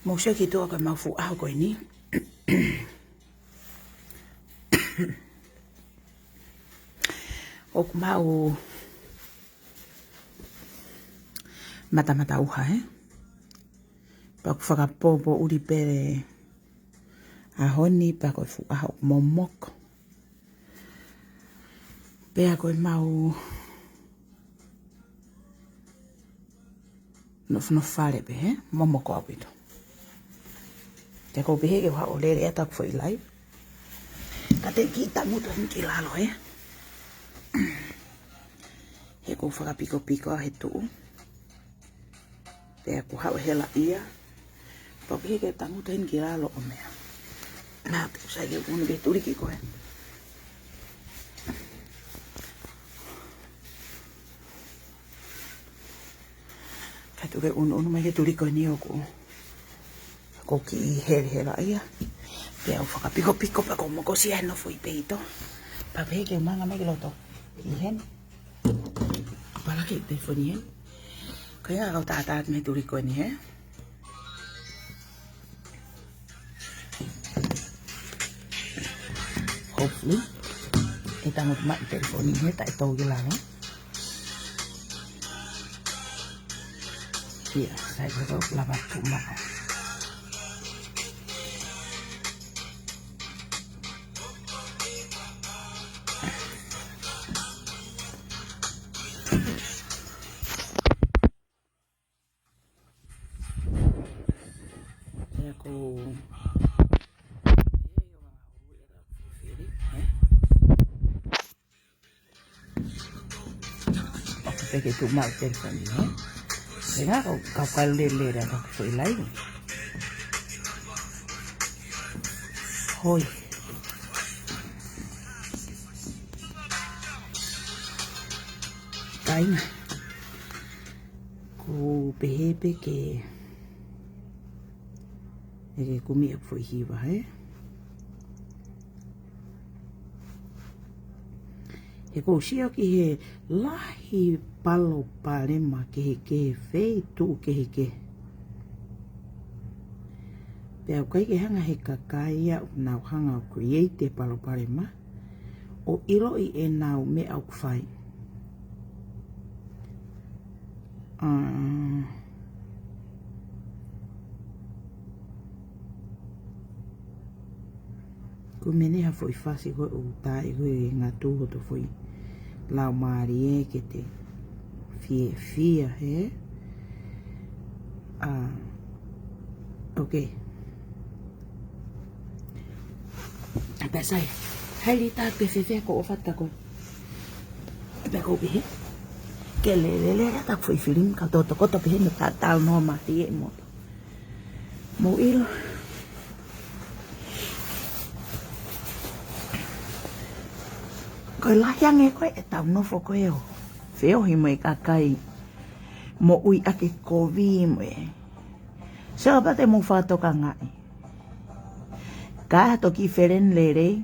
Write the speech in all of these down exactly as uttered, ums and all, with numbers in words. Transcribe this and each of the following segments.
Mou sio ki tuʻa ko e mau fuʻu ʻaho ko eni. ʻOku mau matamata uha, ē? Pea ʻoku fakapoʻuli pē ʻaho ni pea ko e fuʻu ʻaho momoko. Pea ko e mau nofonofo fale pē, ē? Momoko ʻaupito. Te u pehē ke u haʻu ʻo lele ʻa ʻeku foʻi live. Ka te u kiʻi tangutu heni ki lalo, ē? He ʻoku ou fakapikopiko he tuʻu. Pea ʻoku ou haʻu ʻo helaʻia. Pea u pehē ke u tangutu heni ki lalo ʻo meʻa. Naʻa te u sai ke u ʻunu ke tuliki ko ē. Ka tuku ke u ʻunuʻunu mai ke tuliki ko eni ʻoku, ʻoku ou kiʻi helahelaʻia. Pea u fakapikopiko pea ʻoku ou mokosia he nofo ʻi peito. Pea pehē ke u manga mai ki loto. ʻI heni. Palaki telefoni heni. Ko ia kau tātā atu mei he tuliki ko eni, ē? Hopefully. ʻE tangutu mai telefoni he taʻe tau ki lalo. Ia, sai ko e lava tu maʻa. Ia ko Peke tu mau telefoni, ē? Pea ko e kau kalu lele ʻa e kau foʻi live. Hoi. Kāinga. ʻOku ou pehē pē ke, ʻe ke kumi ʻeku foʻi hiva, ē? He ʻoku ou sio ki he lahi palopalema kehekehe, feituʻu kehekehe. Pea ʻoku ʻikai ke hanga he kakai ia ʻoku nau hanga ʻo create e palopalema ʻo ʻiloʻi ʻenau meʻa ʻoku fai. ʻA, ko e meʻa ha foʻi fasi ko e ʻuta i ko e ngatu hoto foʻi laumālie ke te fiefia, ē? ʻA, ok. Pea sai, hai lita pe fefe ko ʻofa ta ko. Pea ko pehē ke lele lele ʻa ʻeku foʻi filimi ka tokoto pehē mo tatau no ma ti e mo. Mou ʻilo. Ko e lahi ange ko e ʻetau nofo ko ē ʻo feohi mo e kakai moʻui ʻaki e kovi mo e. Sio pea te mou fakatokangaʻi. Ka ha toki feleni lelei.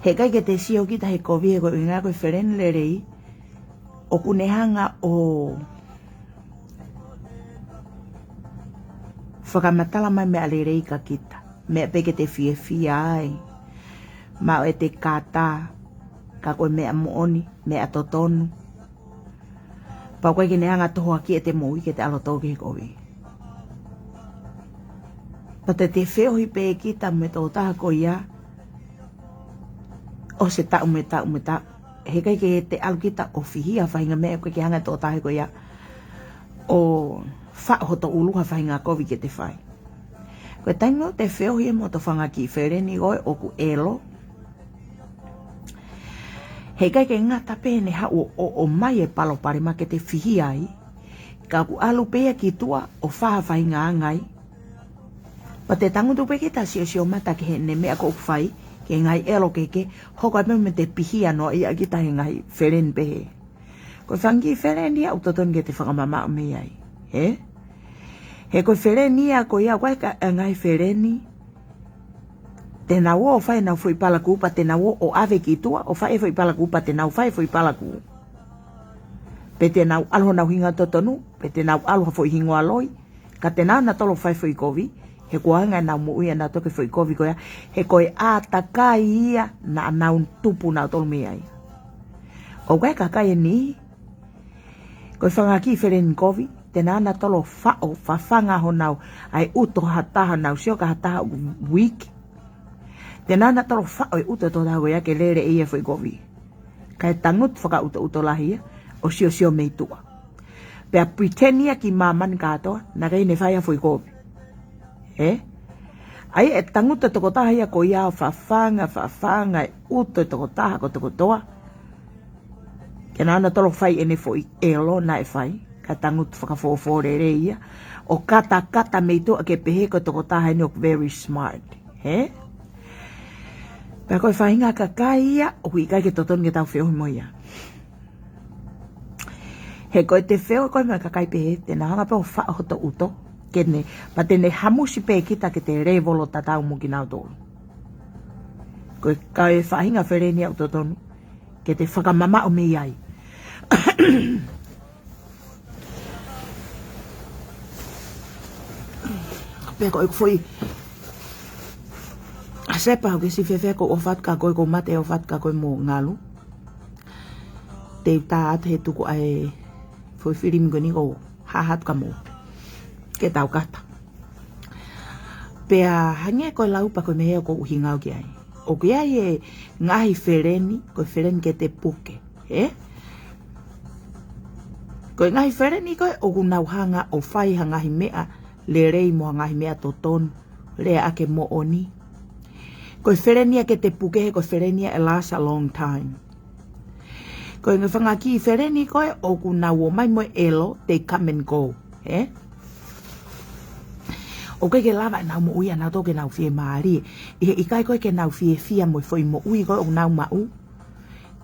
He ʻikai ke te sio kita he kovi he ko e ʻuhinga ko e feleni lelei. ʻOku ne hanga ʻo fakamatala mai meʻa lelei kia kita. Meʻa pē ke te fiefia ai. Maʻu ʻete kata, ka ko e meʻa moʻoni, meʻa totonu. Pea ʻoku ʻikai ke ne hanga ʻo tohoakiʻi ʻete moʻui ke te ʻalu ʻo tō ki he kovi. Pea te te feohi pē kita mo e tokotaha ko ia, ʻosi e taʻu mo e taʻu mo e taʻu. He ʻikai ke te ʻalu kita ʻo fihia ha faʻahinga meʻa ʻoku ʻikai ke hanga ʻe he tokotaha ko ia ʻo faʻo hoto ʻulu ha faʻahinga kovi ke te fai. Ko e taimi ʻoku te feohi ai mo hoto fanga kiʻi feleni ko ē ʻoku ʻelo. He ʻikai ke ngata pē heʻene haʻu ʻo, ʻo, ʻomai e palopalema ke te fihia ai. Ka ʻoku ʻalu pē ia ki tuʻa ʻo fai ha faʻahinga angai. Pea te tangutu pē kita ʻo siosio mata ki heʻene meʻa ʻoku fai, ki he ngaahi ʻelo kehekehe, hoko ai pē mo te pihia noaʻia kita he ngaahi feleni pehē. Ko e fanga kiʻi feleni ia ʻoku totonu ke te fakamamaʻo mei ai. Ē? He ko e feleni ia ko ia ʻoku ʻikai ko e ngaahi feleni te nau ō ʻo fai ʻenau foʻi palakū pea te nau ō ʻo ʻave ki tuʻa ʻo fai e foʻi palakū pea te nau fai e foʻi palakū. Pe te nau ʻalu honau hingoa totonu, pe te nau ʻalu ha foʻi hingoa loi, Ka te nau ō nautolu ʻo fai foʻi kovi, he kuo hanga ʻe heʻenau moʻui ʻanautolu ki he foʻi kovi ko ia, he ko e ʻātakai ia naʻa nau tupu nautolu mei ai. ʻOku ʻi ai e kakai ʻe niʻihi, ko e fanga kiʻi feleni kovi, te nau ō nautolu ʻo faʻo, fafanga honau, ʻai ʻuto ha taha, nau sio ki ha taha ʻoku weak. Te nau ō nautolu ʻo faʻo e ʻuto ʻo e tokotaha ko ia ke lele ʻe ia e foʻi kovi. Kae tangutu fakaʻutoʻuto lahi ia, ʻo siosio mei tuʻa. Pea pretend ia ki māmani kātoa, naʻe ʻikai ne fai ha foʻi kovi. Ē? ʻAi e tangutu e tokotaha ia ko ia ʻo fafanga, fafanga e ʻuto e tokotaha kotokotoa. Ke nau ō nautolu ʻo fai ʻene foʻi ʻelo naʻe fai, kae tangutu fakafōfō lelei ia, ʻo katakata mei tuʻa ke pehē ko e tokotaha eni ʻoku very smart. Ē? Pea ko e faʻahinga kakai ia, ʻoku ʻikai ke totonu ke tau feohi mo ia. He ko ʻete feohi ko ē mo e kakai pehē, te nau hanga pē ʻo faʻo hoto ʻuto, ke ne, pea te ne hamusi pē kita ke te lēvolo tatau mo kinautolu. Ko e, ko e faʻahinga feleni ia ʻoku totonu ke te fakamamaʻo mei ai. Pea ko ʻeku foʻi ʻasepa ʻoku ke siʻi fēfē, ʻoku ou ʻofa atu kia koe, ʻoku ou mate ʻofa atu kia koe mo Ngalu. Te u tā atu he tuku ʻa e foʻi filimi ko eni ʻoku ou haʻu atu kia moutolu ke tau kata. Pea hangē ko e lau pē ko e meʻa ʻoku ou ʻuhinga au ki ai. ʻOku ʻi ai e ngaahi feleni, ko e feleni ke te puke, ē? Ko e ngaahi feleni ko ē ʻoku nau hanga ʻo fai ha ngaahi meʻa lelei mo ha ngaahi meʻa totonu, lea ʻaki e moʻoni. Ko e feleni ia ke te puke he ko e feleni ia ʻe last a long time. Ko e ngaahi fanga kiʻi feleni ko ē ʻoku nau ō mai mo e ʻelo, they come and go, ē? ʻOku ʻikai ke lava ʻenau moʻui ʻanautolu ke nau fiemālie, ʻi he ʻikai ko ē ke nau fiefia mo e foʻi moʻui ko ē ʻoku nau maʻu.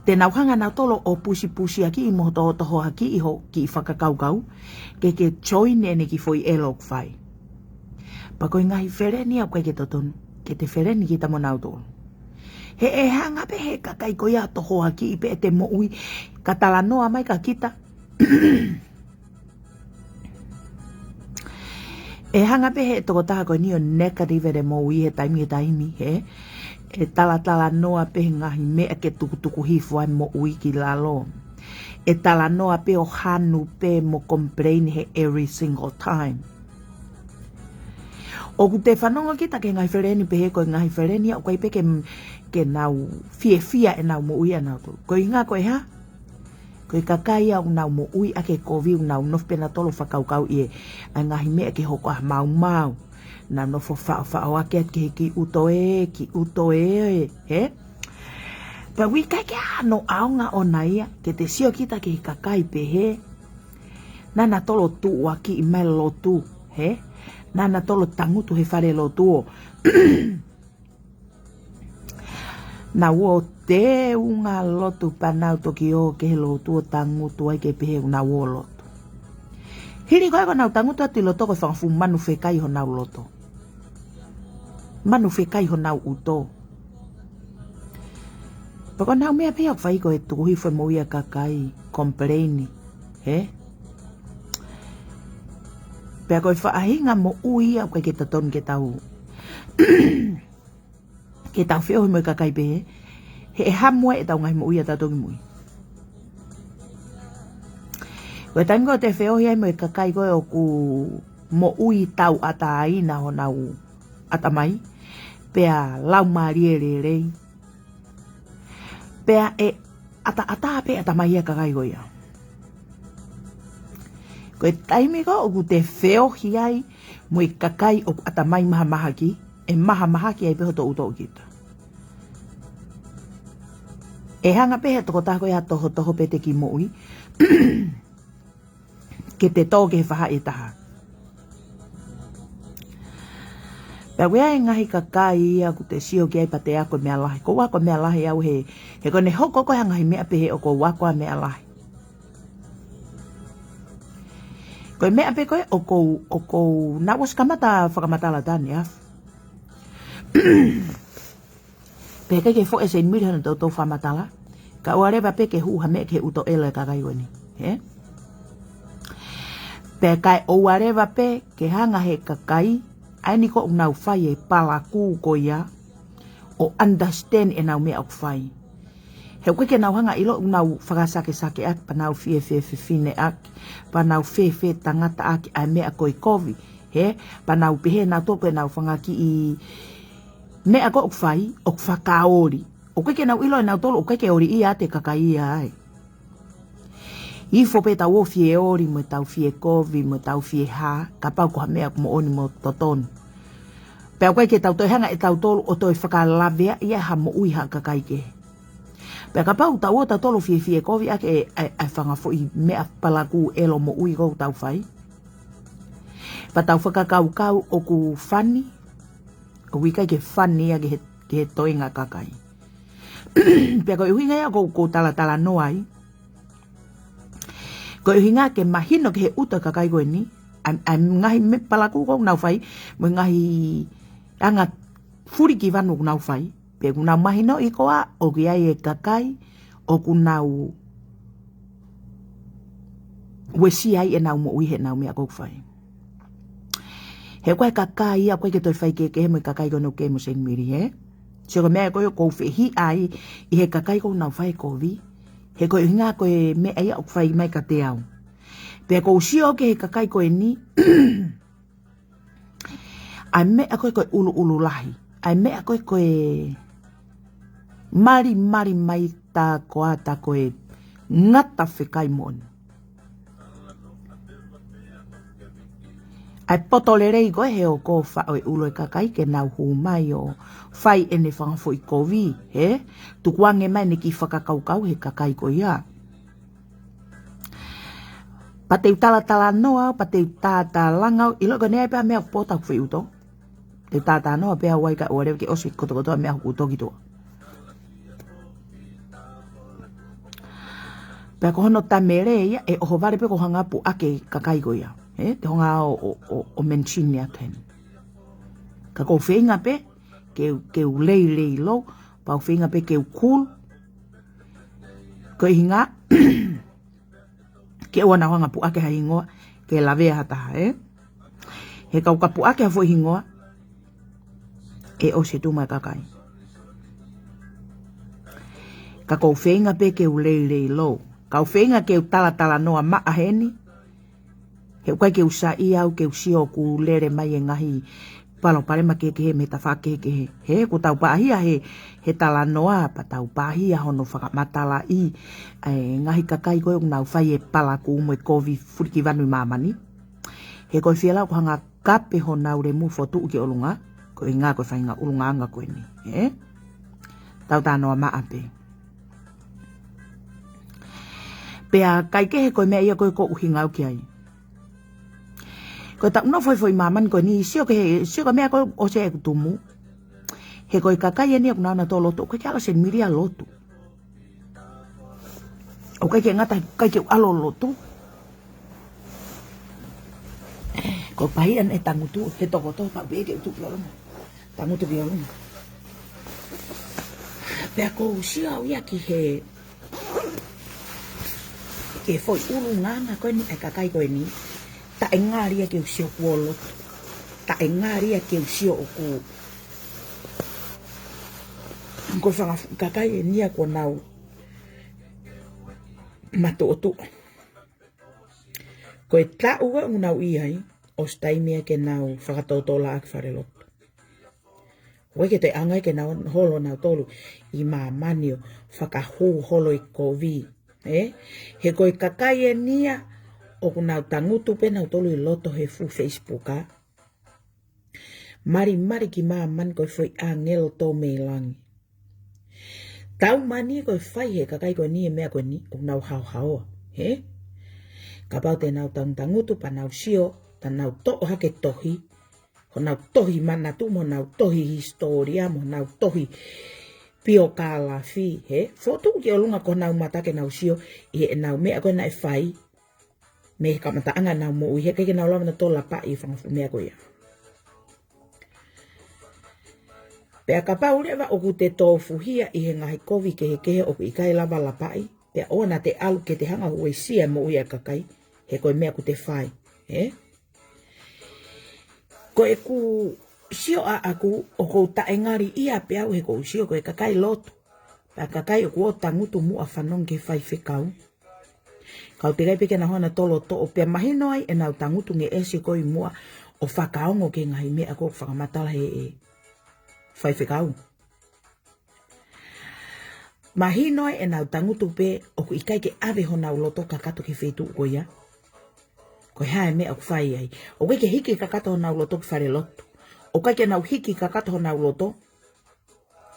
Te nau hanga nautolu ʻo pusipusiakiʻi mo hotohotohoakiʻi ho kiʻi fakakaukau, ke ke join ʻene kiʻi foʻi ʻelo ʻoku fai. Pea ko e ngaahi feleni ia ʻoku ʻikai ke totonu ke te feleni kita mo nautolu. He ʻe hanga pē he kakai ko ia ʻo tohoakiʻi pē ʻete moʻui, ka talanoa mai kia kita. ʻE hanga pē he tokotaha ko eni ʻo negative ʻete moʻui he taimi he taimi, hē? ʻE talatalanoa pē he ngaahi meʻa ke tukutuku hifo ai moʻui ki lalo. ʻE talanoa pē ʻo hanu pē mo complain he every single time. ʻOku te fanongo kita ki he ngaahi feleni pehē ko e ngaahi feleni ia ʻoku ʻikai pē ke, ke nau fiefia ʻenau moʻui ʻanautolu. Ko e ʻuhinga ko e hā? Ko e kakai ia ʻoku nau moʻui ʻaki e kovi, ʻoku nau nofo pē nautolu ʻo fakakaukauʻi e, ʻa e ngaahi meʻa ke hoko ʻa e maumau. Nau nofo faʻofaʻoaki atu ki he kiʻi ʻuto ē, kiʻi ʻuto ē, hē? Pea ʻoku ʻikai ke ʻi ai hano ʻaonga ʻona ia, ke te sio kita ki he kakai pehē. Naʻa nau tolo tuʻuaki mai lotu, hē? Naʻa nau tolo tangutu he fale lotu ʻo nau ō teunga lotu pea nau toki ō ki he lotu ʻo tangutu ai ke pehē ʻoku nau ō lotu. Hili ko ē ko ʻenau tangutu atu ʻi loto ko e fanga fuʻu manu fekai honau loto. Manu fekai honau ʻuto. Pea ko ʻenau meʻa pē ia ʻoku fai ko e tuku hifo e moʻui ʻa e kakai, complain, hē? Pea ko e faʻahinga moʻui ia ʻoku ʻikai ke totonu ke tau ke tau feohi mo e kakai pehē, he ʻe hamu ai ʻetau ngaahi moʻui ʻatautolu ki mui. Ko e taimi ko ē te feohi ai mo e kakai ko ē ʻoku moʻui tauʻatāina honau ʻatamai, pea laumālie lelei. Pea ʻe ʻataʻatā pē ʻatamai ia ʻa e kakai ko ia. Ko e taimi ko ē ʻoku te feohi ai mo e kakai ʻoku ʻatamai mahamahaki, ʻe mahamahaki ai pē hoto ʻuto ʻo kita. ʻE hanga pē he tokotaha ko ia ʻo tohotoho pē ʻete kiʻi moʻui, ke te tō ki he faʻahi ʻe taha. Pea ʻoku ʻi ai e ngaahi kakai ia ʻoku te sio ki ai pea te ako e meʻa lahi. ʻOku ou ako e meʻa lahi au he, he ko ʻene hoko ko ē ha ngaahi meʻa pehē ʻoku ou ako ʻa e meʻa lahi. Ko e meʻa pē ko ē ʻoku ou, ʻoku ou, naʻa ku ʻosi kamata fakamatala atu ʻaneafi. Pea ʻikai ke foʻi ʻe Seinimili hano toutou fakamatala. Ka ʻoua leva pē ke hū ha meʻa ki he ʻuto ʻelo ʻa e kakai ko eni. Hē? Pea kae ʻoua leva pē ke hanga he kakai ʻa eni ʻoku nau fai e palakū ko ia ʻo understand ʻenau meʻa ʻoku fai. He ʻoku ʻikai ke nau hanga ʻo ʻilo ʻoku nau fakasakesake ʻaki, pea nau fie fefefine ʻaki, pea nau fefetangata ʻaki ʻa e meʻa ko e kovi. He, pea nau pehē nautolu ko ʻenau fanga kiʻi meʻa ko ē ʻoku fai, ʻoku fakaoli. ʻOku ʻikai ke nau ʻilo ʻe nautolu ʻoku ʻikai ke oliʻia ʻe he kakai ia ai. Hifo pē ʻetau ō fie oli mo ʻetau fie kovi mo ʻetau fie hā, kapau ko ha meʻa ʻoku moʻoni mo totonu. Pea ʻoku ʻikai ke tau toe hanga ʻe tautolu ʻo toe fakalaveaʻi ʻa ha moʻui ha kakai kehe. Pea kapau tau ō tautolu fie fie kovi ʻaki ʻa e, ʻa e, ʻa e fanga foʻi meʻa palakū ʻelo moʻui ʻoku tau fai, pea tau fakakaukau ʻoku fani, ʻoku ʻikai ke fani ia ki he, ki he toenga kakai. Pea ko e ʻuhinga ia ʻoku ou talatalanoa ai. Ko e ʻuhinga ke mahino ki he ʻuta kakai ko eni, ʻa e, ʻa e ngaahi meʻa palakū ʻoku nau fai, mo e ngaahi anga fulikivanu ʻoku nau fai, pea ʻoku nau mahinoʻi koā ʻoku ʻi ai e kakai ʻoku nau uesia ai ʻenau moʻui heʻenau meʻa ʻoku fai. He ko e kakai ia ʻoku ʻikai ke toe faikehekehe mo e kakai ko eni ʻoku kei mo Seinimili, he? Sio ko e meʻa ko ē ʻoku ou fehiʻa ai ʻi he kakai ʻoku nau fai e kovi. He ko e ʻuhinga ko e meʻa ia ʻoku fai mai kiate au. Pea ʻoku ou sio ki he kakai ko eni, ʻa e meʻa ko ē ko e ʻuluʻulu lahi. ʻA e meʻa ko ē ko e malimali mai tā ko ā tā ko e ngata fekai moʻoni. ʻA e poto lelei ko ē he ʻoku faʻo e ʻulu e kakai ke nau hū mai ʻo fai ʻene fanga foʻi kovi, he? Tukuange mai ʻene kiʻi fakakaukau he kakai ko ia. Pea te u talatalanoa, pea te u tātālanga, ʻilo ko eni ai pē ʻa e meʻa ʻoku pō taku fei uto. Te u tātānoa pē ʻa e ʻai ka ʻoua leva ke ʻosi kotokotoa meʻa ʻoku toki tuʻa. Pea ko hono tamele ia, ʻe ʻohovale pē ko e hanga puʻaki e kakai ko ia. He? Te u hanga ʻo, ʻo, ʻo, ʻo mention ia atu heni. Ka ʻoku ou feinga pē ke, ke u leilei lou, pea u feinga pē ke u cool. Ko e ʻuhinga ke ʻoua naʻa hanga puʻaki ha hingoa, ke lavea ha taha, he? He kapau ʻoku puʻaki ha foʻi hingoa, ʻe ʻosi e tuʻu mai e kakai. Ka ʻoku ou feinga pē ke u leilei lou. Ka ʻoku ou feinga ke u talatalanoa maʻa heni, he ʻoku ʻikai ke u saiʻia au ke u sio ʻoku lele mai e ngaahi palopalema kehekehe mei he tafaʻaki kehekehe. He ʻoku tau pāhia he, he talanoa, pea tau pāhia hono fakamatalaʻi ʻa e ngaahi kakai ko ē ʻoku nau fai e palakū mo e kovi fulikivanu ʻi māmani. He ko e fie lau ʻoku hanga kape honau lemu fotu ki ʻolunga, ko e ʻuhinga ko e faʻahinga ʻulungaanga ko eni. He? Tau talanoa maʻa pē. Pea ʻikai ke he ko e meʻa ia ko ē ʻoku ou ʻuhinga au ki ai. Ko e taʻu nofo he foʻi māmani ko eni, sio ki he, sio ki he meʻa ko ē ʻosi ʻeku tumu. He ko e kakai eni ʻoku nau ō nautolu ʻo lotu, ʻoku ʻikai ke ala Seinimili ʻo lotu. ʻOku ʻikai ke ngata, ʻikai ke u ʻalu ʻo lotu. Ko e pāhia ʻene tangutu, he tokoto, pea pehē ke u tuʻu ki ʻolunga. Tangutu ki ʻolunga. Pea ʻoku ou sio au ia ki he, ki he foʻi ʻulungaanga ko eni ʻa e kakai ko eni. Taʻe ngali ia ke u sio kuo lotu. Taʻe ngali ia ke u sio ʻoku. Ko e fanga kakai eni ia ʻoku nau matuʻotuʻa. Ko e taʻu ʻoku nau ʻi ai, ʻosi taimi ia ke nau fakatotolaʻaki falelotu. ʻOku ʻikai ke toe ʻaonga ke nau holo nautolu ʻi māmani ʻo fakahū holo e kovi. He? He ko e kakai eni ia ʻoku nau tangutu pē nautolu ʻi loto he fuʻu Facebook, ā. Malimali ki māmani ko e foʻi ʻāngelo tō mei langi. Tau mani ko e fai he kakai ko eni e meʻa ko eni ʻoku nau haohaoa. He? Kapau te nau tangutangutu pea nau sio, pea nau toʻo hake tohi. Honau tohi manatu mo honau tohi hisitōlia mo honau tohi piokālafi, he? Fotu ki ʻolunga ko honau mata ke nau sio ʻi heʻenau meʻa ko ē naʻe fai. Mei he kamataʻanga ʻenau moʻui he ʻikai ke nau lava nautolu ʻo lapaʻi e fanga fuʻu meʻa ko ia. Pea kapau leva ʻoku te tōfuhia ʻi he ngaahi kovi kehekehe ʻoku ʻikai lava lapaʻi, pea ʻoua naʻa te ʻalu ke te hanga ʻo uesia e moʻui ʻa e kakai, he ko e meʻa ʻoku te fai. Ē? Ko ʻeku sio ʻaʻaku ʻoku ou taʻengali ia pē au he ʻoku ou sio ko e kakai lotu, pea kakai ʻoku ō tangutu muʻa fanongo ki he faifekau. Ka ʻoku teʻeki ai pē ke nau hanga ʻo toʻo, pea mahino ai ʻenau tangutu ngeʻesi ko ē ʻi muʻa ʻo fakaongo ki he ngaahi meʻa ʻoku fakamatala ʻe he faifekau. Mahino ai ʻenau tangutu pē ʻoku ʻikai ke ʻave honau loto kakato ki he feituʻu ko ia. Ko e hā e meʻa ʻoku fai ai? ʻOku ʻikai ke hiki kakato honau loto ki falelotu. ʻOku ʻikai ke nau hiki kakato honau loto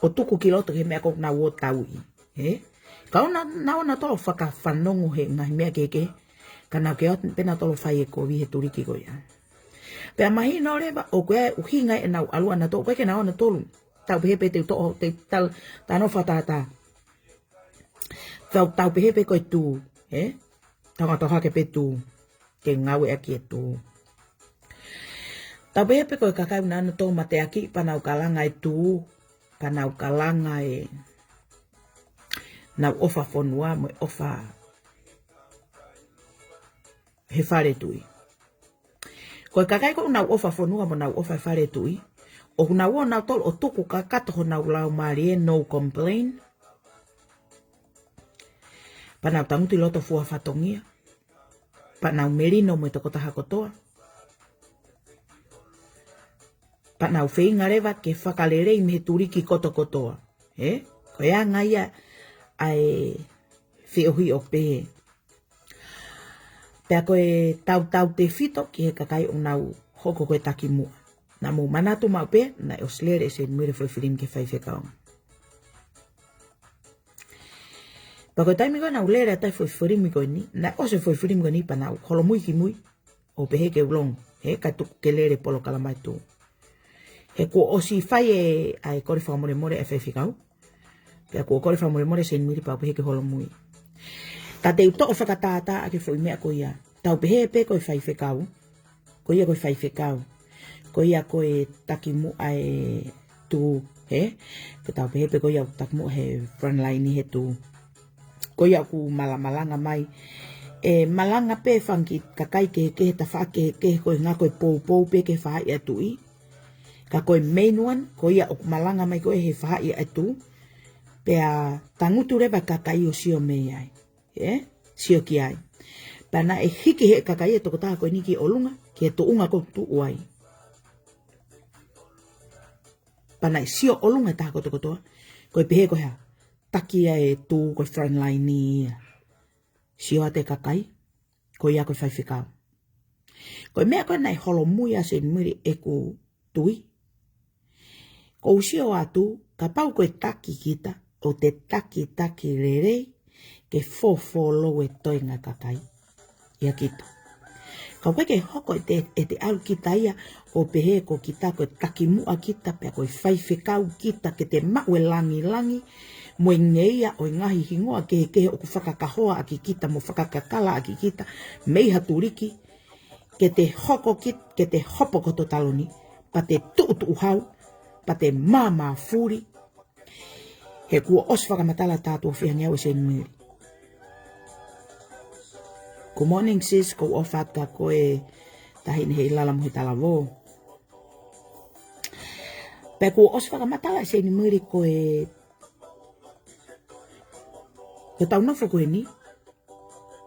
ʻo tuku ki loto ki he meʻa ʻoku nau ō tauʻi. Ē? Ka ʻoku nau, nau ō nautolu ʻo fakafanongo he ngaahi meʻa kehekehe, ka nau kei ō pē nautolu ʻo fai e kovi he tuliki ko ia. Pea mahino leva ʻoku ʻi ai e ʻuhinga ʻenau ʻalu ʻanautolu, ʻoku ʻikai ke nau ō nautolu. Tau pehē pē te u toʻo, te u tal-, tano fakatātā. Tau, tau pehē pē ko e tū, ē? Tau ngata hake pē tū. Ke ngāueʻaki e tū. Tau pehē pē ko e kakai ʻoku nau ō nautolu mateaki, pea nau kalanga e tū, pea nau kalanga e, nau ʻofa fonua mo e ʻofa he fale tuʻi. Ko e kakai ko ē ʻoku nau ʻofa fonua mo nau ʻofa he fale tuʻi, ʻoku nau ō nautolu ʻo tuku kakato honau laumālie, no complain. Pea nau tangutu ʻi loto fua fatongia. Pea nau melino mo e tokotaha kotoa. Pea nau feinga leva ke fakalelei mei he tuliki kotokotoa. Ē? Ko e anga ia ʻa e feohi ʻoku pehē. Pea ko e tautautefito ki he kakai ʻoku nau hoko ko e takimuʻa. Naʻa mou manatu maʻu pē, naʻe ʻosi lele ʻe Seinimili e foʻi filimi ki he faifekau. Pea ko e taimi ko ē naʻa ku lele atu ai e foʻi filimi ko eni, naʻe ʻosi e foʻi filimi ko eni pea naʻa ku holomui ki mui. ʻO pehē ke u longo, he ka tuku ke lele e polokalama ʻe tū. He kuo ʻosi fai e, ʻa e kole fakamolemole ʻa e faifekau. Pea kuo kole fakamolemole ʻe Seinimili pea u pehē ke holomui. Ka te u toʻo fakatātā ʻaki e foʻi meʻa ko ia. Tau pehē pē ko e faifekau. Ko ia ko e faifekau. Ko ia ko e takimuʻa e tū, ē? Ke tau pehē pē ko ia ʻoku takimuʻa he frontline he tū. Ko ia ʻoku malamalanga mai. ʻE malanga pē fanga kiʻi kakai kehekehe, tafaʻaki kehekehe, ko e ngaahi ko e poupou pē ki he faʻahi ʻa e tuʻi. Ka ko e main one, ko ia ʻoku malanga mai ko ē he faʻahi ʻa e tū. Pea tangutu leva e kakai ʻo sio mei ai. Ē? Sio ki ai. Pea naʻe hiki ʻe he kakai e tokotaha ko eni ki ʻolunga, ki he tuʻunga ʻoku tuʻu ai. Pea naʻe sio ʻolunga e taha kotokotoa. Ko e pehē ko e hā? Taki ia e tū ko e frontline ia. Sio atu e kakai, ko ia ko e faifekau. Ko e meʻa ko ē naʻe holomui ai ʻa Seinimili ʻeku tui. ʻOku ou sio atu, kapau ko e taki kita, ʻoku te takitaki lelei, ke fōfōlou e toenga kakai. ʻIa kita. Ka ʻoku ʻikai ke hoko ʻete, ʻete ʻalu kita ia, ʻo pehē ko kita ko e takimuʻa kita, pea ko e faifekau kita, ke te maʻu e langilangi, mo e ngeia ʻo e ngaahi hingoa kehekehe ʻoku fakakahoa ʻaki kita, mo fakakakala ʻaki kita, mei ha tuliki, ke te hoko ki, ke te hopo ki hoto taloni, pea te tuʻutuʻuhau, pea te māmāfuli, he kuo ʻosi fakamatala tā tuʻo fiha ngeau ʻe Seinimili. Good morning, sis, ʻoku ou ʻofa atu kia koe, Taʻahine Heilala mo e talavou. Pea kuo ʻosi fakamatala ʻe Seinimili ko e, ko ʻetau nofo ko eni,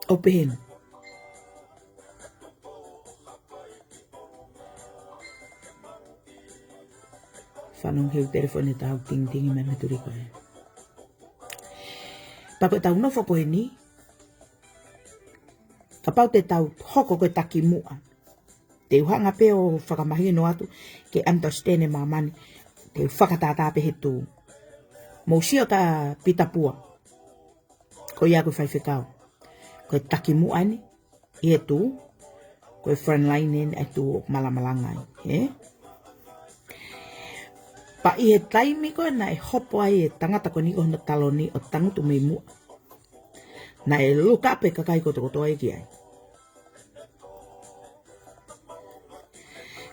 ʻo pehē ni. Fanongo he ʻū telefoni ʻe taha ʻoku tingitingi mai mei he tuliki ko ē. Pea ko ʻetau nofo ko eni, kapau te tau hoko ko e takimuʻa. Te u hanga pē ʻo fakamahino atu ke understand ʻe māmani. Te u fakatātā pē he tū. Mou sio kia Pita Pua. Ko ia ko e faifekau. Ko e takimuʻa eni ʻi he tū. Ko e frontline eni ʻa e tū ʻoku malamalanga ai. Ē? Pea ʻi he taimi ko ē naʻe hopo ai e tangata ko eni ko hono taloni ʻo tangutu mei muʻa, naʻe look up e kakai kotokotoa ia ki ai.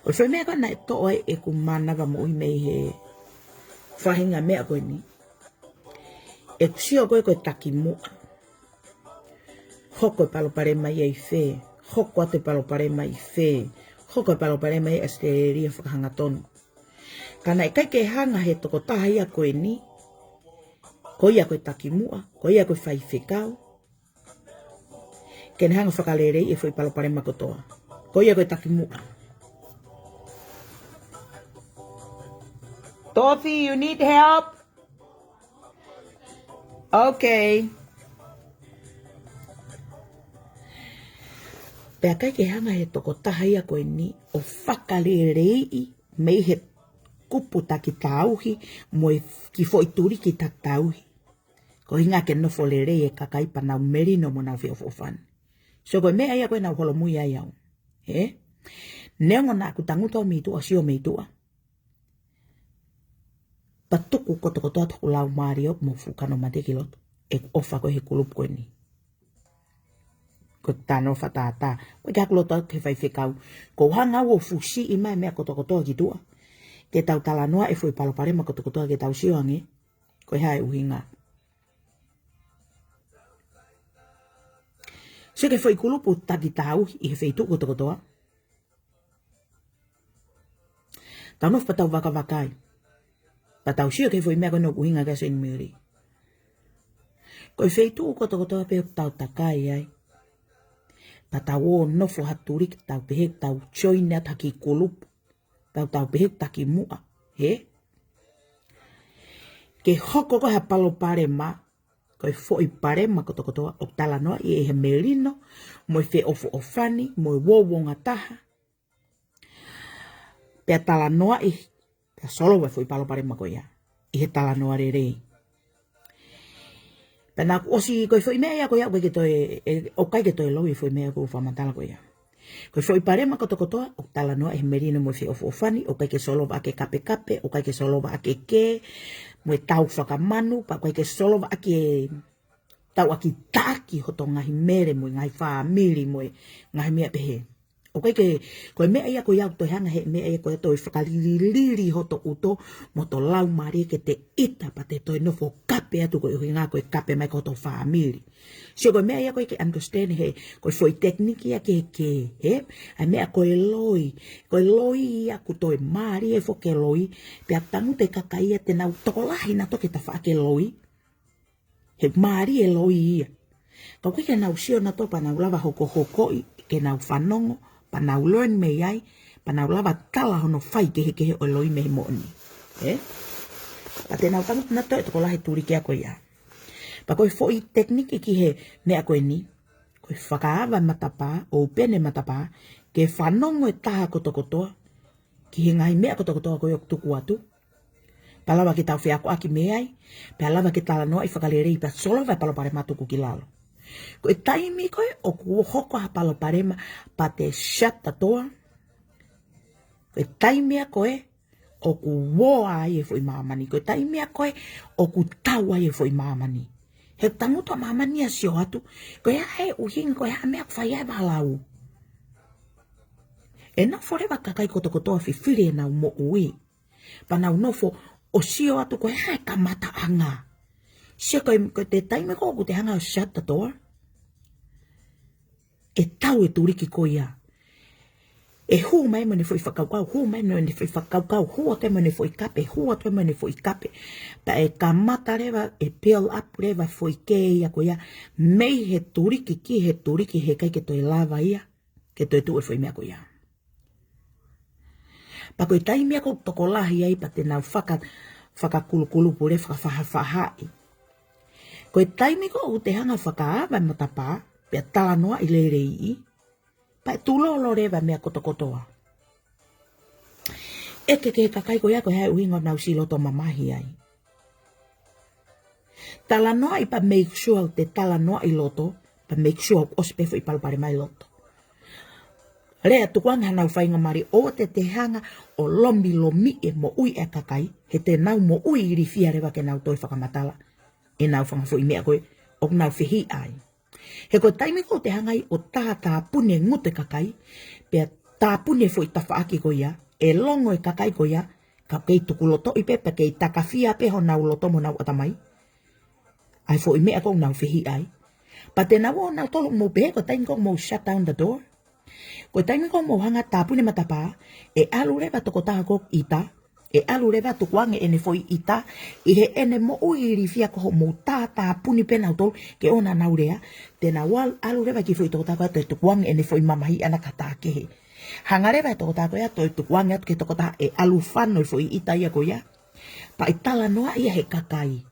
Ko e foʻi meʻa ko ē naʻe toʻo ai ʻeku mānava moʻui mei he faʻahinga meʻa ko eni. ʻEku sio ko ē ko e takimuʻa. Hoko e palopalema ia ʻi fē? Hoko atu e palopalema ʻi fē? Hoko e palopalema ʻi ʻAositelēlia fakahangatonu. Ka naʻe ʻikai ke hanga he tokotaha ia ko eni, ko ia ko e takimuʻa, ko ia ko e faifekau, ke ne hanga fakaleleiʻi e foʻi palopalema kotoa. Ko ia ko e takimuʻa. Dorothy, you need help? Okay. Pea ʻikai ke hanga he tokotaha ia ko eni ʻo fakaleleiʻi mei he kupu taki tauhi mo e kiʻi foʻi tuliki taki tauhi. Ko e ʻuhinga ke nofo lelei e kakai pea nau melino mo nau feʻofoʻofani. So ko e meʻa ia ko ē naʻa ku holomui ai au. Ē? Neongo naʻa ku tangutu au mei tuʻa, sio mei tuʻa. Pea tuku kotokotoa hoku laumālie mo e fuʻu kanoa mate ki loto. ʻE ʻofa ko ē he kulupu ko eni. Ko e tano fatātā. Ko e ʻikai ke u loto au ki he faifekau. Ko u hanga au ʻo fusiʻi mai e meʻa kotokotoa ki tuʻa. Ke tau talanoaʻi e foʻi palopalema kotokotoa ke tau sio ange. Ko e hā e ʻuhinga. Sio ki he foʻi kulupu taki tauhi ʻi he feituʻu kotokotoa. Tau nofo pea tau vakavakai. Pea tau sio ki he foʻi meʻa ko eni ʻoku ʻuhinga kia Seinimeli. Ko e feituʻu kotokotoa pē ʻoku tau takai ai. Pea tau ō nofo ha tuliki tau pehē tau join atu ha kiʻi kulupu. Tau tau pehē takimuʻa. Hē? Ke hoko ko ē ha palopalema, ko e foʻi palopalema kotokotoa ʻoku talanoaʻi ʻe he melino, mo e feʻofoʻofani, mo e uouongataha. Pea talanoaʻi, pea solova e foʻi palopalema ko ia ʻi he talanoa lelei. Pea naʻa ku ʻosi ko e foʻi meʻa ia ko ia ʻoku ʻikai ke toe, ē, ʻoku ʻikai ke toe loi e foʻi meʻa ko e fakamatala ko ia. Ko e foʻi palopalema kotokotoa ʻoku talanoaʻi ʻe he melino mo e feʻofoʻofani, ʻoku ʻikai ke solova ʻaki e kapekape, ʻoku ʻikai ke solova ʻaki e kē, mo e tau fakamanu, pea ʻoku ʻikai ke solova ʻaki e tau ʻaki taki hoto ngaahi mele mo e ngaahi fāmili mo e ngaahi meʻa pehē. ʻOku ʻikai ke, ko e meʻa ia ko ia ʻoku toe hanga he meʻa ia ko ia ʻo toe fakalililili hoto ʻuto mo hoto laumālie ke te ʻita pea te toe nofo kape atu ko e ʻuhinga ko e kape mai ko hoto fāmili. So ko e meʻa ia ko ē ke understand he, ko e foʻi tekiniki ia ke, ke, he, ʻa e meʻa ko e loi, ko e loi ia ʻoku toe mālie foki e loi, pea tangutu e kakai ia te nau tokolahi nautolu ke tafaʻaki e loi, he mālie e loi ia. Ka ʻoku ʻikai ke nau sio nautolu pea nau lava hokohokoʻi, ke nau fanongo, pea nau learn mei ai, pea nau lava tala hono fai kehekehe ʻo e loi mei he moʻoni. Ē? Pea te nau tangutu nautolu ʻe tokolahi e tuliki ko ia. Pea ko e foʻi tekiniki ki he meʻa ko eni, ko e fakaava e matapā, ʻo open e matapā, ke fanongo e taha kotokotoa, ki he ngaahi meʻa kotokotoa ko ē ʻoku tuku atu. Pea lava ke tau feakoʻaki mei ai, pea lava ke talanoaʻi fakalelei pea solova e palopalema tuku ki lalo. Ko e taimi ko ē ʻoku hoko ha palopalema pea te shut the door. Ko e taimi ia ko ē ʻoku uo ai e foʻi māmani. Ko e taimi ia ko ē ʻoku tau ai e foʻi māmani. He tangutu ʻa māmani ia ʻo sio atu. Ko e hā e ʻuhinga, ko e hā e meʻa ʻoku fai ai e vālau. ʻE nofo leva e kakai kotokotoa fifili ʻenau moʻui. Pea nau nofo ʻo sio atu ko e hā e kamataʻanga. Sio ko e, ko e taimi ko ē ʻoku te hanga ʻo shut the door. ʻE tau e tuliki ko ia. ʻE hū mai mo ʻene foʻi fakakaukau, hū mai mo ʻene foʻi fakakaukau, hū atu mo ʻene foʻi kape, hū atu mo ʻene foʻi kape. Pea ʻe kamata leva, ʻe build up leva e foʻi kē ia ko ia. Mei he tuliki ki he tuliki he ʻikai ke toe lava ia ke toe tuʻu e foʻi meʻa ko ia. Pea ko e taimi ia ʻoku tokolahi ai pea te nau faka, fakakulukulupu leva fakafaʻafaʻahi. Ko e taimi ko ē ʻoku te hanga fakaava e matapā, pea talanoaʻi leleiʻi, pea ʻe tulolo leva e meʻa kotokotoa. ʻEke ki he kakai ko ia ko e hā e ʻuhinga ʻoku nau siʻi loto mamahi ai. Talanoaʻi pea make sure ʻoku te talanoaʻi loto, pea make sure ʻoku ʻosi pē foʻi palopalema ʻi loto. Lea tukuange hanau faingamālie ʻoua te te hanga ʻo lomilomiʻi e moʻui e kakai, he te nau moʻui ilifia leva ke nau toe fakamatala ʻenau fanga foʻi meʻa ko ē ʻoku nau fehiʻa ai. He ko e taimi ko ē ʻoku te hanga ai ʻo tā, tāpuni e ngutu e kakai, pea tāpuni e foʻi tafaʻaki ko ia, ʻe longo e kakai ko ia, ka kei tukulotoʻi pē, pea kei takafia pē honau loto mo honau ʻatamai. ʻA e foʻi meʻa ko ē ʻoku nau fehiʻa ai. Pea te nau ō nautolu mo pehē ko e taimi ko ē ʻoku mou shut down the door. Ko e taimi ko ē ʻoku mou hanga ʻo tāpuni matapā, ʻe ʻalu leva tokotaha ko ē ʻita, ʻe ʻalu leva tukuange ʻene foʻi ʻita ʻi heʻene moʻui ilifia ko hoʻomou tātāpuni pē nautolu ke ʻoua naʻa nau lea, te nau ʻalu, ʻalu leva ki he foʻi tokotaha ko ia ʻo toe tukuange ʻene foʻi mamahi ʻana ki ha taha kehe. Hanga leva ʻe he tokotaha ko ia ʻo toe tukuange atu ki he tokotaha ʻe ʻalu fano e foʻi ʻita ia ko ia. Pea ʻe talanoaʻi ia ʻe he kakai.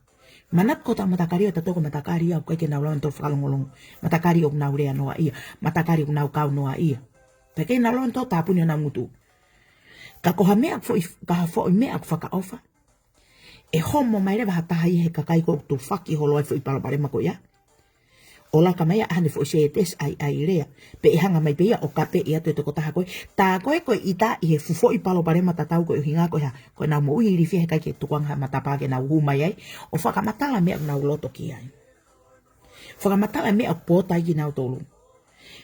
Manatu ko ʻetau matakali ʻo tautolu ko e matakali ia ʻoku ʻikai ke nau lava nautolu ʻo fakalongolongo. Matakali ʻoku nau lea noaʻia. Matakali ʻoku nau kau noaʻia. Pea ʻikai ke nau lava nautolu ʻo tāpuni honau ngutu. Ka ko ha meʻa foʻi, ka ha foʻi meʻa ʻoku fakaʻofa, ʻe homo mai leva ha taha ia he kakai ko ē ʻoku tufaki holo ai e foʻi palopalema ko ia, ʻo laka mai ia ʻa ʻene foʻi sētesi ʻai, ʻai lea. Pea ʻe hanga mai pē ia ʻo kapeʻi atu e tokotaha ko ē. Tā ko ē ko e ʻita ʻi he fuʻu foʻi palopalema tatau ko ē, ʻuhinga ko e hā? Ko ʻenau moʻui ilifia heʻikai ke tukuange ha matapā ke nau hū mai ai ʻo fakamatala meʻa ʻoku nau loto ki ai. Fakamatala meʻa ʻoku pō ai kinautolu.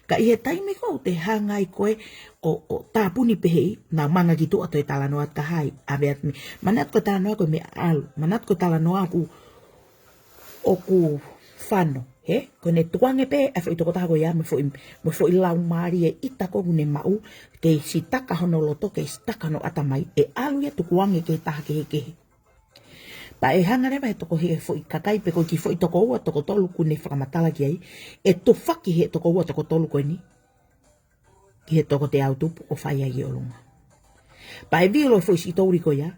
Ka ʻi he taimi ko ē ʻoku te hanga ai ko ē ʻo, ʻo tāpuni pehē, nau manga ki tuʻa ʻo toe talanoa atu ki ai, ʻave atu meʻa. Manatu ko e talanoa ko e meʻa ʻalu. Manatu ko e talanoa ʻoku, ʻoku fano, hē? Ko ʻene tukuange pē ʻa e foʻi tokotaha ko ia mo e foʻi, mo e foʻi laumālie ʻita ko ē ʻoku ne maʻu, kei sitaka hono loto, kei sitaka hono ʻatamai, ʻe ʻalu ia ʻo tukuange ki he taha kehekehe. Pea ʻe hanga leva ʻe he toko, ʻe he foʻi kakai pe ko e kiʻi foʻi toko ua, toko tolu ʻoku ne fakamatala ki ai, ʻe tufaki ʻe he toko ua, toko tolu ko eni ki he toko teau tupu ʻo fai ai ki ʻolunga. Pea ʻe vilo e foʻi sitouli ko ia.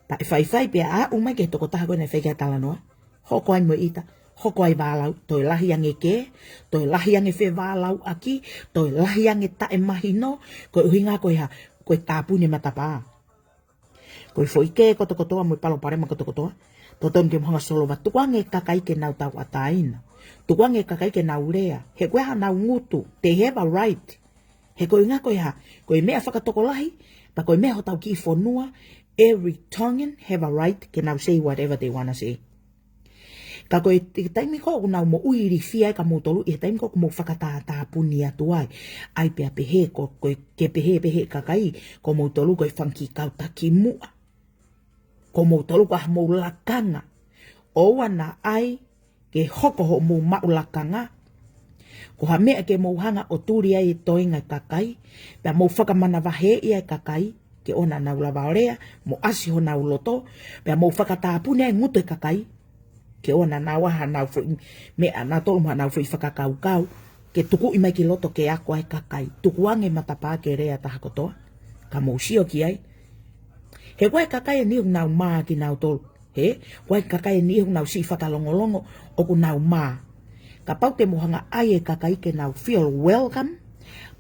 Pea ʻe faifai pea aʻu mai ki he tokotaha ko ē naʻe fai ki ai e talanoa. Hoko ai mo e ʻita, hoko ai e vālau, toe lahi ange e kē, toe lahi ange e fevālauʻaki, toe lahi ange e taʻemahino, ko e ʻuhinga ko e hā? Ko e tāpuni e matapā. Ko e foʻi kē kotokotoa mo e palopalema kotokotoa, totonu ke mou hanga ʻo solova. Tukuange e kakai ke nau tauʻatāina. Tukuange e kakai ke nau lea. He ko e hā honau ngutu? They have a right. He ko e ʻuhinga ko e hā? Ko e meʻa fakatokolahi, pea ko e meʻa hotau kiʻi fonua, every Tongan have a right ke nau say whatever they wanna say. Ka ko e, e taimi ko ē ʻoku nau moʻui ilifia ai kimoutolu, ʻi he taimi ko ē ʻoku mou fakatātāpuni atu ai. ʻAi pea pehē, ko, ko e, ke pehē, pehē ʻe he kakai, ko moutolu ko e fanga kiʻi kau takimuʻa. Ko moutolu ko e hā homou lakanga? ʻOua naʻa ʻai ke hoko hoʻomou maʻu lakanga ko ha meʻa ke mou hanga ʻo tuli ai e toenga e kakai, pea mou fakamanavahē ia e kakai, ke ʻoua naʻa nau lava ʻo lea, mo ʻasi honau loto, pea mou fakatāpuni ai e ngutu e kakai, ke ʻoua naʻa nau ʻai haʻanau foʻi meʻa, nautolu mo haʻanau foʻi fakakaukau, ke tukuʻi mai ki loto ke ako ai e kakai. Tukuange e matapā ke lea e taha kotoa, ka mou sio ki ai. He ko e kakai eni ʻoku nau mā kinautolu. Hē? Ko e kakai eni ʻoku nau siʻi fakalongolongo ʻoku nau mā. Kapau te mou hanga ʻo ʻai e kakai ke nau feel welcome,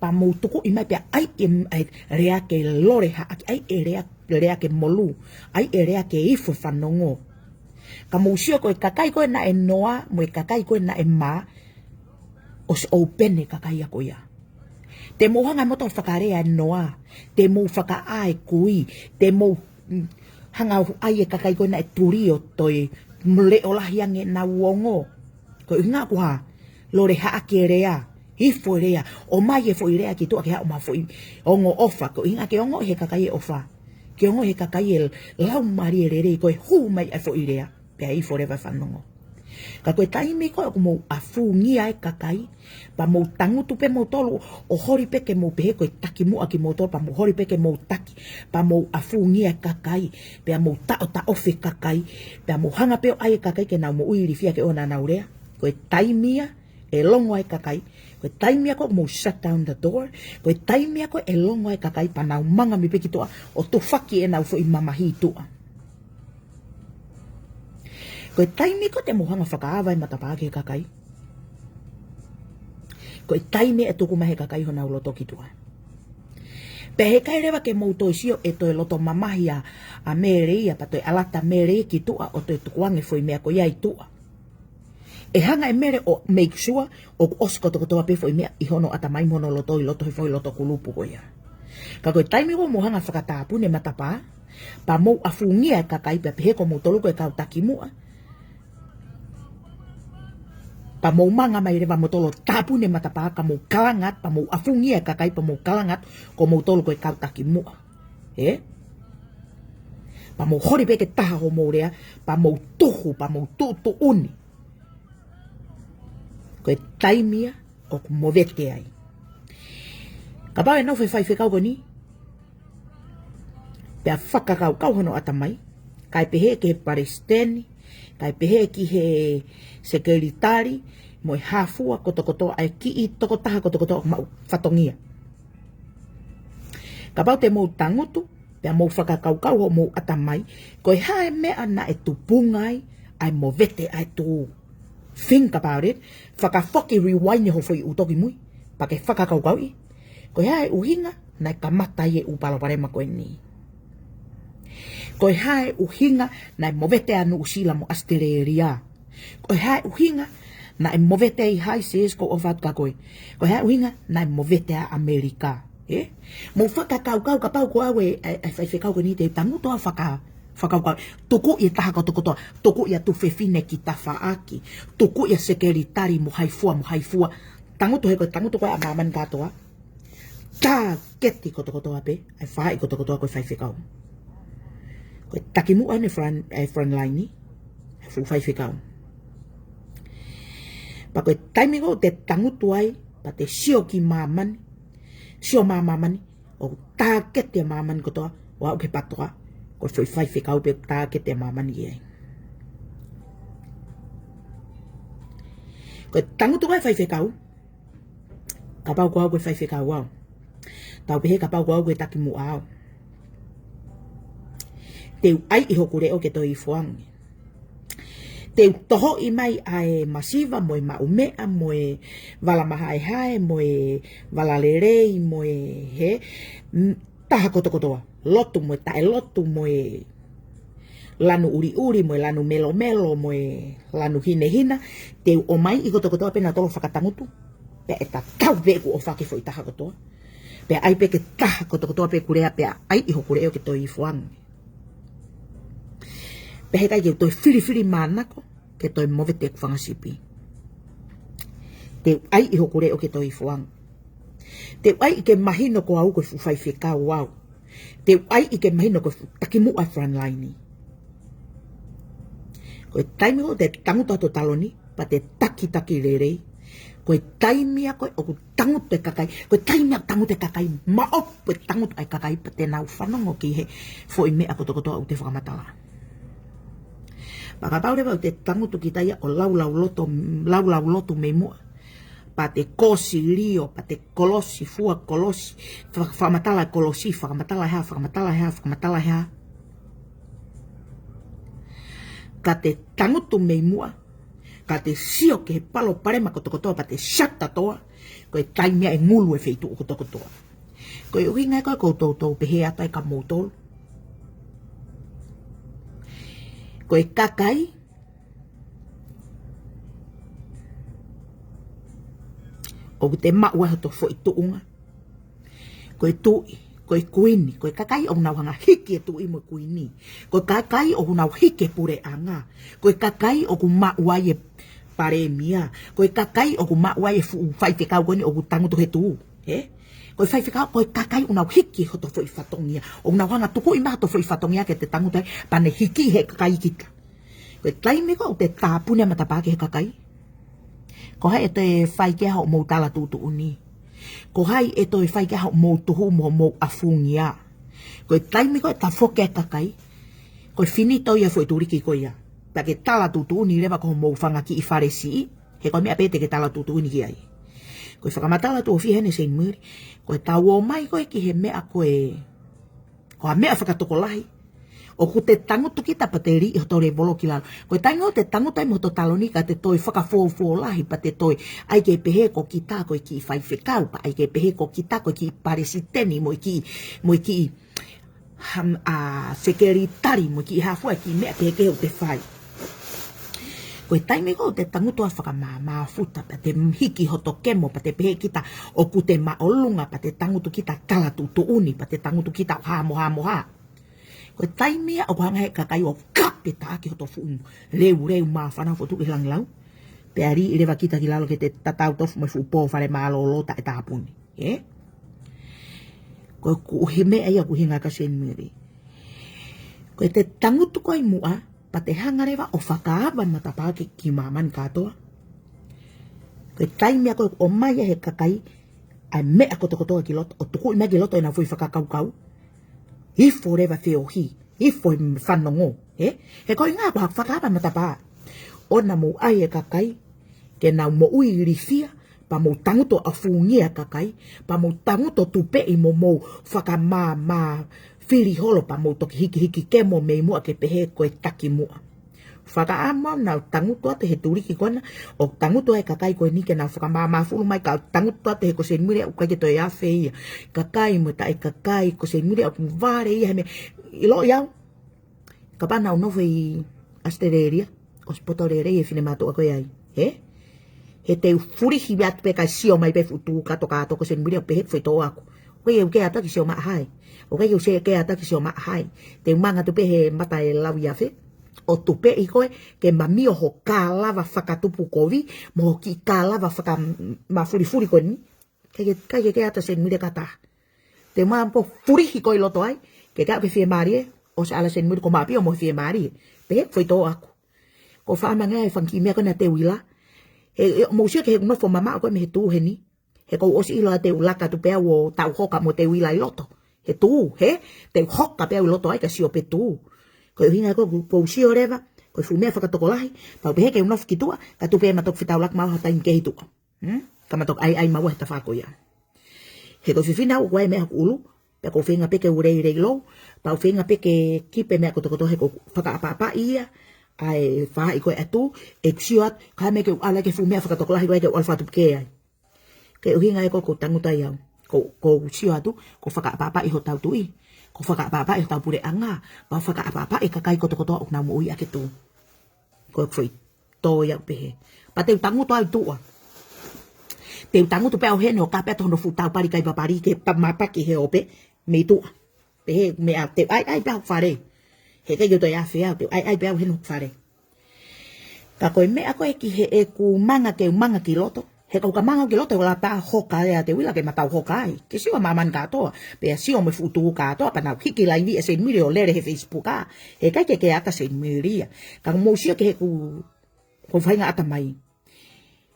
pea mou tukuʻi mai pea ʻai e, ʻai e lea ke lole haʻaki, ʻai e lea, lea ke molū, ʻai e lea ke ifo e fanongo. Ka mou sio ko e kakai ko ē naʻe noa, mo e kakai ko ē naʻe mā, ʻosi ʻoupene e kakai ia ko ia. Te mou hanga ʻe moutolu ʻo fakalea e noa, te mou fakaʻā e kui, te mou, mm, hanga ʻo ʻai e kakai ko ē naʻe tuli ʻo toe leʻo lahi ange ʻenau ongo. Ko e ʻuhinga ko e hā? Lole haʻaki e lea, ifo e lea, ʻomai e foʻi lea ki tuʻa ke haʻu mo ha foʻi ongo ʻofa. Ko e ʻuhinga ke ongoʻi ʻe he kakai e ʻofa. Ke ongoʻi ʻe he kakai e laumālie lelei ko e hū mai ʻa e foʻi lea. Pea ifo leva e fanongo. Ka ko e taimi ko ē ʻoku mou ʻafungia e kakai, pea mou tangutu pē moutolu ʻo holi pē ke mou pehē ko e takimuʻa kimoutolu, pea mou holi pē ke mou taki, pea mou ʻafungia e kakai, pea mou taʻotaʻofi e kakai, pea mou hanga pē ʻo ʻai e kakai ke nau moʻui ilifia ke ʻoua naʻa nau lea. Ko e taimi ia ʻe longo ai e kakai. Ko e taimi ia ko ē ʻoku mou shut down the door. Ko e taimi ia ko ē ʻe longo ai e kakai pea nau manga mai pē ki tuʻa ʻo tufaki ʻenau foʻi mamahi tuʻa. Ko e taimi ko ē te mou hanga ʻo fakaava e matapā ki he kakai, ko e taimi ʻe tuku mai ʻe he kakai honau loto ki tuʻa. Pea heʻikai leva ke mou toe sio ʻe toe loto mamahi ʻa, ʻa Mele ia, pea toe ʻalu atu ʻa Mele ia ki tuʻa ʻo toe tukuange e foʻi meʻa ko ia ʻi tuʻa. ʻE hanga ʻe Mele ʻo make sure ʻoku ʻosi kotokotoa pē e foʻi meʻa ʻi hono ʻatamai mo hono loto ʻi loto he foʻi loto kulupu ko ia. Ka ko e taimi ko ē ʻoku mou hanga ʻo fakatāpuni e matapā, pea mou ʻafungia e kakai pea pehē ko moutolu ko e kau takimuʻa, pea mou manga mai leva moutolu ʻo tāpuni e matapā ka mou kalanga atu, pea mou ʻafungia e kakai pea mou kalanga atu ko moutolu ko e kau takimuʻa. Ē? Pea mou holi pē ke taha hoʻomou lea, pea mou tuhu, pea mou tuʻutuʻuni. Ko e taimi ia ʻoku movete ai. Kapau ʻe nofo e faifekau ko eni, pea fakakaukau hono ʻatamai, kae pehē ki he palesiteni, kae pehē ki he sekelitali, mo e hā fua kotokotoa, ʻa e kiʻi tokotaha kotokotoa ʻoku maʻu fatongia. Kapau te mou tangutu, pea mou fakakaukau hoʻomou ʻatamai, ko e hā e meʻa naʻe tupunga ai ʻa e movete ʻa e tuʻu. Think about it. Fakafoki rewind hoʻo foʻi ʻū toki mui, pea ke fakakaukauʻi, ko e hā e ʻuhinga naʻe kamata ai e ʻū palopalema ko eni? Ko e hā e ʻuhinga naʻe movete ʻa Nuʻusila mo ʻAositelēlia? Ko e hā e ʻuhinga naʻe movete ai, hai sis, ko ʻOfatu ka koe? Ko e hā e ʻuhinga naʻe movete ʻa ʻAmelika? Ē? Mou fakakaukau, kapau ko au e, e, e faifekau ko eni, te u tangutu ʻo faka-, fakakaukau. Tukuʻi e taha kotokotoa, tukuʻi ʻa Tuʻifefine ki tafaʻaki, tukuʻi ʻa sekelitali mo hai fua, mo hai fua. Tangutu he ko e tangutu ko ē ʻa māmani kātoa. Tāketi kotokotoa pē, ʻa e faʻahi kotokotoa ko e faifekau. Ko e takimuʻa ʻene front, e front line ni, ʻa e fuʻu faifekau. Pea ko e taimi ko ē te tangutu ai, pea te sio ki māmani, sio mai māmani, ʻoku tāketi ʻa māmani kotoa, ʻo aʻu ki he PATOA, ko e foʻi faifekau pē ʻoku tāketi ʻa māmani ki ai. Ko e tangutu ko ē faifekau, kapau ko au ko e faifekau au. Tau pehē kapau ko au ko e takimuʻa au. Te u ʻai ʻi hoku leʻo ke toe ifo ange. Te u tohoʻi mai ʻa e masiva mo e maʻumeʻa mo e vala mahaehae mo e vala lelei mo e hē, m-, taha kotokotoa. Lotu mo e taʻelotu mo e lanu ʻuliʻuli mo e lanu melomelo mo e lanu hinehina. Te u ʻomai ʻi kotokotoa pē nautolu ʻo fakatangutu. Pea ʻe tatau pē ʻeku ʻofa ki he foʻi taha kotoa. Pea ʻai pē ke taha kotokotoa pē ʻeku lea pea ʻai ʻi hoku leʻo ke toe ifo ange. Pea heʻikai ke u toe filifilimānako ke toe movete ʻeku fanga sipi. Te u ʻai ʻi hoku leʻo ke toe ifo ange. Te u ʻai ʻi ke mahino ko au ko e fuʻu faifekau au. Te u ʻai ʻi ke mahino ko e fuʻu takimuʻa front line ni. Ko e taimi ko ē te tangutu ai hoto taloni, pea te takitaki lelei. Ko e taimi ia ko ē ʻoku tangutu e kakai, ko e taimi ia ʻoku tangutu e kakai, maʻopoʻopo e tangutu ʻa e kakai pea te nau fanongo ki he foʻi meʻa kotokotoa ʻoku te fakamatala. Pea kapau leva ʻoku te tangutu kita ia ʻo laulauloto, laulauloto mei muʻa. Pea te kosi lio, pea te kolosi, fua kolosi, fa-, fakamatala e kolosi, fakamatala e hā, fakamatala e hā, fakamatala e hā. Ka te tangutu mei muʻa, ka te sio ki he palopalema kotokotoa, pea te shut the door, ko e taimi ia ʻe ngulu e feituʻu kotokotoa. Ko e ʻuhinga ia ko ē ʻoku ou toutou pehē atu ai kia moutolu. Ko e kakai, ʻoku te maʻu ai hoto foʻi tuʻunga. Ko e tuʻi, ko e kuini, ko e kakai ʻoku nau hanga ʻo hiki e tuʻi mo e kuini. Ko e kakai ʻoku nau hiki e puleʻanga. Ko e kakai ʻoku maʻu ai e palēmia. Ko e kakai ʻoku maʻu ai e fuʻu faifekau ko eni ʻoku tangutu he tuʻu. Ē? Ko e faifekau, ko e kakai ʻoku nau hiki hoto foʻi fatongia. ʻOku nau hanga ʻo tukuʻi mai hoto foʻi fatongia ke te tangutu ai, pea ne hiki he kakai kita. Ko e taimi ko ē ʻoku te tāpuni ʻa e matapā ki he kakai, ko hai ʻe toe fai ki ai hoʻomou tala tuʻutuʻuni? Ko hai ʻe toe fai ki ai hoʻomou tuhu mo hoʻomou ʻafungia? Ko e taimi ko ē ʻe tafoki e kakai, ko e finito ia e foʻi tuliki ko ia. Pea ke tala tuʻutuʻuni leva ki homou fanga kiʻi fale siʻi, he ko e meʻa pē te ke tala tuʻutuʻuni ki ai. Ko e fakamatala tuʻo fiha ʻeni Seinimili, ko e tau ō mai ko ē ki he meʻa ko ē, ko ha meʻa fakatokolahi. ʻOku te tangutu kita pea te liʻi hoto lēvolo ki lalo. Ko e taimi ko ē ʻoku te tangutu ai mo hoto taloni ka te toe fakafuofuolahi pea te toe ʻai ke pehē ko kita ko e kiʻi faifekau, pea ʻai ke pehē ko kita ko e kiʻi palesiteni mo e kiʻi, mo e kiʻi ham-, ʻa, sekelitali mo e kiʻi hā fua e kiʻi meʻa kehekehe ʻoku te fai. Ko e taimi ko ē ʻoku te tangutu ʻo fakamāmāfuta, pea te hiki hoto kemo, pea te pehē kita ʻoku te māʻolunga, pea te tangutu kita tala tuʻutuʻuni, pea te tangutu kita ʻo hā mo hā mo hā. Ko e taimi ia ʻoku hanga he kakai ʻo kapeta ʻaki hoto fuʻu leuleu māfana, fotu ki langilau. Pea liʻi leva kita ki lalo ke te tatau tofu mo e fuʻu pō fale mālōlō taʻetāpuni. Ē? Ko e kuʻuhi meʻa ia ʻoku ʻuhinga kia Seinimili. Ko e te tangutu ko ē ʻi muʻa, pea te hanga leva ʻo fakaava matapā ki, ki māmani kātoa. Ko e taimi ia ko ē ʻoku ʻomai ai he kakai, ʻa e meʻa kotokotoa ki loto, ʻo tukuʻi mai ki loto ʻenau foʻi fakakaukau. Hifo leva feohi, hifo e fanongo, ē? He ko e ʻuhinga ko haʻaku fakaʻapaʻapa matapā. ʻOua naʻa mou ʻai e kakai ke nau moʻui ilifia, pea mou tangutu ʻo fungia e kakai, pea mou tangutu ʻo tupeʻi mo mou fakamāmā fili holo pea mou toki hikihiki kemo mei muʻa ke pehē ko e taki muʻa. Fakaʻamu au naʻa ku tangutu atu he tuliki ko ena, ʻo tangutu ai e kakai ko eni ke nau fakamāmāfulu mai, ka u tangutu atu he ko Seinimili ʻoku ʻikai ke toe afe ia. Kakai mo taʻekakai, ko Seinimili ʻoku vale ia he meʻa, ʻiloʻi au. Kapau naʻa ku nofo ʻi ʻAositelēlia, ʻosi poto lelei e finemātuʻa ko ia ai. He? He te u fulihi atu pē kae sio mai pē fuʻu tuʻu kātoa kātoa ko Seinimili ʻo pehē foʻi tō aku. ʻOku ʻikai ke u kea atu ki Siomaʻa Hai. ʻOku ʻikai ke u kea atu ki Siomaʻa Hai. Te u manga atu pē he mata e lauiafe. ʻO tupeʻi koe, ke mamio ho kalava fakatupu kovi, mo ho kiʻi kalava fakamafulifuli ko eni. ʻIkai ke, ʻikai ke kea atu Seinimili kātoa. Te u manga pō fulihi koe ʻi loto ai, ke kau ke fiemālie, ʻosi ʻalu Seinimili ko Maʻapi ʻo mo fiemālie. Pehē foʻi tō aku. Ko e faʻamange e fanga kiʻi meʻa ko ena te u ʻilo. He, he, mou sio ki he nofo mamaʻo ko ē mei he tuʻu heni. He ʻoku ou ʻosi ʻilo ʻa te u laka atu pē au ʻo tau hoka mo te u ʻilo ʻi loto. He tuʻu, he, te u hoka pē au ʻi loto ai ka sio pē tuʻu. Ko e ʻuhinga ko ē ʻoku ou sio leva, ko e fuʻu meʻa fakatokolahi, pea u pehē ke u nofo ki tuʻa, ka tuku pē ma toki fetaulaki maua ha taimi kehe ʻi tuʻa. Hmm? Ka ma toki ʻaiʻai maua he tafaʻaki ko ia. He ko e fefine au ʻoku ʻi ai e meʻa hoku ʻulu, pea ʻoku ou feinga pē ke u leilei lou, pea u feinga pē ke kipe meʻa kotokotoa he ʻoku ou fakaʻapaʻapaʻi ia, ʻa e faʻahi ko ē ʻa tuʻu, ʻeku sio atu, ka meʻa ke u ʻalu ai ki he fuʻu meʻa fakatokolahi ko ē ke u ʻalu fakatupu kē ai. Ko e ʻuhinga ia ʻoku ou tangutu ai au. ʻOku ou, ʻoku ou sio atu, ʻoku ou fakaʻapaʻapaʻi hotau tuʻi. ʻOku ou fakaʻapaʻapaʻi hotau puleʻanga. Pea ʻoku ou fakaʻapaʻapaʻi e kakai kotokotoa ʻoku nau moʻui ʻaki e tuʻi. Ko e foʻi tō ia ʻoku pehē. Pea te u tangutu au ʻi tuʻa. Te u tangutu pē au heni ʻo kapa atu hono fuʻu taupali kai papali ke pa-, mapaki he ope mei tuʻa. Pehē meʻa te u ʻaiʻai pē au hoku fale. He ʻikai ke u toe afe au, te u ʻaiʻai pē au heni hoku fale. Ka ko e meʻa ko ē ki heʻeku manga ke u manga ki loto. He ʻoku ou ka manga ki loto ʻo lata hoka ʻa te u ʻilo ke ma tau hoka ai. Ke sio ʻa māmani kātoa. Pea sio mo e fuʻu tuʻu kātoa, pea nau hiki laivi ʻa Seinimili ʻo lele he Facebook ā. He ʻikai ke kea atu Seinimili ia. Ka mou sio ki heʻeku, ko e faʻahinga ʻatamai.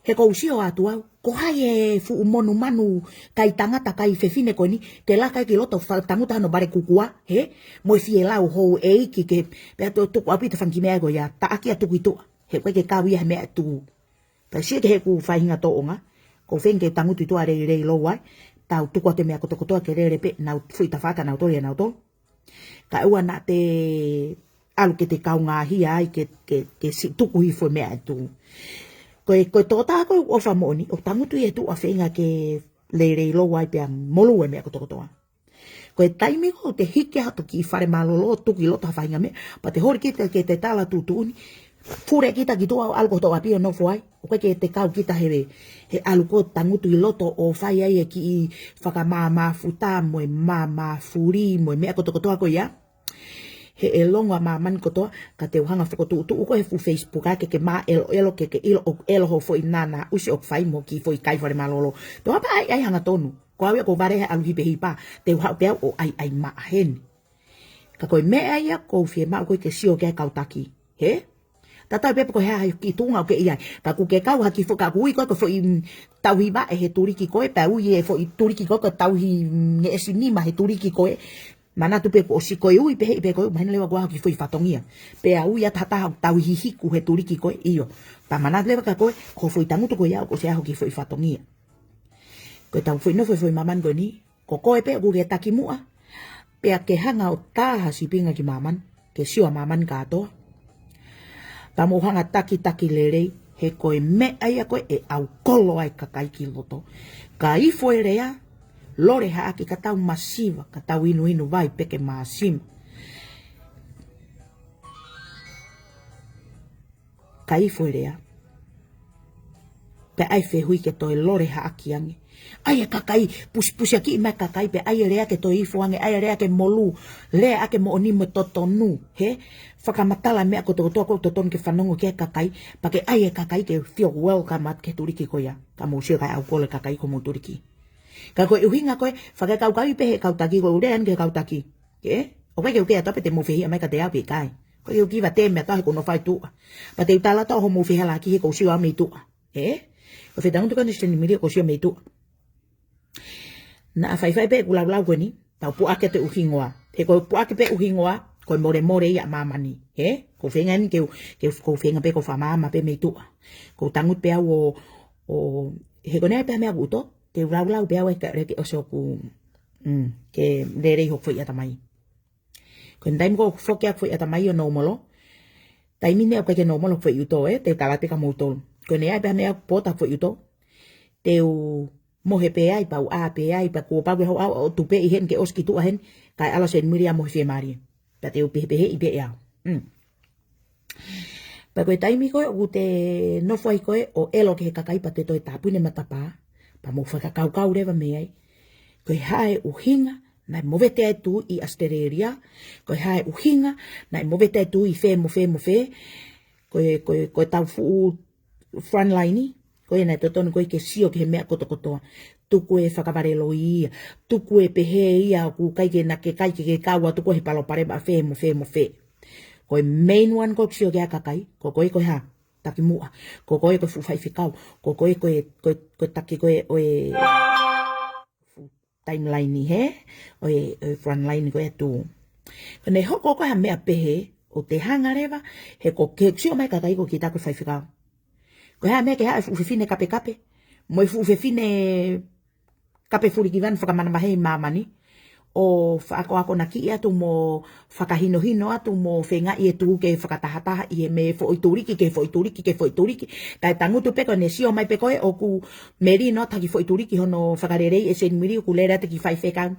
He ʻoku ou sio atu au, ko hai e fuʻu monumanu kai tangata kai fefine ko eni, ke laka ai ki loto fa-, tangutu hano vale kukua, he, mo e fielau houʻeiki ke, pea to-, tuku ʻaupito e fanga kiʻi meʻa ko ia, taʻaki ʻo tuku ʻi tuʻa, he ʻoku ʻikai ke kau ia he meʻa ʻa tuʻu. Pea sio ki heʻeku faʻahinga tōʻonga, ʻoku ou feinga ke tangutu ʻi tuʻa leilei lou ai, tau tuku atu e meʻa kotokotoa ke lele pē, nau foʻi tafaʻaki ʻanautolu ʻia nautolu. Ka ʻoua naʻa te ʻalu ke te kaungāhia ai ke, ke, ke siʻi tuku hifo e meʻa ʻa tuʻu. Ko e, ko e tokotaha ko ē ʻofa moʻoni, ʻoku tangutu ia ʻi tuʻa feinga ke leilei lou ai pea molū e meʻa kotokotoa. Ko e taimi ko ē te hiki atu ki fale mālōlō, tuku ʻi loto ha faʻahinga meʻa, pea te holi kita ke te tala tuʻutuʻuni, fule kita ki tuʻa ʻo ʻalu ki hoto ʻapi ʻo nofo ai. ʻOku ʻikai ke te kau kita he, he ʻalu ko ē tangutu ʻi loto ʻo fai ai e kiʻi fakamāmāfuta mo e māmāfuli mo e meʻa kotokotoa ko ia. He ʻe longo ʻa māmani kotoa, ka te u hanga fokotuʻutuʻu ko ē he fuʻu Facebook ā ke ke māʻeloʻelo ke ke ʻilo ʻoku ʻelo ho foʻi nānā ʻusi ʻoku fai mo e kiʻi foʻi kai fale mālōlō. Te u hapa ai, ai hangatonu. Ko au ia ʻoku ou vale he ʻalu hipehipa. Te u haʻu pē au ʻo ʻaiʻai maʻa heni. Ka ko e meʻa ia ʻoku ou fiemaʻu ko ē ke sio ki ai e kau taki. He? Tatau ai pē pe ko e hā ha kiʻi tuʻunga ʻoku ke ʻi ai. Ka ʻoku ke kau ha kiʻi foʻi, ka ʻoku ui koe ko e foʻi, mm, tauhi vaʻe he tuliki ko ē, pea ui e foʻi tuliki ko ē ko e tauhi, mm, ngeʻesi nima he tuliki ko ē. Manatu pē kuo ʻosi ko e ui pē he, pē ko e mahino leva kuo ʻi ai ha kiʻi foʻi fatongia. Pea ui ʻe ha taha ʻoku tauhi hiku he tuliki ko ē, ʻio. Pea manatu leva kia koe, ko e foʻi tangutu ko ia ʻoku ʻosi ʻi ai ha kiʻi foʻi fatongia. Ko ʻetau foʻi nofo he foʻi māmani ko eni, ko koe pē ʻoku ke taki muʻa, pea ke hanga ʻo tā ha sīpinga ki māmani, ke sio ʻa māmani kātoa. Pea mou hanga takitaki lelei, he ko e meʻa ia ko ē ʻe ʻaukolo ai e kakai ki loto. Ka ifo e lea, lole haʻaki ka tau masiva, ka tau inuinu vai pē ke māsima. Ka ifo e lea. Pea ʻai e fehuʻi ke toe lole haʻaki ange. ʻAi e kakai, pusipusiakiʻi mai e kakai, pea ʻai e lea ke toe ifo ange, ʻai e lea ke molū, lea ʻaki e moʻoni mo e totonu, he? Fakamatala e meʻa kotokotoa ʻoku totonu ke fanongo ki ai e kakai, pea ke ʻai e kakai ke feel welcome atu ki he tuliki ko ia, ka mou sio kae ʻaukolo e kakai ki homou tuliki. Ka ko e ʻuhinga ko ē, fakakaukauʻi pē he kau taki, ko e ʻuhinga eni ki he kau taki. Ke? ʻOku ʻikai ke u kea atu pē te mou fehiʻa mai kiate au pe ʻikai. ʻOku ʻikai ke u kiva te mea tau he ʻoku ou nofo ʻi tuʻa. Pea te u tala atu hoʻomou fehālaaki he ʻoku ou sio au mei tuʻa. He? ʻOku ou fetangutu ko eni Seinimili ʻoku ou sio mei tuʻa. Naʻa faifai pē ʻeku laulau ko eni, tau puʻaki atu ʻeku hingoa. He ko e puʻaki pē ʻeku hingoa, ko e molemole ia ʻa māmani. He? Ko e feinga eni ke u, ke u, ko e feinga pē ke u fakamaama pē mei tuʻa. Ko u tangutu pē au ʻo, ʻo, he ko e ʻai pē ha meʻa ʻoku ʻuto, ke u laulau pē au ʻe ka, ke ʻosi ʻoku, mm, ke lelei hoku foʻi ʻatamai. Ko e taimi ko ē ʻoku foki ʻeku foʻi ʻatamai ʻo nōmolo. Taimi ni ʻoku ʻikai ke nōmolo ʻeku foʻi ʻuto, ē, te u tala pē kia moutolu. Ko e ʻai pē ha meʻa ʻoku poto ʻeku foʻi ʻuto, te u mohe pē ai, pea u ʻā pē ai, pea kuo pau ke hau au, ʻo tupeʻi heni ke ʻosi ki tuʻa heni, kae ʻalu ʻa Seinimili ʻo mohe fiemālie. Pea te u pehepeheʻi pē au. Mm. Pea ko e taimi ko ē ʻoku te nofo ai ko ē ʻo ʻelo ki he kakai pea te toe tāpuni e matapā, pea mou fakakaukau leva mei ai. Ko e hā e ʻuhinga naʻe movete ai e tuʻi ʻi ʻAositelēlia, ko e hā e ʻuhinga naʻe movete ai e tuʻi ʻi fē mo fē mo fē, ko e, ko e, ko e tau fuʻu frontline, ko ia naʻe totonu ko ē ke sio ki he meʻa kotokotoa. Tuku e fakavale loi ia, tuku e pehē ia ʻoku ʻikai ke na ke kai ke ke kau atu ko ē he palopalema ʻa fē mo fē mo fē. Ko e main one ko ē ʻoku sio ki ai e kakai, ko koe ko e hā, taki muʻa, ko koe ko e fuʻu faifekau, ko koe ko e, ko e, ko e taki ko ē ʻo e timeline he, ʻo e, ʻo e frontline ko ē ʻa e tuʻi. Ko ʻene hoko ko ē ha meʻa pehē, ʻoku te hanga leva, he ko e ke sio mai e kakai ko kita ko e faifekau. Ko e hā e meʻa ke haʻu e fuʻu fefine kapekape, mo e fuʻu fefine kape fulikivanu fakamanavahē ʻi māmani, ʻo fakaakoʻakonakiʻi atu mo fakahinohino atu mo feingaʻi e tuʻi ke fakatahataha ʻi he meʻa foʻi tuliki, ke foʻi tuliki, ke foʻi tuliki. Kae tangutu pē ko ʻene sio mai pē ko ē ʻoku melino atu ha kiʻi foʻi tuliki hono fakaleleiʻi ʻe Seinimili ʻoku lele atu e kiʻi faifekau.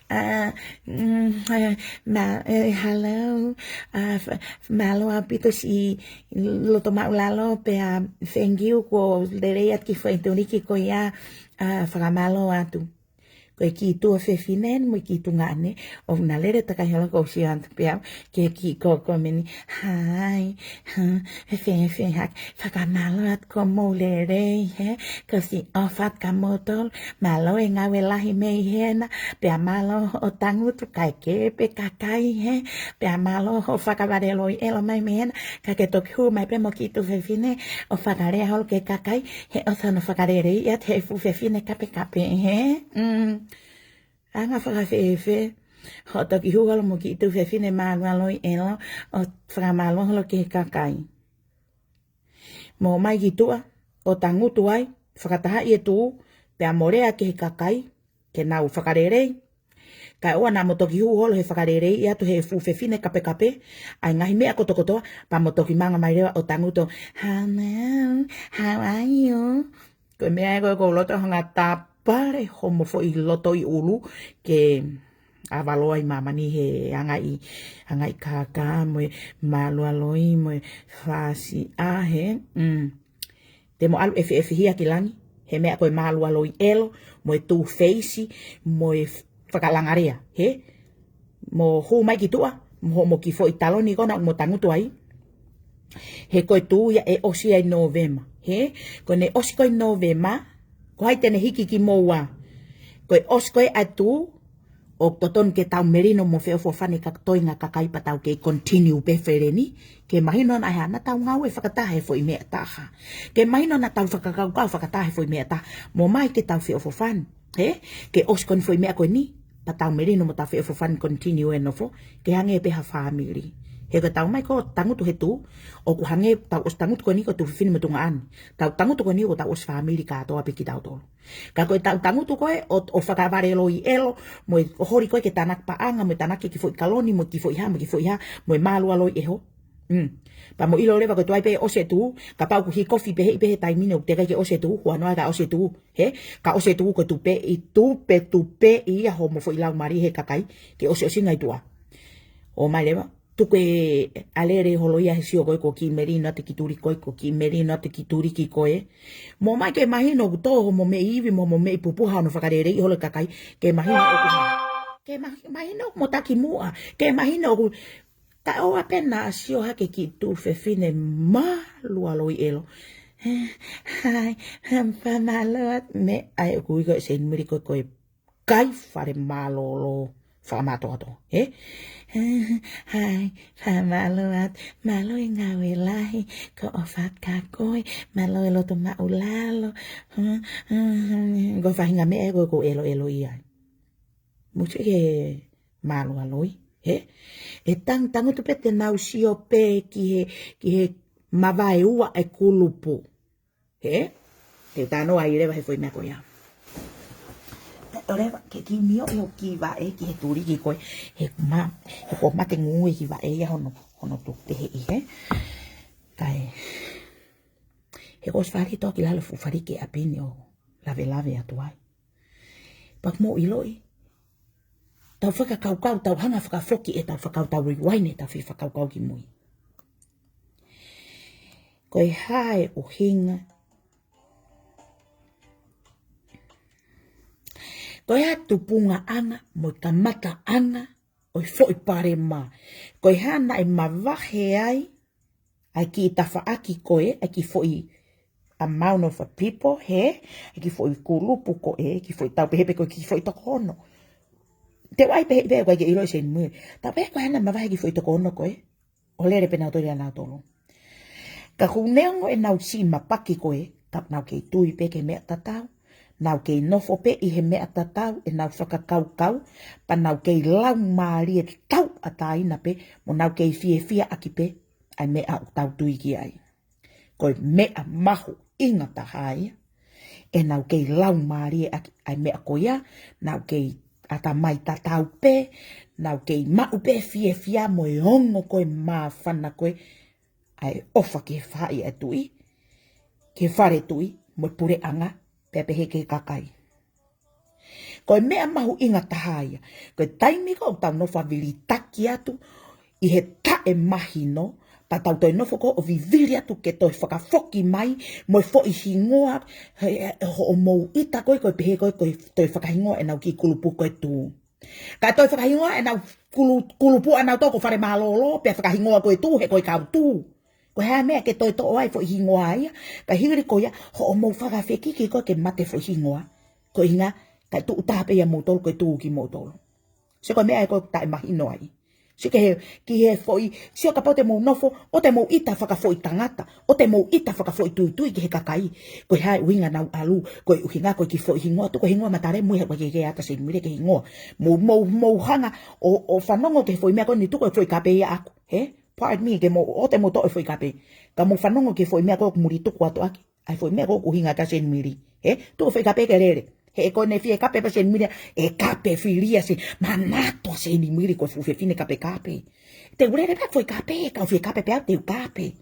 Ah, mm, eh, ma-, eh, hello. Ah, f-, mālō ʻaupito siʻi loto māʻulalo pea, ah, thank you kuo lelei atu e kiʻi foʻi tuliki ko ia, ah, fakamālō atu. Ko e kiʻi tuofefine mo e kiʻi tuongaʻane, ʻo na lele takai holo ko u sio atu pē au ki he kiʻi kōkōmeni. Hi, huh, he fēfē hake, fakamālō atu kuo mou lelei he, kuo u siʻi ʻofa atu kia moutolu, mālō e ngāue lahi mei hena, pea mālō hoʻo tangutu kae kehe pē kakai he, pea mālō hoʻo fakavale loi ʻelo mai mei hena, ka ke toki hū mai pē mo e kiʻi tuofefine ʻo fakalea holo ki he kakai, he ʻosi hono fakaleleiʻi atu he fuʻu fefine kapekape he. Mm. Anga fakafēfē hoʻo toki hū holo mo e kiʻi tuofefine mālualoi ʻelo ʻo fakamālō holo ki he kakai. Mou ō mai ki tuʻa ʻo tangutu ai, fakatahaʻi e tuʻi, pea mo lea ki he kakai, ke nau fakalelei. Kae ʻoua naʻa mo toki hū holo he fakaleleiʻi atu he fuʻu fefine kapekape ʻa e ngaahi meʻa kotokotoa, pea mo toki manga mai leva ʻo tangutu. Hello, how are you? Ko e meʻa ē ko ē ʻoku ou loto hanga tapale homo foʻi loto ʻi ʻulu ke ʻavaloa ʻi māmani he anga ʻi, anga ʻi kākā mo e mālualoi mo e fāsiʻa he. Mm. Te mo ʻalu ʻefeʻefehia ki langi he meʻa ko e mālualoi ʻelo mo e tuʻu feisi mo e fakalanga lea he. Mo hū mai ki tuʻa, mo homo kiʻi foʻi taloni ko ena mo tangutu ai. He ko e tuʻi ia ʻe ʻosi ai Nōvema. He, ko ʻene ʻosi ko ē Nōvema, ko hai te ne hiki kimoua? Ko e ʻosi ko ē ʻa e tuʻi, ʻoku totonu ke tau melino mo feʻofoʻofani e toenga kakai pea tau kei continue pē feleni, ke mahino naʻa ʻi ai hano tau ngāue fakataha he foʻi meʻa ʻe taha. Ke mahino naʻa tau fakakaukau fakataha he foʻi meʻa ʻe taha. Mou ō mai ke tau feʻofoʻofani. He, ke ʻosi ko eni foʻi meʻa ko eni, pea tau melino mo tau feʻofoʻofani continue e nofo, ke hangē pē ha fāmili. He ko ʻetau ō mai ko ē ʻo tangutu he tuʻi, ʻoku hangē tau ʻosi tangutu ko eni ko e tuofefine mo e tuongaʻane. Tau tangutu ko eni ʻoku tau ʻosi fāmili kātoa pē kitautolu. Ka ko ʻetau tangutu ko ē ʻo, ʻo fakavale loi ʻelo, mo e holi ko ē ke tānaki paʻanga, mo e tānaki e kiʻi foʻi kaloni, mo e kiʻi foʻi hā, mo e kiʻi foʻi hā, mo e mālualoi ʻelo. Mm. Pea mo ʻilo leva ko e tuai pē ʻosi e tuʻi, kapau ʻoku hikofi pē he ʻi pē he taimi ni ʻoku teʻeki ai ke ʻosi e tuʻi, huanoa ka ʻosi e tuʻi, he, ka ʻosi e tuʻi ko e tupeʻi, tupe, tupeʻi ia homo foʻi laumālie he kakai, ke ʻosiʻosinga ʻi tuʻa. ʻO mai leva, tuku e ʻalele holo ia he sio ko ē ko e kiʻi melino atu e kiʻi tuliki ko ē, ko e kiʻi melino atu e kiʻi tuliki ko ē. Mou ō mai ke mahino ʻoku tō homo meʻi ivi mo homo meʻi pupuha hono fakaleleiʻi holo e kakai, ke mahino ʻoku, ke mahi-, mahino ʻoku mo taki muʻa, ke mahino ʻoku Kae ʻoua pē naʻa sio hake e kiʻi tuofefine mālualoi ʻelo. Hai, fakamālō atu. Meʻa ē ʻoku ui ko ē ʻe Seinimili ko e, ko e kai fale mālōlō. Fakamātoato, ē? Hai, fakamālō atu, mālō e ngāue lahi, ko e ʻofa atu kia koe, mālō e loto maʻulalo. Ko e faʻahinga meʻa ē ko ē ʻoku ou ʻeloʻelo ai. Mutu ke mālualoi, ē? ʻE tang, tangutu pē te nau sio pē ki he, ki he mavaeua e kulupu. Hē? Te u talanoa ai leva he foʻi meʻa ko ia. Pea ʻoua leva ke kiʻi mio ʻi hoʻo kiʻi vaʻe ki he tuliki ko ē, he ma, he ko e mate ngū e kiʻi vaʻe ia hono, hono tuku pehē ʻi hē. Kae, he ko e ʻosi fālito ki lalo fuʻu faliki ʻa Pini ʻo lavelave atu ai. Pea mou ʻiloʻi, tau fakakaukau, tau hanga fakafoki ʻetau fakakaukau, rewind ʻetau fie fakakaukau ki mui. Ko e hā e ʻuhinga? Ko e hā e tupuʻanga mo e kamataʻanga ʻo e foʻi palopalema? Ko e hā naʻe mavahe ai ʻa e kiʻi tafaʻaki ko ē, ʻa e kiʻi foʻi amount of a people, hē? ʻA e kiʻi foʻi kulupu ko ē, kiʻi foʻi tau pehē pē ko e kiʻi foʻi toko ono. Te u ʻai pehē pē ko e ke ʻilo ʻe Seinimili. Tau pehē ko e hā naʻe mavahe e kiʻi foʻi toko ono ko ē, ʻo lele pē nautolu ia nautolu. Ka kuo neongo ʻenau siʻi mapaki ko ē, ka nau kei tui pē ki he meʻa tatau, nau kei nofo pē ʻi he meʻa tatau ʻenau fakakaukau, pea nau kei laumālie tauʻatāina pē, mo nau kei fiefia ʻaki pē ʻa e meʻa ʻoku tau tui ki ai. Ko e meʻa mahuʻinga taha ia. ʻEnau kei laumālie ʻaki ʻa e meʻa ko ia, nau kei ʻatamai tatau pē, nau kei maʻu pē fiefia mo e ongo ko e māfana ko ē ʻa e ʻofa ki he faʻahi ʻa e tuʻi, ki he fale tuʻi, mo e puleʻanga, pea pehē ki he kakai. Ko e meʻa mahuʻinga taha ia. Ko e taimi ko ē ʻoku tau nofo ʻo vilitaki atu ʻi he taʻemahino, pea tau toe nofo ko ē ʻo vivili atu ke toe fakafoki mai mo e foʻi hingoa, he, he, hoʻomou ʻita ko ē, ko e pehē ko ē, ko e toe fakahingoa ʻenau kiʻi kulupu ko e Tū. Kae toe fakahingoa ʻenau kulu-, kulupu ʻanautolu ko Fale Mālōlō, pea fakahingoa ko e Tū, he ko e kau Tū. Ko e hā e meʻa ke toe toʻo ai e foʻi hingoa ia, ka hili ko ia, hoʻomou fakafekiki ko ē ke mate e foʻi hingoa. Ko e ʻuhinga, kae tuʻu taha pē ia moutolu ko e Tū kimoutolu. Sio ko e meʻa ē ko ē taʻemahino ai. Sio ki he, ki he foʻi, sio kapau te mou nofo, ʻoua te mou ʻita fakafoʻitangata, ʻoua te mou ʻita fakafoʻituitui ki he kakai. Ko e hā e ʻuhinga naʻa nau ʻalu, ko e ʻuhinga ko e kiʻi foʻi hingoa, tuku e hingoa matalemu ia, ʻoua ke ke ʻata Seinimili ki he hingoa. Mou, mou, mou hanga ʻo, ʻo fanongo ki he foʻi meʻa ko eni, tuku e foʻi kape ia ʻaʻaku, hē? Pardon me, ke mou, ʻoua te mou toʻo e foʻi kape. Ka mou fanongo ki he foʻi meʻa ko ē ʻoku muli tuku atu ʻaki. ʻA e foʻi meʻa ko ē ʻoku ʻuhinga kia Seinimili. Hē? Tuku e foʻi kape ke lele. He ko ʻene fie kape pē Seinimili, ʻe kape fili ia Sein-, manatu ʻa Seinimili ko e fuʻu fefine kapekape. Te u lele pē foʻi kape, ka u fie kape pē au te u kape.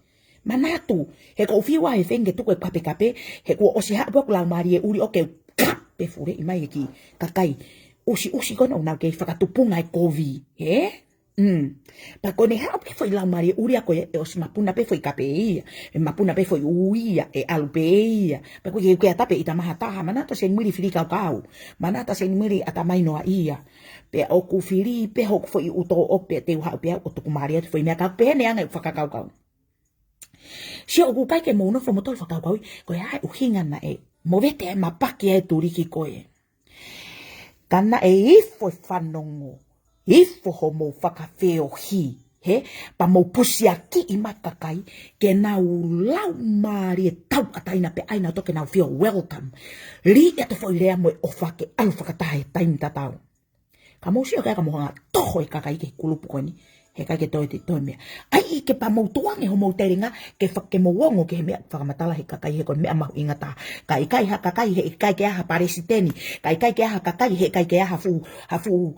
Manatu, he ko u fiu ʻa e feinga ke tuku e kapekape, he kuo ʻosi haʻu pē hoku laumālie ʻuli ʻo ke u kape fuleʻi mai e kiʻi kakai ʻusiʻusi ko ena ʻoku nau kei fakatupunga e kovi. Hē? Mm. Pea ko ʻene haʻu pē foʻi laumālie ʻuli ia ko ē, ʻe ʻosi mapuna pē foʻi kape ia, ʻe mapuna pē foʻi ʻū ia, ʻe ʻalu pē ia. Pea ko e ke ʻata pē ʻi tamaha taha, manatu ʻa Seinimili fili kaukau. Manatu ʻa Seinimili ʻatamai noaʻia. Pea ʻoku fili pē hoku foʻi ʻuto ʻo pea te u haʻu pē au ʻo tuku mālie atu e foʻi meʻa ka pehē ʻene anga e fakakaukau. Sio ʻoku ʻikai ke mou nofo moutolu ʻo fakakaukauʻi, ko e hā e ʻuhinga naʻe movete ai e mapaki ʻa e tuliki ko ē. Ka naʻe ifo e fanongo, ifo hoʻomou fakafeohi, hē, pea mou pusiakiʻi mai e kakai, ke nau laumālie tauʻatāina pē ʻa ia naʻa nau toki nau feel welcome. Lī atu e foʻi lea mo e ʻofa ke ʻalu fakataha he taimi tatau. Ka mou sio ki ai ka mou hanga ʻo toho e kakai ki he kulupu ko eni, heʻikai ke toe, toe meʻa. ʻAi ke pea mou tukuange hoʻomou telinga ke fa-, ke mou ongo ki he meʻa fakamatala he kakai he ko e meʻa mahuʻinga taha. Ka ʻikai ha kakai heʻikai ke ʻi ai ha palesiteni. Ka ʻikai ke ʻi ai ha kakai heʻikai ke ʻi ai ha fuʻu, ha fuʻu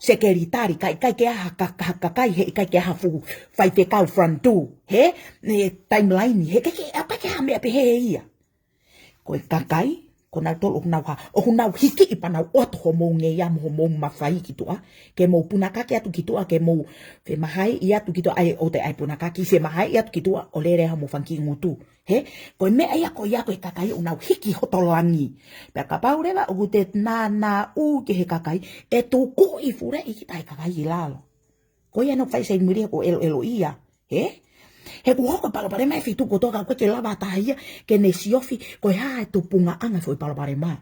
sekelitali. Ka ʻikai ke ʻi ai ha ka-, ha kakai heʻikai ke ʻi ai ha fuʻu faifekau front two. Hē? ʻE timeline. Heʻikai ke, ʻikai ke ʻi ai ha meʻa pehē ia. Ko e kakai, ko nautolu ʻoku nau hā, ʻoku nau hikiʻi pea nau ʻoatu hoʻomou ngeia mo hoʻomou mafai ki tuʻa, ke mou punakaki atu ki tuʻa, ke mou femahaiʻi atu ki tuʻa, ʻai ʻoua te ʻai punakaki, femahaiʻi atu ki tuʻa, ʻo lele ai hoʻomou fanga kiʻi ngutu. Hē? Ko e meʻa ia ko ia ko e kakai ʻoku nau hiki hoto langi. Pea kapau leva ʻoku te nānā ʻū ki he kakai, ʻe tukuʻi fuleʻi kita ʻe he kakai ʻi lalo. Ko ia naʻe fai ʻe Seinimili ʻoku ʻeloʻelo ia. Hē? He kuo hoko e palopalema he feituʻu kotoa ka ʻoku ʻikai ke lava ha taha ia ke ne siofi ko e hā e tupuʻanga e foʻi palopalema.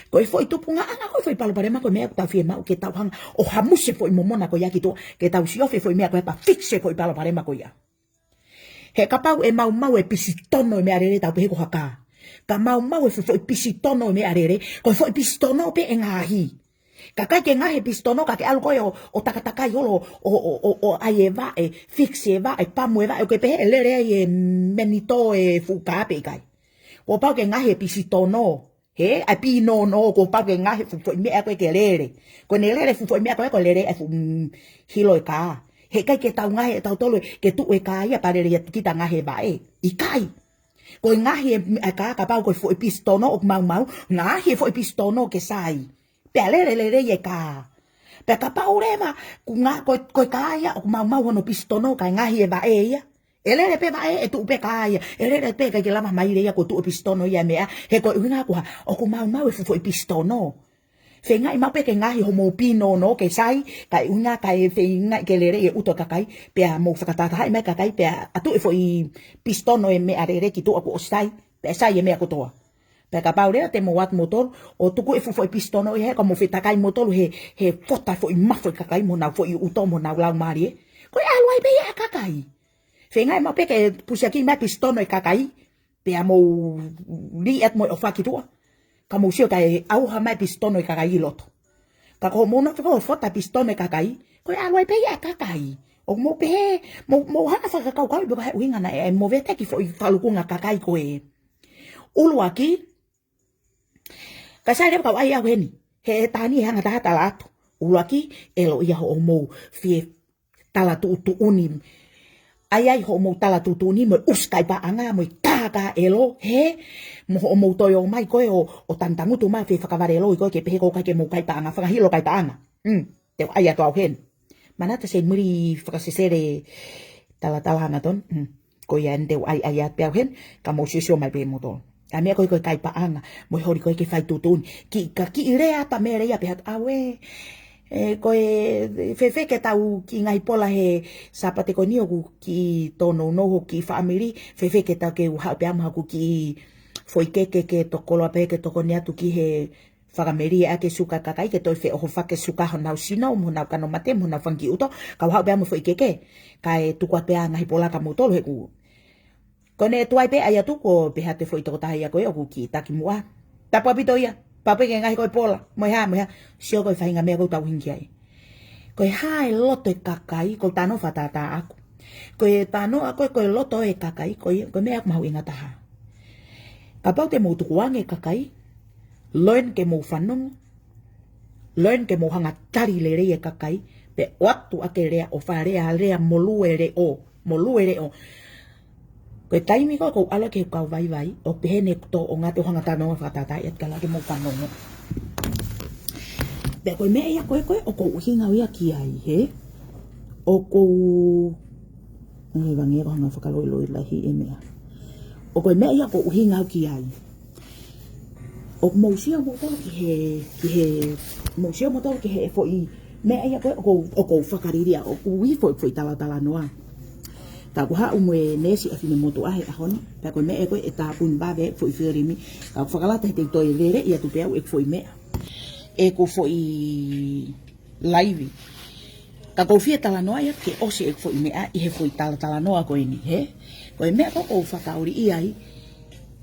Ko e foʻi tupuʻanga ko e foʻi palopalema ko e meʻa ʻoku tau fiemaʻu ke tau hanga ʻo hamusi e foʻi momona ko ia ki tuʻa, ke tau siofi e foʻi meʻa ko ia pea fix e foʻi palopalema ko ia. He kapau ʻe maumau e pisitono e meʻalele, tau pehē ko ha kā. Ka maumau e fuʻu foʻi pisitono e meʻalele, ko e foʻi pisitono pē ʻe ngaohi. Ka ʻikai ke ngaohi e pisitono ka ke ʻalu koe ʻo, ʻo takatakai holo, ʻo, ʻo, ʻo, ʻo ʻai e vaʻe, fix e vaʻe, pamu e vaʻe, ʻoku ke pehē ʻe lele ai e menitō e fuʻu kā pe ʻikai. Kuo pau ke ngaohi e pisitono. He, ʻa e pinono, kuo pau ke ngaohi e fuʻu foʻi meʻa ko ē ke lele. Ko ʻene lele e fuʻu foʻi meʻa ko ē, ko e lele e fuʻu, mm, hilo e kā. He ʻikai ke tau ngaohi ʻe tautolu ke tuʻu e kā ia pea lele ia kita ngaohi e vaʻe. ʻIkai. Ko e ngaohi e, e kā, kapau ko e foʻi pisitono ʻoku maumau, ngaohi e foʻi pisitono ke sai. Pea lele lelei e kā. Pea kapau leva, ko e ngā, ko, ko e kā ia ʻoku maumau hono pisitono kae ngaohi e vaʻe ia. ʻE lele pē vaʻe, ʻe tuʻu pē kā ia. ʻE lele pē, ʻikai ke lava mai lele ia kuo tuʻu e pisitono ia e meʻa. He ko e ʻuhinga ko e hā, ʻoku maumau e fuʻu foʻi pisitono. Feingaʻi maʻu pē ke ngaohi hoʻomou pinono ke sai, kae ʻuhinga kae feingaʻi ke lele e ʻuto e kakai, pea mou fakatahatahaʻi mai e kakai, pea ʻatu e foʻi pisitono e meʻalele ki tuʻa kuo ʻosi sai, pea sai e meʻa kotoa. Pea kapau leva te mou ʻatu moutolu ʻo tuku e fuʻu foʻi pisitono ia he ka mou fetakai moutolu he, he fota foʻi mafu e kakai mo honau foʻi ʻuto mo honau laumālie. Ko e ʻalu ai pē ia e kakai. Feingaʻi maʻu pē ke pusiaki mai e pisitono e kakai, pea mou lī atu mo e ʻofa ki tuʻa. Ka mou sio kae ʻauha mai e pisitono e kakai ʻi loto. Ka ko hoʻomou nofo ko ē ʻo fota e pisitono e kakai, ko e ʻalu ai pē ia e kakai. ʻOku mou pehē, mou, mou hanga fakakaukauʻi pe ko e hā e ʻuhinga naʻe, ʻe movete ki he foʻi falukunga kakai ko ē. ʻUluaki, ka sai leva kau ʻai au heni. He, he taha ni ʻe hanga ʻe ha taha ʻo tala atu. ʻUluaki, ʻe ʻilo ia hoʻomou fie tala tuʻutuʻuni. ʻAi ai hoʻomou tala tuʻutuʻuni mo e ʻusi kai paʻanga mo e kā ka ʻilo, he, mo hoʻomou toe ō mai ko ē ʻo, ʻo tangutu mai fie fakavaleloi ko ē ke pehē ko e ʻikai ke mou kai paʻanga, fakahilo kai paʻanga. Mm, te u ʻai atu au heni. Manatu seimuli fakasesele talatala hangatonu. Mm. Ko ia eni te u ʻai, ʻai atu pē au heni, ka mou siosio mai pē moutolu. ʻA e meʻa ko ē ko e kai paʻanga, mo e holi ko ē ke fai tuʻutuʻuni. Kiʻi, ka kiʻi lea ʻata mele ia pē atu au ē. ʻE, ko e, fēfē ke tau kiʻi ngaahi pola he Sāpate ko eni ʻoku kiʻi tōnounou hoku kiʻi fāmili, fēfē ke tau ke u haʻu pē au mo haku kiʻi foʻi keke ke tokoloa pē ke tokoni atu ki he fakamelie ʻaki e suka e kakai ke toe feʻohofaki e suka honau sino, mo honau kano mate, mo honau fanga kiʻi ʻuto, kau haʻu pē au mo e foʻi keke, kae tuku atu pē ʻa e ngaahi pola kia moutolu he ʻoku. Ko ʻene tuai pē ʻai atu ko e pehē atu e foʻi tokotaha ia ko ē ʻoku kiʻi taki muʻa. Tapu ʻaupito ia, pau pē ke ngaohi ko e pola, mo e hā, mo e hā, sio ko e faʻahinga meʻa ʻoku tau ʻuhinga ki ai. Ko e hā e loto e kakai, ko e talanoa fakatātā ʻaʻaku. Ko e talanoa ko ē, ko e loto e kakai, ko e, ko e meʻa ʻoku mahuʻinga taha. Kapau te mou tukuange e kakai, learn ke mou fanongo, learn ke mou hanga ʻo tali lelei e kakai, pea ʻoatu ʻa e lea ʻofa, lea, lea molū e leʻo, molū e leʻo. Ko e taimi ko ē ʻoku ou ʻalu ki he kau vaivai, ʻoku pehē ʻeku tōʻonga te u hanga ʻo talanoa fakatātā ʻi he ʻatakala ke mou fanongo. Pea ko e meʻa ia ko ē ko ē ʻoku ou ʻuhinga au ia ki ai, he? ʻOku ou, ʻai vangi ʻoku ou hanga ʻo fakaloiloilahi e meʻa. ʻOku, ko e meʻa ia ʻoku ou ʻuhinga au ki ai. ʻOku mou sio moutolu ki he, ki he, mou sio moutolu ki he foʻi meʻa ia ko ē ʻoku ou, ʻoku ou fakalilia, ʻoku ui foʻi, foʻi talatalanoa. Ka ʻoku ou haʻu mo e neesi ʻa e finemotuʻa he ʻaho ni, pea ko e meʻa ia ko ē ʻe tāpuni vave e foʻi filimi, ka ʻoku ou fakalata he te u toe lele atu pē au ʻeku foʻi meʻa. ʻEku foʻi laivi. Ka ʻoku ou fie talanoa ia ke ʻosi ʻeku foʻi meʻa ʻi he foʻi talatalanoa ko eni, he? Ko e meʻa ko ē ʻoku ou fakaʻuli ai,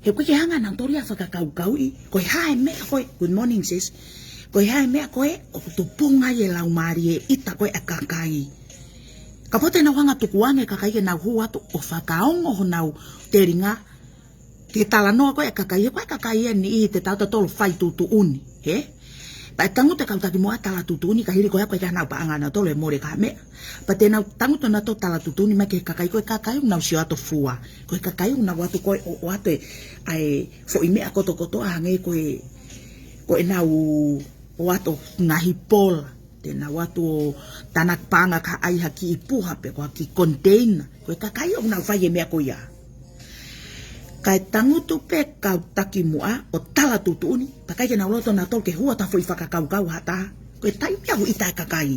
he ʻoku ʻikai ke hanga ʻe nautolu ia ʻo fakakaukauʻi, ko e hā e meʻa ko ē, good morning sis, ko e hā e meʻa ko ē ʻoku tupunga ai e laumālie ʻita ko ē ʻa e kakai. Kapau te nau hanga ʻo tukuange e kakai ke nau hū atu ʻo fakaongo honau telinga ki he talanoa ko ē ʻa e kakai, he ko e kakai ʻeni ʻi he te tau tautolu fai tuʻutuʻuni, he? Pea ʻe tangutu e kau taki muʻa ʻo tala tuʻutuʻuni, ka hili ko ia ʻoku ʻikai ke ʻi ai hanau paʻanga ʻanautolu ʻe mole ki ha meʻa. Pea te nau tangutu nautolu ʻo tala tuʻutuʻuni mai ki he kakai, ko e kakai ʻoku nau sio atu ʻo fua. Ko e kakai ʻoku nau ʻoatu ko ē ʻo, ʻoatu e, ʻa e foʻi meʻa kotokotoa hangē ko e, ko ʻenau ʻoatu e ngaahi pola. Te nau ʻoatu ʻo tānaki paʻanga ki ha ʻai ha kiʻi puha pe ko ha kiʻi container. Ko e kakai ʻoku nau fai e meʻa ko ia. Kae tangutu pē kau taki muʻa ʻo tala tuʻutuʻuni, pea ʻikai ke nau loto nautolu ke hū atu ha foʻi fakakaukau ha taha. Ko e taimi ia ʻoku ʻita e kakai.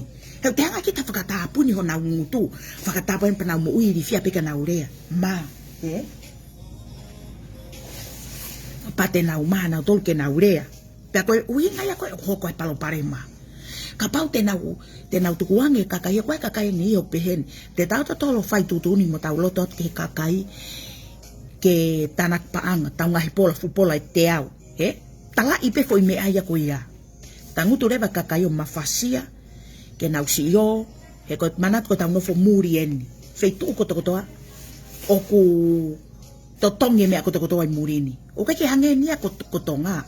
He ʻoku te hanga kita ʻo fakatāpuni honau ngutu. Fakatāpuni pea nau moʻui ilifia pē ke nau lea. Mā, he? Pea te nau mā nautolu ke nau lea. Pea ko e ʻuhinga ia ko ē ʻoku hoko ai e palopalema. Kapau te nau, te nau tukuange e kakai, ko e kakai ni ʻo pehē ni. Te tau totolo fai tuʻutuʻuni mo tau loto atu ki he kakai ke tānaki paʻanga, tau ngaahi pola, fuʻu pola ʻe teau. He? Talaʻi pē foʻi meʻa ia ko ia. Tangutu leva e kakai ʻo mafasia, ke nau siʻi ō, he ko e manatu ko ʻetau nofo muli eni. Feituʻu kotokotoa, ʻoku totongi e meʻa kotokotoa ʻi muli ni. ʻOku ʻikai ke hangē ni ia ko, ko Tonga.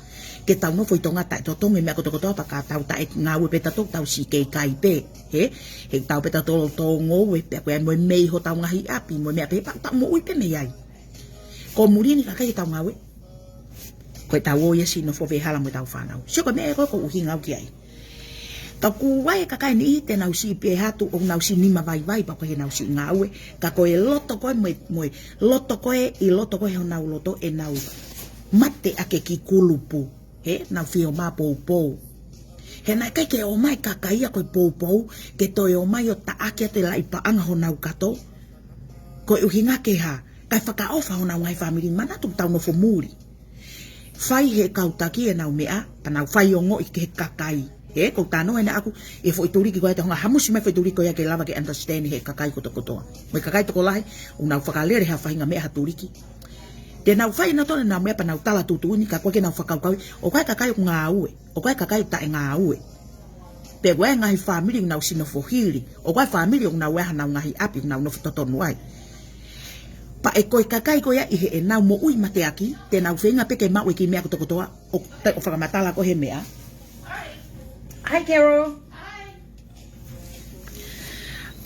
Ke tau nofo ʻi Tonga taʻetotongi e meʻa kotokotoa pea ka tau taʻengāue pē tautolu tau siʻi kei kai pē. He, he tau pē tautolu tō ngoue, pea ko e mo e mei hotau ngaahi ʻapi, mo e meʻa pē pea tau moʻui pē mei ai. Ko muli ni ka ʻikai ke tau ngāue. Ko ʻetau ō ia siʻi nofo veʻehala mo ʻetau fānau. Sio ko e meʻa ko ē ʻoku ou ʻuhinga au ki ai. Ka ʻoku ʻi ai e kakai ʻe niʻihi te nau siʻi pehē atu ʻoku nau siʻi nima vaivai pea ʻoku ʻikai ke nau siʻi ngāue. Ka ko e loto ko ē mo e, mo e loto ko ē ʻi loto ko ē honau loto ʻenau mate ʻaki e kiʻi kulupu. He, nau fie ō mai ʻo poupou. He naʻe ʻikai ke ō mai e kakai ia ko e poupou, ke toe ō mai ʻo taʻaki atu e laʻi paʻanga honau kato. Ko e ʻuhinga ke hā, kae fakaʻofa honau ngaahi fāmili, manatu ʻoku tau nofo muli. Fai ʻe he kau taki ʻenau meʻa, pea nau fai ongoʻi ki he kakai. He, ʻoku ou talanoa ʻeni ʻaʻaku, ʻi he foʻi tuliki ko ē te u hanga ʻo hamusi mai e foʻi tuliki ko ia ke lava ke understand ʻe he kakai kotokotoa. Mo e kakai tokolahi, ʻoku nau fakalele ha faʻahinga meʻa ha tuliki. Te nau fai ʻenautolu ʻenau meʻa pea nau tala tuʻutuʻuni, ka ʻoku ʻikai ke nau fakakaukauʻi, ʻoku ʻi ai e kakai ʻoku ngāue, ʻoku ʻi ai e kakai ʻoku taʻengāue. Pea ʻoku ʻi ai e ngaahi fāmili ʻoku nau siʻi nofo hili, ʻoku ʻi ai e fāmili ʻoku nau ʻi ai haʻanau ngaahi ʻapi ʻoku nau nofo totonu ai. Pea ʻe ko e kakai ko ia ʻi heʻenau moʻui mateaki, te nau feinga pē ke maʻu e kiʻi meʻa kotokotoa, ʻo, ʻo fakamatala ko ē he meʻa. Hi, Carol.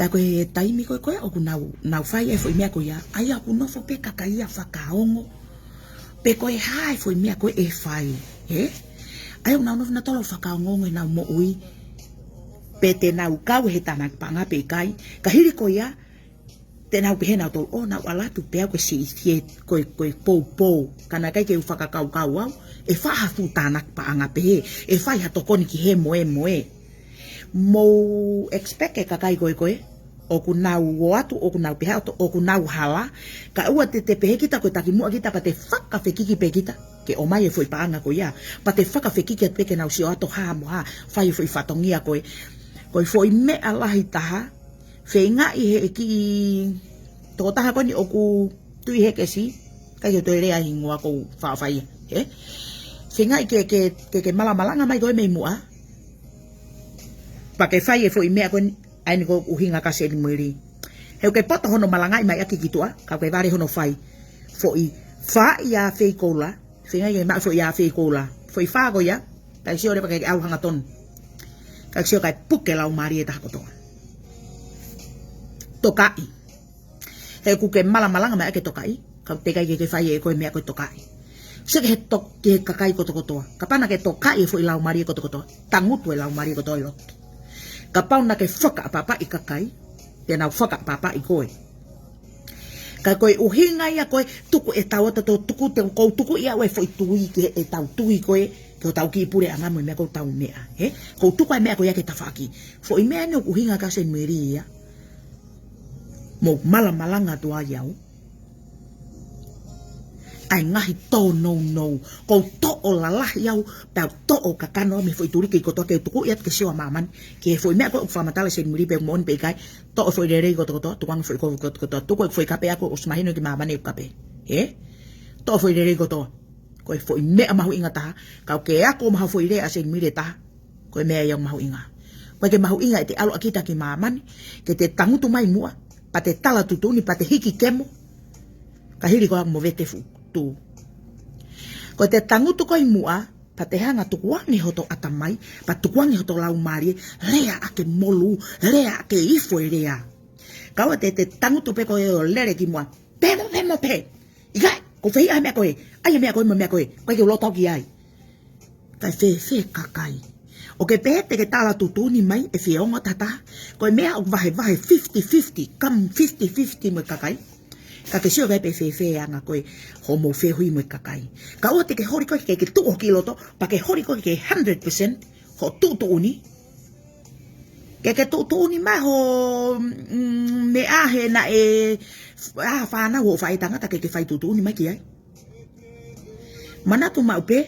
Pea ko e taimi ko ē ko ē ʻoku nau, nau fai e foʻi meʻa ko ia, ʻa ia ʻoku nofo pē kakai ia ʻo fakaongo. Pe ko e hā e foʻi meʻa ko ē ʻe fai, he? ʻA ia ʻoku nau nofo ʻenautolu ʻo fakaongoongo ʻenau moʻui. Pe te nau kau he tānaki paʻanga pe ʻikai. Ka hili ko ia, te nau pehē ʻenautolu ʻo nau ʻalu atu pē au ke siʻi fie ko e, ko e poupou. Ka naʻe ʻikai ke u fakakaukau au, ʻe fai ha fuʻu tānaki paʻanga pehē, ʻe fai ha tokoni ki he moemoe. Mou expect e kakai ko ē ko ē, ʻoku nau ō atu, ʻoku nau pehē atu, ʻoku nau hala, ka ʻoua te te pehē kita ko e taki muʻa kita pea te fakafekiki pē kita, ke ʻomai e foʻi paʻanga ko ia, pea te fakafekiki atu pē ke nau siʻi ō atu hā mo hā, fai e foʻi fatongia ko ē. Ko e foʻi meʻa lahi taha, feingaʻi ʻe he kiʻi tokotaha ko eni ʻoku tui he kesi, ʻikai ke u toe lea hingoa ʻoku ou faʻa fai, he? Feingaʻi ke, ke, ke, ke malamalanga mai koe mei muʻa. Pea ke fai e foʻi meʻa ko eni, ʻa eni ko e ʻuhinga kia Seni Muili. He ʻoku ke poto hono malangaʻi mai ʻaki ki tuʻa, ka ʻoku ke vale hono fai. Foʻi fā ia fei koula, feingaʻi ke maʻu foʻi ia fei koula. Foʻi fā ko ia, kae sio leva ke ʻalu hangatonu. Kae sio kae puke laumālie ʻe taha kotoa. Tokaʻi. He ʻoku ke malamalanga mai ʻaki e tokaʻi, ka ʻoku teʻeki ai ke ke fai ʻe koe e meʻa ko e tokaʻi. Sio ki he tok-, ki he kakai kotokotoa. Kapau naʻa ke tokaʻi e foʻi laumālie kotokotoa, tangutu e laumālie kotoa ʻi loto. Kapau naʻa ke fakaʻapaʻapaʻi e kakai, te nau fakaʻapaʻapaʻi koe. Ka ko e ʻuhinga ia ko e tuku ʻetau ʻato, tuku, te u tuku ia ʻa e foʻi tui ki heʻetau tui ko ē, ki hotau kiʻi puleʻanga mo e meʻa ko ʻetau meʻa, he? ʻOku ou tuku ʻa e meʻa ko ia ki he tafaʻaki. Foʻi meʻa eni ʻoku ʻuhinga kia Seni Muili ia. Mou malamalanga atu ai au. ʻA e ngaahi tōnounou. ʻOku ou toʻo lalahi au, pea u toʻo kakano mei he foʻi tuliki kotoa ke u tuku ia ke sio ʻa māmani. Ki he foʻi meʻa ko ē ʻoku fakamatala ʻe Seni Muili pe ʻoku moʻoni pe ʻikai. Toʻo e foʻi lelei kotokotoa, tukuange e foʻi kovi kotokotoa. Tuku e foʻi kape ʻaʻaku ʻosi mahino ki māmani e kape. He? Toʻo e foʻi lelei kotoa. Ko e foʻi meʻa mahuʻinga taha. Ka ʻoku ke ako mo ha foʻi lea ʻa Seni Muili ʻe taha, ko e meʻa ia ʻoku mahuʻinga. ʻOku ʻikai ke mahuʻinga ʻete ʻalu ʻa kita ki māmani, ke te tangutu mai muʻa, pea te tala tuʻutuʻuni, pea te hiki kemo. Ka hili ko ia mo vete fuʻu tū. Ko ʻete tangutu ko ē ʻi muʻa, pea te hanga ʻo tukuange hoto ʻatamai, pea tukuange hoto laumālie, lea ʻaki e molu, lea ʻaki e ifo e lea. Ka ʻoua te te tangutu pē koe ʻo lele ki muʻa, pemo, pemo, pe. ʻIkai, ʻoku ou fai ʻa e meʻa ko ē, ʻa e meʻa ko ē, mo e meʻa ko ē, ʻoku ʻikai ke u loto au ki ai. Kae fēfē e kakai. ʻOku ke pehē te ke tala tuʻutuʻuni mai ʻe fie ongo taha taha. Ko e meʻa ʻoku vahevahe fifty fifty, come fifty fifty mo e kakai. Ka ke sio pē pe fēfē e anga ko ē hoʻomou feohi mo e kakai. Ka ʻoua te ke holi koe ke ke tuʻu ʻo ki loto, pea ke holi koe ke hundred percent hoʻo tuʻutuʻuni. Ke ke tuʻutuʻuni mai hoʻo, mm, meʻa he naʻe, ʻa e fānau hoʻo faʻētangata ke ke fai tuʻutuʻuni mai ki ai. Manatu maʻu pē,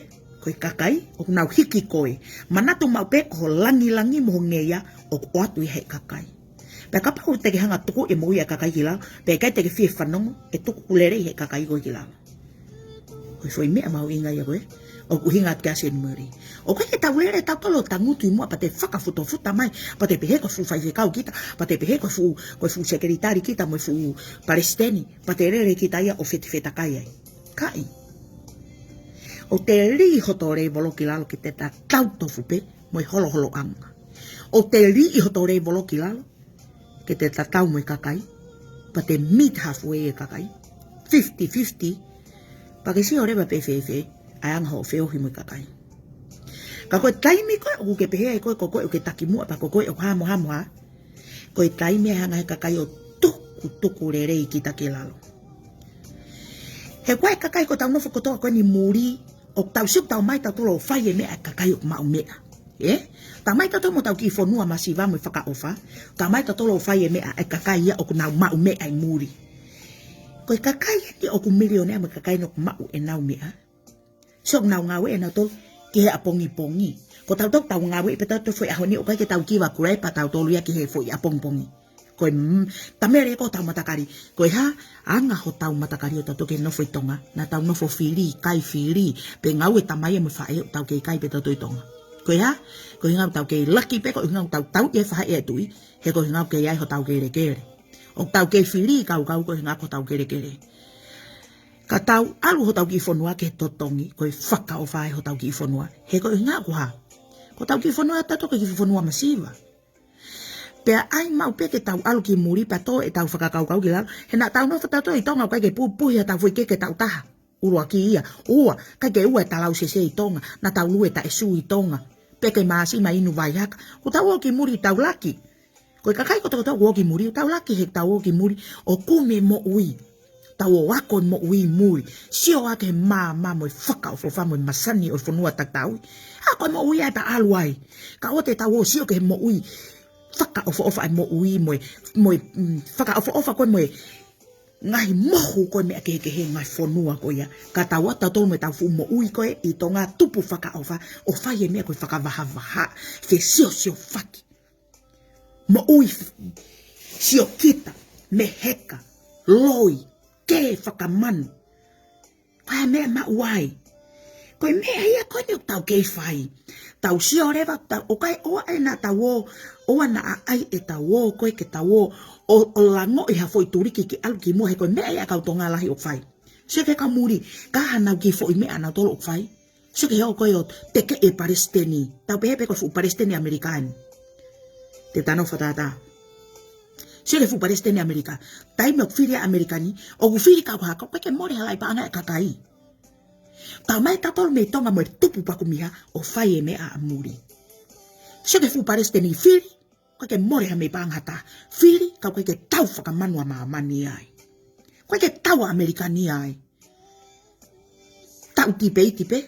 Ko e kakai ʻoku nau hiki koe. Manatu maʻu pē ko ho langilangi mo ho ngeia ʻoku ʻoatu ia he kakai. Pea kapau te ke hanga ʻo tuku e moʻui ʻa e kakai ki lalo, pea ʻikai te ke fie fanongo, ʻe tuku lelei he kakai koe ki lalo. Ko e foʻi meʻa mahuʻinga ia ko ē ʻoku ʻuhinga atu ki ai ʻa Senimeli. ʻOku ʻikai ke tau lele tautolu ʻo tangutu ʻi muʻa pea te fakafutofuta mai, pea te pehē ko e fuʻu faifekau kita, pea te pehē ko e fuʻu, ko e fuʻu sekelitali kita mo e fuʻu palesiteni, pea te lele kita ia ʻo fetefetakai ai. ʻIkai. ʻOku te lī hoto lēvolo ki lalo ke te tatau tofu pē mo e holoholoʻanga. ʻOku te lī hoto lēvolo ki lalo ke te tatau mo e kakai, pea te meet halfway e kakai, fifty fifty, pea ke sio leva pe fēfē ʻa e anga hoʻo feohi mo e kakai. Ka ko e taimi ko ē ʻoku ke pehē ai ko ē ko koe ʻoku ke taki muʻa pea ko koe ʻoku hamohamoa, ko e taimi ʻe hanga he kakai ʻo tukutuku lelei kita ki lalo. He ko e kakai ko ʻetau nofo kotoa ko eni muli, ʻoku tau sio ʻoku tau ō mai tautolu ʻo fai e meʻa ʻa e kakai ʻoku maʻu meʻa. Ē? Tau ō mai tautolu mo ʻetau kiʻi fonua masiva mo e fakaʻofa, tau ō mai tautolu ʻo fai e meʻa ʻa e kakai ia ʻoku nau maʻu meʻa ʻi muli. Ko e kakai eni ʻoku milionea mo e kakai eni ʻoku maʻu ʻenau meʻa, sio ʻoku nau ngāue ʻe nautolu ki he ʻapongipongi. Ko tautolu tau ngāue pē tautolu foʻi ʻaho ni, ʻoku ʻikai ke tau kiva kulepa tautolu ia ki he foʻi ʻapongipongi. Ko e, mm, tamele ko hotau matakali. Ko e hā, anga hotau matakali ʻo tautolu ke nofo ʻi Tonga. Naʻa tau nofo fili, kai fili, pea ngāue tamai mo e faʻē ʻoku tau kei kai pē tautolu ʻi Tonga. Ko e hā, ko e ʻuhinga ʻoku tau kei laki pē, ko e ʻuhinga ʻoku tau tauʻi e faʻē ʻa e tuʻi, he ko e ʻuhinga ʻoku kei ʻi ai hotau kelekele. ʻOku tau kei fili kaukau ko e ʻuhinga ko hotau kelekele. Ka tau ʻalu hotau kiʻi fonua ke totongi, ko e fakaʻofa ʻe hotau kiʻi fonua. He ko e ʻuhinga ko e hā, ko hotau kiʻi fonua tautolu ko e kiʻi fonua masiva. Pea ʻai maʻu pē ke tau ʻalu ki muli pea tō ʻetau fakakaukau ki lalo. He naʻa tau nofo tautolu ʻi Tonga ʻoku ʻikai ke pupuhi ʻa hotau foʻi keke taʻu taha. ʻUluaki ia. Ua, ʻikai ke ua e talau sese ʻi Tonga. Naʻa tau lue taʻe sū ʻi Tonga. Pea ke māsima inu vai haka. ʻOku tau ō ki muli tau laki. Ko e kakai kotoa kotoa ʻoku ō ki muli, ʻoku tau laki he tau ō ki muli ʻo kumi moʻui. Tau ō ako e moʻui muli. Sio ʻa e maama mo e fakaʻofoʻofa mo e masani ʻo e fonua takitaha. ʻA ko e moʻui ʻa e ta ʻalu ai. Ka ʻoua te tau ō sio ki he moʻui fakaʻofoʻofa e moʻui mo e, mo e, mm, fakaʻofoʻofa ko e mo e ngaahi mohu ko e meʻa kehekehe ngaahi fonua ko ia. Ka tau ō tautolu mo ʻetau fuʻu moʻui ko ē ʻi Tonga tupu fakaʻofa ʻo fai e meʻa ko e fakavahavaha, fesiosiofaki. Moʻui f-, siokita, meheka, loi, kē fakamanu. Ko e meʻa maʻu ai. Ko e meʻa ia ko eni ʻoku tau kei fai. Tau sio leva, tau, ʻoku ʻikai ʻoua ʻe naʻa tau ō, ʻoua naʻa ʻai ʻetau ō ko ē ke tau ō, ʻo, ʻo langoʻi ha foʻi tuliki ke ʻalu ki muʻa he ko e meʻa ia ʻa e kau Tonga lahi ʻoku fai. Sio ki he kau muli, ka hanau kiʻi foʻi meʻa ʻanautolu ʻoku fai. Sio ki he ō ko ē ʻo teke e palesiteni. Tau pehē pē ko e fuʻu palesiteni ʻAmelika eni. Te ta nofo fakatātā. Sio ki he fuʻu palesiteni ʻAmelika. Taimi ʻoku fili ai ʻa ʻAmelika ni, ʻoku fili kau haka, ʻoku ʻikai ke mole ha laʻi paʻanga ʻa e kakai. Tau ō mai tautolu mei Tonga mo e tupu pakumiha ʻo fai e meʻa ʻa muli. Sio ki he fuʻu palesiteni fili, ʻoku ʻikai ke mole ha meʻi paʻanga ha taha. Fili, ka ʻoku ʻikai ke tau fakamanu ʻa māmani ai. ʻOku ʻikai ke tau ʻa ʻAmelika ni ai. Tau tipeitipe.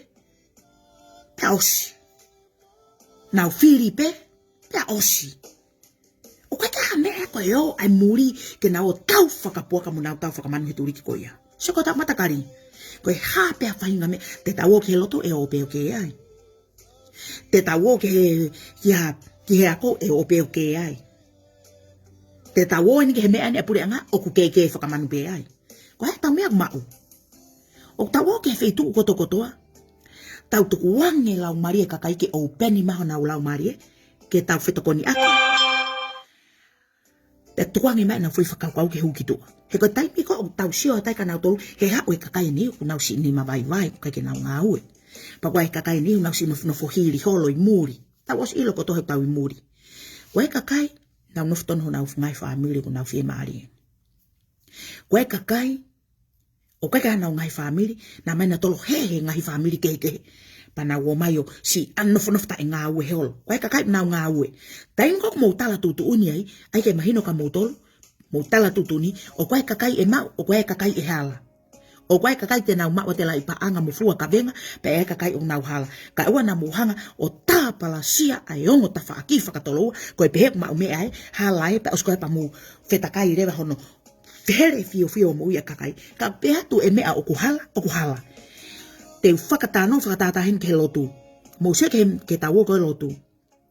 Pea ʻosi. Nau fili pē, pea ʻosi. ʻOku ʻikai ke ʻi ai ha meʻa ko ē ʻo ʻai muli ke nau ō tau fakapuaka mo nau tau fakamanu he tuliki ko ia. Sio ki hotau matakali. Ko e hā pē ha faʻahinga meʻa, te tau ō ki he lotu ʻe ō pē ʻo kē ai. Te tau ō ki he, ki ha, ki he ako ʻe ō pē ʻo kē ai. Te tau ō eni ki he meʻa eni ʻa e puleʻanga ʻoku kē kē fakamanu pē ai. Ko e hā ʻetau meʻa ʻoku maʻu. ʻOku tau ō ki he feituʻu kotokotoa. Tau tukuange laumālie kakai ke ʻōpeni mai honau laumālie. Ke tau fetokoniʻaki. Pea tukuange mai ʻenau foʻi fakakaukau ke hū ki tuʻa. He ko e taimi ko ē ʻoku tau sio atu ai kia nautolu, he haʻu e kakai ni ʻoku nau siʻi nima vaivai, ʻoku ʻikai ke nau ngāue. Pea ko e kakai ni ʻoku nau siʻi nofonofo hili holo ʻi muli. Tau ʻosi ʻilo kotoa he ʻoku tau ʻi muli. Ko e kakai, nau nofo tonu honau ngaahi fāmili ʻoku nau fiemālie. Ko e kakai, ʻoku ʻikai ke ʻi ai hanau ngaahi fāmili, naʻa mai nautolu he, he ngaahi fāmili kehekehe. Pea nau ō mai ʻo siʻi ʻa nofonofo taʻe ngāue he holo. Ko e kakai nau ngāue. Taimi ko ē ʻoku mou tala tuʻutuʻuni ai, ʻai ke mahino kia moutolu, mou tala tuʻutuʻuni, ʻoku ʻi ai e kakai ʻe maʻu, ʻoku ʻi ai e kakai ʻe hala. ʻOku ʻi ai e kakai te nau maʻu ʻa e laʻi paʻanga mo fua kavenga, pea ʻi ai e kakai ʻoku nau hala. Kae ʻoua naʻa mou hanga ʻo tāpalasia ʻa e ongo tafaʻaki fakatoloua, ko e pehē ʻoku maʻu meʻa ē, hala ē, pea ʻosi ko ē pea mou fetakai leva hono fehele fiofio moʻui ʻa e kakai. Ka pehē atu e meʻa ʻoku hala, ʻoku hala. te u fakatānaki fakatātā heni ki he lotu. Mou sio ki he, ki he tau ō ki he lotu.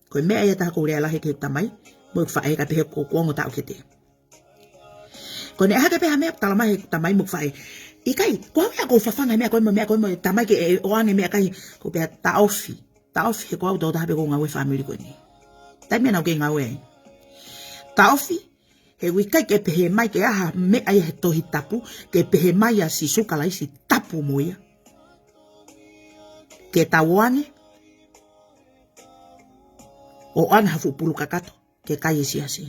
Ko e meʻa ia ʻe taha ʻoku ou lea lahi ki he tamai mo e faʻē, ka pehē ko ʻeku ongo taʻu kehe. Ko ʻene ʻai hake pē ha meʻa, talamai ʻe he tamai mo e faʻē, ʻikai, ko au ia ʻoku ou fafanga e meʻa ko ē mo e meʻa ko ē mo e tamai ke ʻoange e meʻakai. Ko u pehē taʻofi. Taʻofi he ko au tokotaha pē ʻoku ou ngāue he fāmili ko eni. Taimi ʻe naʻa ku kei ngāue ai. Taʻofi, he ʻoku ʻikai ke pehē mai ke ʻai ha meʻa ia he Tohi Tapu, ke pehē mai ʻa Sīsū Kalaisi tapu mo ia ke tau ō ange ʻo ʻoange ha fuʻu pulu kakato ke kai e siasi.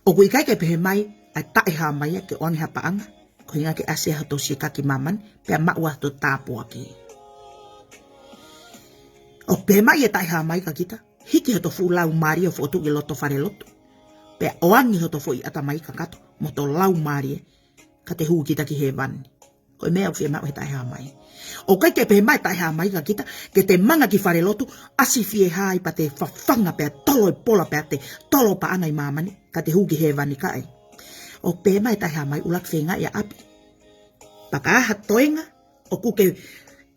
ʻOku ʻikai ke pehē mai ʻa e taʻehāmai ia ke ʻoange ha paʻanga, ko e ʻuhinga ke ʻasi ai hoto siekaki ʻi māmani, pea maʻu ai hoto tāpuaki. ʻOku pehē mai e taʻehāmai kia kita, hiki hoto fuʻu laumālie ʻo fokotuʻu ki loto falelotu, pea ʻoange hoto foʻi ʻatamai kakato mo hoto laumālie, ka te hū kita ki hēvani. Ko e meʻa ʻoku fiemaʻu he taʻehāmai. ʻOku ʻikai ke pehē mai e taʻehāmai kia kita ke te manga ki falelotu, ʻasi fiehāʻi pea te fafanga pea tolo e pola pea te tolo paʻanga ʻi māmani, ka te hū ki hēvani, ʻikai. ʻOku pehē mai e taʻehāmai ʻuluaki feingaʻi ʻa ʻapi. Pea ka ʻi ai ha toenga ʻoku ke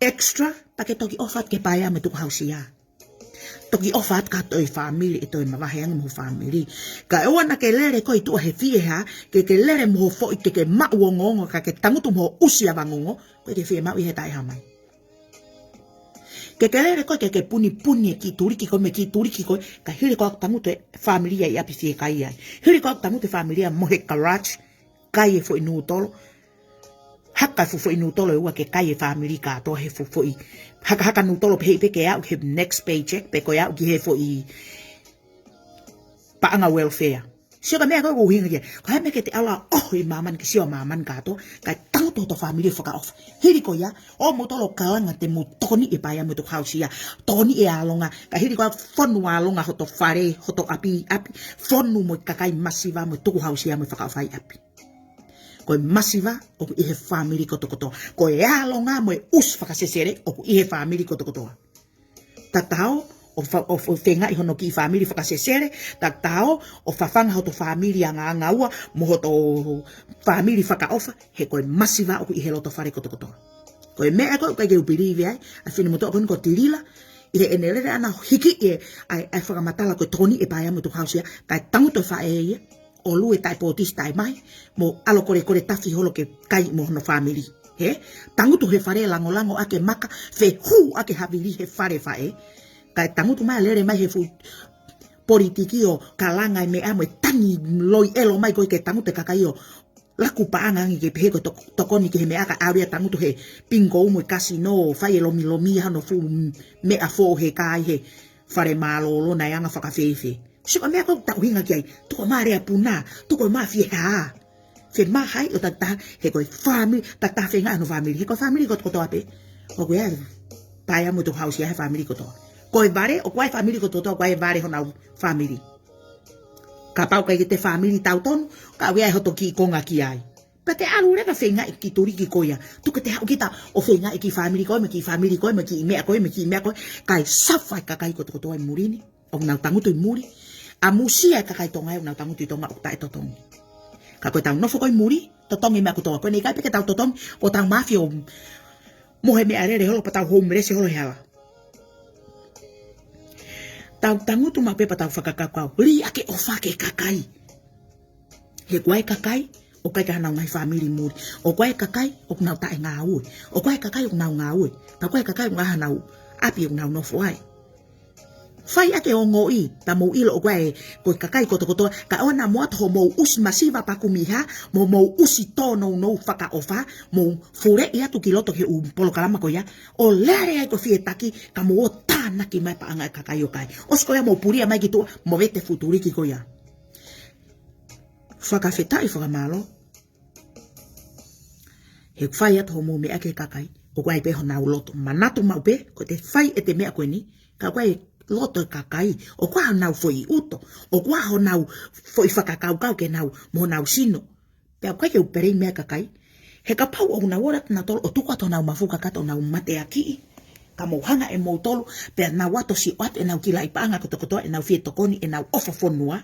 extra, pea ke toki ʻofa atu ki he paea mo e tukuhausia. Toki ʻofa atu ki he toe fāmili ʻe toe mavahe ange mo ho fāmili. Ka ʻoua naʻa ke lele koe ʻi tuʻa he fiehā, ke ke lele mo ho foʻi ke ke maʻu ongoongo ka ke tangutu mo ho ʻusi ʻavangongo, ko e ʻikai ke fiemaʻu ia he taʻehāmai. Ke ke lele koe ke ke punipuni e kiʻi tuliki ko ē mo e kiʻi tuliki ko ē, ka hili ko ē ʻoku tangutu e fāmili ia ʻi ʻapi fiekaia ai. Hili ko ē ʻoku tangutu e fāmili ia mo e garage, kai e foʻi nūtolo. Haka e fuʻu foʻi nūtolo ʻe ua ke kai e fāmili kātoa he fuʻu foʻi hakahaka nūtolo pehē pē ke aʻu he next paycheck, pe ko e aʻu ki he foʻi paʻanga welfare. Sio ki he meʻa ko ē ʻoku ou ʻuhinga ki ai. Ko e hā e meʻa ke te ala ʻoho ʻi māmani ke sio ʻa māmani kātoa, kae tangutu hoto fāmili ʻo fakaʻofa. Hili ko ia, ʻoua moutolu ʻo kalanga te mou tokoniʻi e paea mo e tukuhausia, tokoniʻi e ʻālonga, ka hili ko ia fonu ʻālonga hoto fale, hoto ʻapi, ʻapi, fonu mo e kakai masiva mo e tukuhausia mo e fakaʻofa ʻi ʻapi. Ko e masiva ʻoku ʻi he fāmili kotokotoa. Ko e ʻālonga mo e ʻusi fakasesele ʻoku ʻi he fāmili kotokotoa. Tatau ʻo fa-, ʻo f-, feingaʻi hono kiʻi fāmili fakasesele, tatau ʻo fafanga hoto fāmili angaangaua mo hoto fāmili fakaʻofa, he ko e masiva ʻoku ʻi he loto fale kotokotoa. Ko e meʻa ko ē ʻoku ʻikai ke u pilivi ai, ʻa e finemotuʻa ko eni ko Tilila, ʻi heʻene lele ʻana ʻo hiki e, ʻa e, ʻa e fakamatala ko e tokoniʻi e paea mo e tukuhausia, kae tangutu e faʻē ia ʻo lue taʻepōtisi taʻemahi, mo ʻalu kolekole tafi holo ke kai mo hono fāmili. He tangutu he fale, langolango ʻaki e maka, fehuʻaki e havili he fale faʻē. Kae tangutu mai ʻo lele mai he fuʻu politiki ʻo kalanga e meʻa mo e tangi loi ʻelo mai ko ē ke tangutu e kakai ʻo laku paʻanga ange ke pehē ko e tok-, tokoni ki he meʻa, kae ʻalu ia ʻo tangutu he pingikō mo e kasino, fai e lomilomi ʻa hono fuʻu meʻa foʻou he kai he fale mālōlō naʻe anga fakafēfē. Sio ki he meʻa ko ē ʻoku tau ʻuhinga ki ai, tuku mai e lea puna, tuku mai e fiehā. Fiemaʻu ai ʻo takitaha, he ko e fāmili, takitaha feingaʻi hono fāmili, he ko e fāmili kotokotoa pē. ʻOku ʻi ai e paea mo e tukuhausia he fāmili kotoa. Ko e vale, ʻoku ʻi ai e fāmili kotokotoa, ʻoku ʻi ai e vale honau fāmili. Kapau ʻoku ʻikai ke te fāmili tautonu, ka ʻoku ʻi ai hoto kiʻi konga ki ai. Pea te ʻalu leva ʻo feingaʻi e kiʻi tuliki ko ia. Tuku ke te haʻu kita ʻo feingaʻi e kiʻi fāmili ko ē, mo e kiʻi fāmili ko ē, mo e kiʻi meʻa ko ē, mo e kiʻi meʻa ko ē. Kae suffer e kakai kotokotoa ʻi muli ni ʻoku nau tangutu ʻi muli. ʻAmusia e kakai Tonga ē ʻoku nau tangutu ʻi Tonga ʻoku taʻetotongi. Ka ko ʻetau nofo ko ē ʻi muli, totongi e meʻa kotoa. Ko eni ʻikai pē ke tau totongi, ʻo tau mafia ʻo mohe meʻalele holo pea tau homeless holo he hala. Tau tangutu maʻu pē pea tau fakakaukau. Liʻaki e ʻofa ki he kakai. He ʻoku ʻi ai e kakai ʻoku ʻikai ke ʻi ai hanau ngaahi fāmili ʻi muli. ʻOku ʻi ai e kakai ʻoku nau taʻengāue. ʻOku ʻi ai e kakai ʻoku nau ngāue. Pea ʻoku ʻi ai e kakai ʻoku ʻi ai hanau ʻapi ʻoku nau nofo ai. Fai ʻaki e ongoʻi, pea mou ʻilo ʻoku ʻi ai e, ko e kakai kotokotoa, kae ʻoua naʻa mou ʻoatu hoʻomou ʻusi masiva pea kumi hā, mo hoʻomou ʻusi tōnounou fakaʻofa, mou fuleʻi atu ki loto ki he ʻū polokalama ko ia, ʻo lele ai ko e fie taki, ka mou ō ʻo tānaki mai e paʻanga ʻa e kakai ʻo kai. ʻOsi ko ia mou pulia mai ki tuʻa, movete e fuʻu tuliki ko ia. Fakafetaʻi fakamālō. He ʻoku fai atu hoʻomou meʻa ki he kakai ʻoku ʻi ai pē honau loto. Manatu maʻu pē, ko ʻete fai ʻete meʻa ko eni, ka ʻoku ʻi ai e loto e kakai, ʻoku ʻi ai honau foʻi ʻuto, ʻoku ʻi ai honau foʻi fakakaukau ke nau, mo honau sino. Pea ʻoku ʻikai ke u pelei meʻa kakai. He kapau ʻoku nau ō atu nautolu ʻo tuku atu honau mafu kakato ʻo nau mateakiʻi, ka mou hanga ʻe moutolu, pea nau ō atu ʻo sio atu ʻenau kiʻi laʻi paʻanga kotokotoa, ʻenau fie tokoni, ʻenau ʻofa fonua.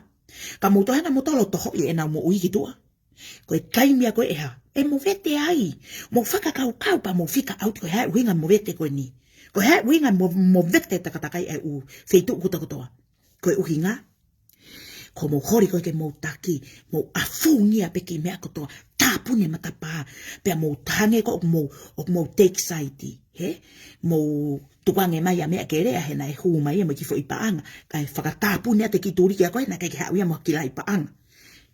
Ka mou toe hanga moutolu ʻo tohoʻi ʻenau moʻui ki tuʻa. Ko e taimi ia ko ē ʻe hā, ʻe movete ai. Mou fakakaukau pea mou fika ʻauti ko e hā e ʻuhinga movete ko eni. Ko e hā e ʻuhinga mo-, movete takatakai ʻa e ʻū feituʻu kotokotoa. Ko e ʻuhinga, ko hoʻomou holi ko ē ke mou taki, mou ʻafungia pē ki he meʻa kotoa, tāpuni e matapā, pea mou hangē ko ē ʻoku mou, ʻoku mou take side, hē? Mou tukuange mai ʻa e meʻa ke lea he naʻe hū mai ia mo e kiʻi foʻi paʻanga, kae fakatāpuni atu e kiʻi tuliki ko ē naʻe ʻikai ke haʻu ia mo ha kiʻi laʻi paʻanga.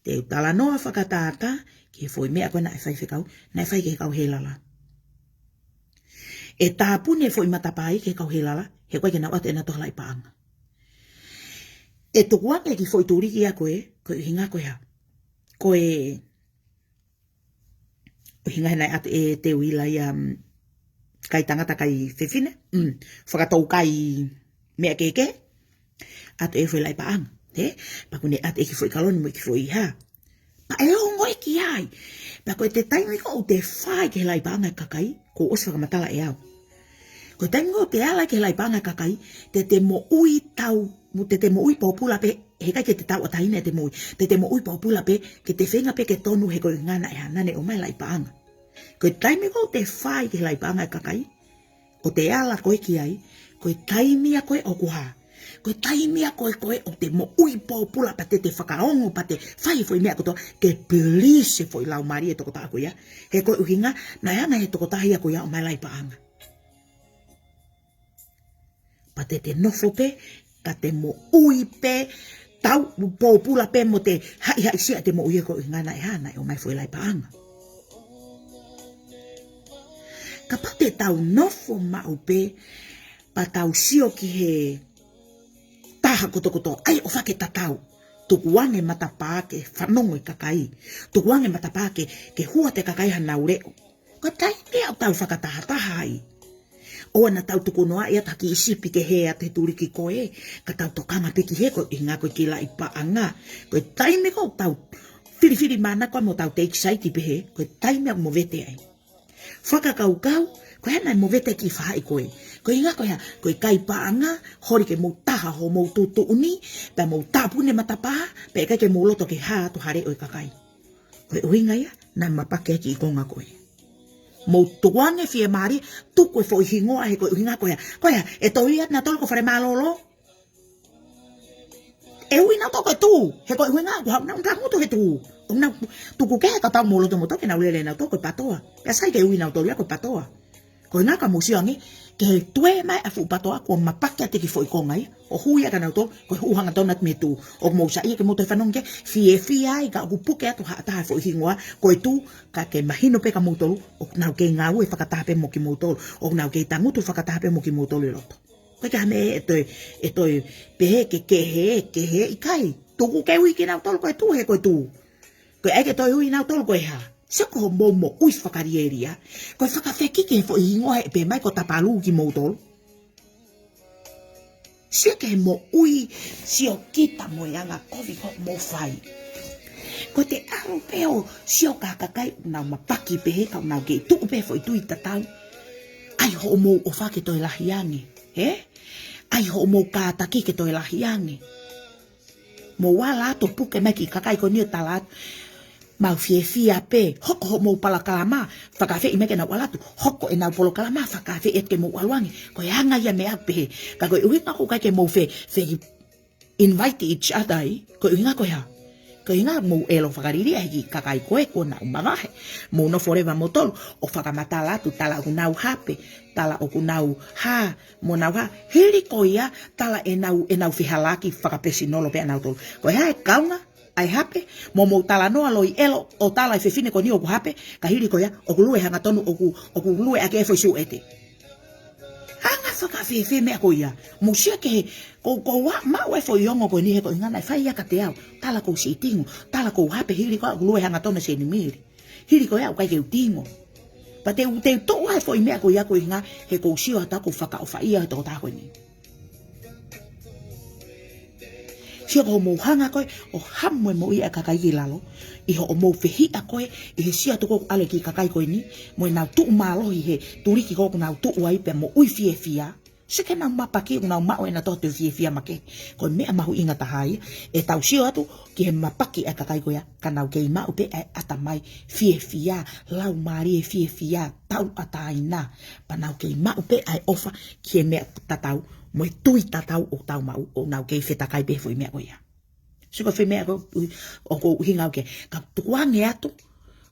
Te u talanoa fakatātā ki he foʻi meʻa ko ē naʻe fai he kau, naʻe fai ki he kau Helala. ʻE tāpuni e foʻi matapā ia ki he kau Helala, he ʻoku ʻikai ke nau ʻoatu ʻe nautolu ha laʻi paʻanga. ʻE tukuange e kiʻi foʻi tuliki ia ko ē, ko e ʻuhinga ko e hā. Ko e ʻuhinga he naʻe ʻoatu ʻe Teuila ia, mm, kai tangata kai fefine, mm, fakatoukai meʻa kehekehe, ʻoatu e foʻi laʻi paʻanga, hē? Pea ʻoku ne ʻoatu e kiʻi foʻi kaloni mo e kiʻi foʻi hā. Pea ʻe ongo ia ki ai. Pea ko e taimi ko ē ʻoku te fai ki he laʻi paʻanga e kakai, kuo ʻosi fakamatala ʻe au. Ko e taimi ko ē ʻoku te ala ki he laʻi paʻanga e kakai, te te moʻui tau, mo te te moʻui pōpula pē, he ʻikai ke te tauʻatāina ʻete moʻui, te te moʻui pōpula pē, ke te feinga pē ke tonu he ko e ʻuhinga naʻe hā, naʻa ne ʻomai e laʻi paʻanga. Ko e taimi ko ē ʻoku te fai ki he laʻi paʻanga e kakai, ʻo te ala ko ē ki ai, ko e taimi ia ko ē ʻoku hā. Ko e taimi ia ko ē ko ē ʻoku te moʻui pōpula pea te te fakaongo pea te fai e foʻi meʻa kotoa, ke please e foʻi laumālie ʻo e tokotaha ko ia. He ko e ʻuhinga, naʻe hanga ʻe he tokotaha ia ko ia ʻo ʻomai e laʻi paʻanga. Pea te te nofo pē, ka te moʻui pē, tau pōpula pē mo te haʻihaʻisia ʻete moʻui he ko e ʻuhinga naʻe hā, naʻe ʻomai e foʻi laʻi paʻanga. Kapau te tau nofo maʻu pē, pea tau sio ki he taha kotokotoa, ʻai ʻofa ke tatau. Tukuange e matapā ke fanongo e kakai. Tukuange e matapā ke, ke hū atu e kakai hanau leʻo. Ko e taimi ia ʻoku tau fakatahataha ai. ʻOua naʻa tau tukunoaʻi atu ha kiʻi sipi ke hē atu he tuliki ko ē, ka tau tokanga pē ki hē ko e ʻuhinga ko e kiʻi laʻi paʻanga. Ko e taimi ko ē ʻoku tau filifilimānako mo tau take side pehē, ko e taimi ia ʻoku movete ai. Fakakaukau, ko e hā naʻe movete e kiʻi faʻahi ko ē. Ko e ʻuhinga ko e hā, ko e kai paʻanga, holi ke mou taha hoʻomou tuʻutuʻuni, pea mou tāpuni e matapā, pea ʻikai ke mou loto ke hā atu ha leʻo ʻo e kakai. Ko e ʻuhinga ia, naʻe mapaki e kiʻi konga ko ē. Mou tukuange fiemālie, tuku e foʻi hingoa he ko e ʻuhinga ko e hā. Ko e hā, ʻe toe ui atu nautolu ko e fale mālōlō. ʻE ui nautolu ko e tū, he ko e ʻuhinga, ʻoku haʻu nau tangutu he tū. ʻOku nau tuku kehe ka tau mou loto moutolu ke nau lele nautolu ko e patoa. Pea sai ke ui nautolu ia ko e patoa. Ko e ʻuhinga ka mou sio ange, ke tue mai ʻa e fuʻu patoa, kuo mapaki atu e kiʻi foʻi konga ia, ʻo hū ia kia nautolu, ko e hū hangatonu atu mei he tū. ʻOku mou saiʻia ke mou toe fanongo ki ai, fiefia ai ka ʻoku puke atu ha taha foʻi hingoa, ko e tū, ka ke mahino pē kia moutolu, ʻoku nau kei ngāue fakataha pē mo kimoutolu, ʻoku nau kei tangutu fakataha pē mo kimoutolu ʻi loto. Ko e hā e meʻa ʻe toe, ʻe toe pehē ke, ke hē, ke hē ʻikai. Tuku ke ui kinautolu ko e tū, he ko e tū. Ko e ʻai ke toe ui nautolu ko e hā. Sio ko hoʻomou moʻui fakalielia. Ko e fakafekiki he foʻi hingoa he pehē mai ko Tapalū kimoutolu. Sio ki he moʻui siokita mo e anga kovi ko ē ʻoku mou fai. Ko ʻete ʻalu pē ʻo sio ki he kakai ʻoku nau mapaki pehē ka ʻoku nau kei tuʻu pē he foʻi tui tatau. ʻAi hoʻomou ʻofa ke toe lahi ange, hē? ʻAi hoʻomou kātaki ke toe lahi ange. Mou ala atu ʻo puke mai e kiʻi kakai ko eni ʻo tala atu, mau fiefia pē, hoko hoʻomou polokalama, fakaafeʻi mai ke nau ala atu, hoko ʻenau polokalama, fakaafeʻi atu ke mou ʻalu ange. Ko e anga ia e meʻa ʻoku pehē. Ka ko e ʻuhinga ʻoku ʻikai ke mou fe, fe invite each other ai, ko e ʻuhinga ko e hā. Ko e ʻuhinga mou ʻilo fakaliliʻa he kiʻi kakai ko ē kuo nau mavahe. Mou nofo leva moutolu ʻo fakamatala atu, tala ʻoku nau hape, tala ʻoku nau hā, mo nau hā, hili ko ia, tala ʻenau, ʻenau fehālaaki fakapesinolo pē ʻa nautolu. Ko e hā e kaunga ʻa e hape, mo mou talanoa loi ʻelo ʻo tala e fefine ko eni ʻoku hape, ka hili ko ia, ʻoku lue hangatonu, ʻoku, ʻoku lue ʻaki e foʻi suʻete. Anga fakafēfē e meʻa ko ia, mou sio ki he, ko, ko ua, maʻu e foʻi ongo ko eni he ko e ʻuhinga naʻe fai ia kiate au, tala ʻoku ou siʻi tingo, tala ʻoku ou hape hili ko ia, ʻoku lue hangatonu e senimili. Hili ko ia ʻoku ʻikai ke u tingo. Pea te u, te u toʻo ʻa e foʻi meʻa ko ia ko e ʻuhinga he ʻoku ou sio atu ʻoku ou fakaʻofaʻia he tokotaha ko eni. Sio ko hoʻomou hanga ko ē ʻo hamu e moʻui ʻa e kakai ki lalo. ʻI hoʻomou fehiʻa ko ē, ʻi he sio atu ko ē ʻoku ʻalu e kiʻi kakai ko eni, mo ʻenau tuʻu mālohi he tuliki ko ē ʻoku nau tuʻu ai pea moʻui fiefia. Sio ki heʻenau mapaki, ʻoku nau maʻu ʻenau tō atu e fiefia makehe. Ko e meʻa mahuʻinga taha ia, ʻetau sio atu ki he mapaki ʻa e kakai ko ia, ka nau kei maʻu pē ʻa e ʻatamai fiefia, laumālie fiefia, tauʻatāina. Pea nau kei maʻu pē ʻa e ʻofa ki he meʻa tatau, mo e tui tatau ʻoku tau maʻu, ʻoku nau kei fetakai pē he foʻi meʻa ko ia. Sio ko e foʻi meʻa ko ē ʻoku ou ʻuhinga au ki ai. Ka tukuange atu,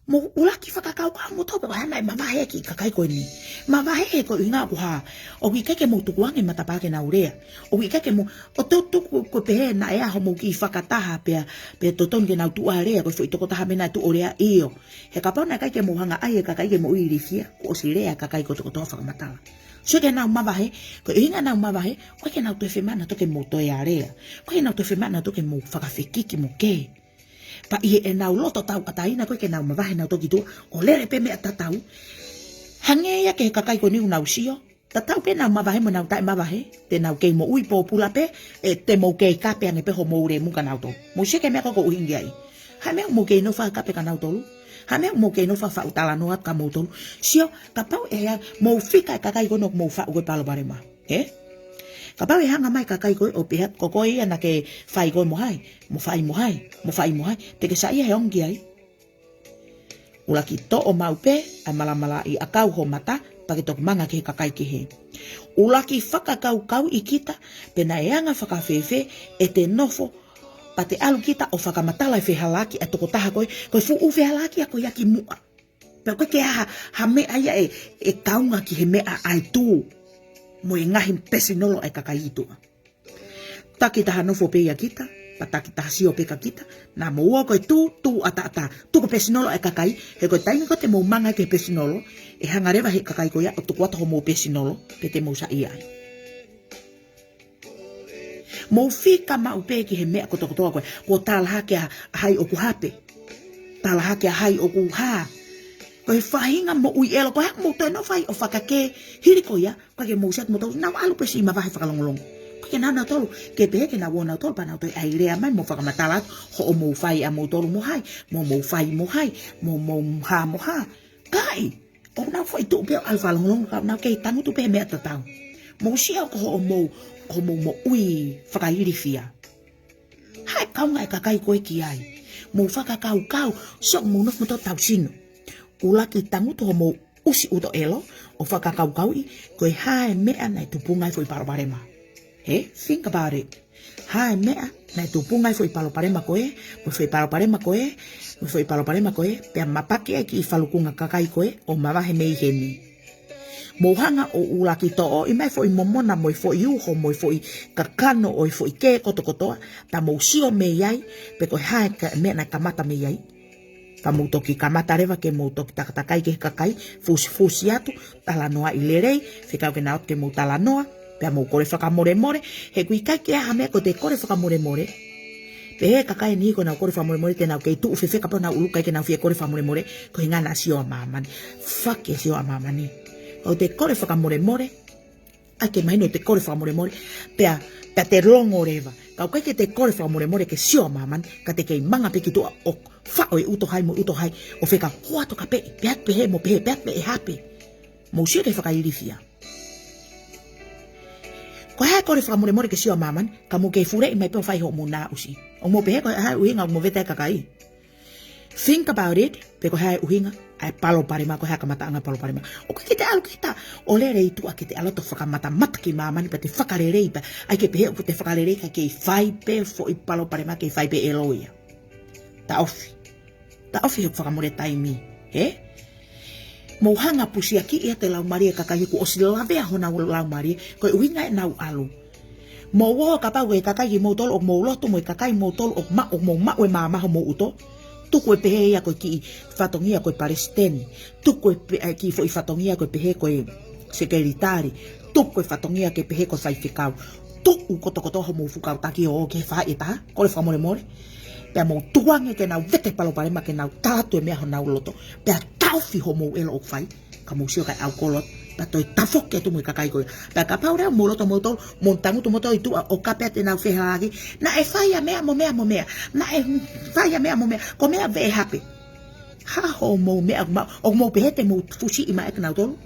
mou ʻuluaki fakakaukau moutolu pe ko e hā naʻe mavahe ki he kakai ko eni. Mavahe he ko e ʻuhinga ʻoku hā. ʻOku ʻikai ke mou tukuange matapā ke nau lea. ʻOku ʻikai ke mou, ʻo tutuku ko e pehē naʻe ʻi ai homou kiʻi fakataha pea, pea totonu ke nau tuʻu ʻo lea, ko e foʻi tokotaha meʻa naʻe tuʻu ʻo lea, ʻio. He kapau naʻe ʻikai ke mou hanga ʻai e kakai ke mou ilifia, kuo ʻosi lea e kakai kotokotoa ʻo fakamatala. Sio ki heʻenau mavahe, ko e ʻuhinga ʻenau mavahe, ʻoku ʻikai ke nau toe fiemaʻu nautolu ke mou toe lea. ʻOku ʻikai ke nau toe fiemaʻu nautolu ke mou fakafekiki mo kē. Pea ʻi heʻenau loto tauʻatāina ʻoku ʻikai ke nau mavahe nautolu ki tuʻa, ʻo lele pē meʻa tatau. Hangē ia ki he kakai ko eni ʻoku nau sio. Tatau pē ʻenau mavahe mo ʻenau taʻemavahe, te nau kei moʻui pōpula pē, ʻe te mou kei kape ange pē homou lemu kia nautolu. Mou sio ki he meʻa ko ē ʻoku ou ʻuhinga ki ai. Hā e meʻa ʻoku mou kei nofo ʻo kape kia nautolu? Hā e meʻa ʻoku mou kei nofo ʻo faʻu talanoa atu kia moutolu? Sio, kapau ʻe hanga, mou fika e kakai ko ē ʻoku mou faʻu ko ē palopalema. Ē? Kapau ʻe hanga mai e kakai ko ē ʻo pehē atu ko koe ia naʻa ke fai ko ē mo hai, mo fai mo hai, mo fai mo hai, te ke saiʻia he ongo ki ai. ʻUluaki toʻo maʻu pē ʻa e malamalaʻi ʻakau ho mata, pea ke toki manga ki he kakai kehe. ʻUluaki fakakaukauʻi kita, pe naʻe anga fakafēfē ʻete nofo, pea te ʻalu kita ʻo fakamatala e fehālaaki ʻa e tokotaha ko ē, ko e fuʻu fehālaaki ia ko ia kimuʻa. Pea ʻoku ʻikai ke ʻi ai ha, ha meʻa ia ʻe, ʻe kaunga ki he meʻa ʻa e tū, mo e ngaahi pēsinolo ʻa e kakai ʻi tuʻa. Takitaha nofo pē ia kita, pea takitaha sio pē kia kita, naʻa mou ō ko e tū, tū ʻataʻatā, tū ko e pēsinolo ʻa e kakai, he ko e taimi ko ē te mou manga ki he pēsinolo, ʻe hanga leva he kakai ko ia ʻo tuku atu homou pēsinolo, pea te mou saiʻia ai. Mou fika maʻu pē ki he meʻa kotokotoa ko ē, kuo tala hake ʻa, ʻa hai ʻoku hape. Tala hake ʻa hai ʻoku hā. Ko e faʻahinga moʻui ʻelo, ko e hā ʻoku mou toe nofo ai ʻo fakakē, hili ko ia, ʻoku ʻikai ke mou sio atu moutolu, nau ʻalu pē siʻi mavahe fakalongolongo. ʻOku ʻikai ke nau ō nautolu, ke pehē ke nau ō nautolu, pea nau toe ʻai lea mai mo fakamatala atu, hoʻomou fai ʻamoutolu mo hai, mo mou fai mo hai, mo mou hā mo hā. ʻIkai, ʻoku nau foʻi tuʻu pē ʻo ʻalu fakalongolongo, ka nau kei tangutu pē he meʻa tatau. Mou sio ko hoʻomou, ko hoʻomou moʻui fakailifia. Hā e kaunga ʻa e kakai ko ē ki ai? Mou fakakaukau, sio mou nofo moutolu tau sino. ʻUluaki tangutu homou ʻusi ʻuto ʻelo, ʻo fakakaukauʻi, ko e hā e meʻa naʻe tupunga ai e foʻi palopalema. Ē? Think about it. Hā e meʻa naʻe tupunga ai e foʻi palopalema ko ē, mo e foʻi palopalema ko ē, mo e foʻi palopalema ko ē, pea mapaki ai e kiʻi falukunga kakai ko ē, ʻo mavahe mei heni. Mou hanga ʻo ʻuluaki toʻo ʻi mai e foʻi momona mo e foʻi uho mo e foʻi kakano ʻo e foʻi kē kotokotoa, pea mou sio mei ai, pe ko e hā e ka-, meʻa naʻe kamata mei ai. Pea mou toki kamata leva ke mou toki takatakai ki he kakai, fusifusi atu, talanoaʻi lelei, fekau ke nau ō atu ke mou talanoa, pea mou kole fakamolemole, he ʻoku ʻikai ke ʻi ai ha meʻa ko ʻete kole fakamolemole. Pehē ʻe he kakai ʻe niʻihi ko ʻenau kole fakamolemole te nau kei tuʻu fefeka pea nau ʻulukai ke nau fie kole fakamolemole, ko e ʻuhinga naʻa sio ʻa māmani. Fake e sio ʻa māmani. Ka ʻoku te kole fakamolemole, ʻai ke mahino ʻete kole fakamolemole, pea, pea te longo leva. Ka ʻoku ʻikai ke te kole fakamolemole ke sio ʻa māmani, ka te kei manga pē ki tuʻa ʻo faʻo e ʻuto hai mo e ʻuto hai, ʻo fekau, hua toka pē, pea pehē mo pehē, pea pehē hape. Mou sio ki he fakailifia. Ko e hā e kole fakamolemole ke sio ʻa māmani, ka mou kei fuleʻi mai pē ʻo fai hoʻomou naʻusi. ʻOku mou pehē ko e hā e ʻuhinga ʻoku mou vete ai e kakai. Think about it, pe ko e hā e ʻuhinga ʻa e palopalema, ko e hā e kamataʻanga e palopalema. ʻOku ʻikai ke te ʻalu kita ʻo lele ʻi tuʻa ke te ʻalu ʻo fakamatamata ki māmani pea te fakalelei pē. ʻAi ke pehē ʻoku te fakalelei ka kei fai pē foʻi palopalema, kei fai pē ʻelo ia. Taʻofi. Taʻofi he fakamole taimi. Ē? Mou hanga pusiakiʻi atu e laumālie ʻa e kakai he kuo ʻosi lavea honau laumālie, ko e ʻuhinga ʻenau ʻalu. Mou ō kapau ko e kakai kimoutolu ʻoku mou lotu mo e kakai moutolu ʻoku ma-, ʻoku mou maʻu e maama homou ʻuto. Tuku e pehē ia ko e kiʻi fatongia ko e palesiteni. Tuku e pe-, e kiʻi foʻi fatongia ko e pehē ko e sekelitali. Tuku e fatongia ke pehē ko e faifekau. Tuku kotokotoa homou fukautaki ʻo ō ki he faʻahitaha, kole fakamolemole. Pea mou tukuange ke nau vete palopalema ke nau tala atu e meʻa honau loto. Pea taʻofi homou ʻelo ʻoku fai. Ka mou sio kae ʻalu kolo, pea toe tafoki atu mo e kakai ko ia. Pea kapau leva mou loto moutolu, mou tangutu moutolu ʻi tuʻa ʻo kape atu ʻenau fehālaaki. Naʻe fai ʻa meʻa mo meʻa mo meʻa. Naʻe fai ʻa meʻa mo meʻa. Ko e meʻa veʻe hape. Hā hoʻomou meʻa ʻoku mou, ʻoku mou pehē te mou fusiʻi mai ʻe kinautolu.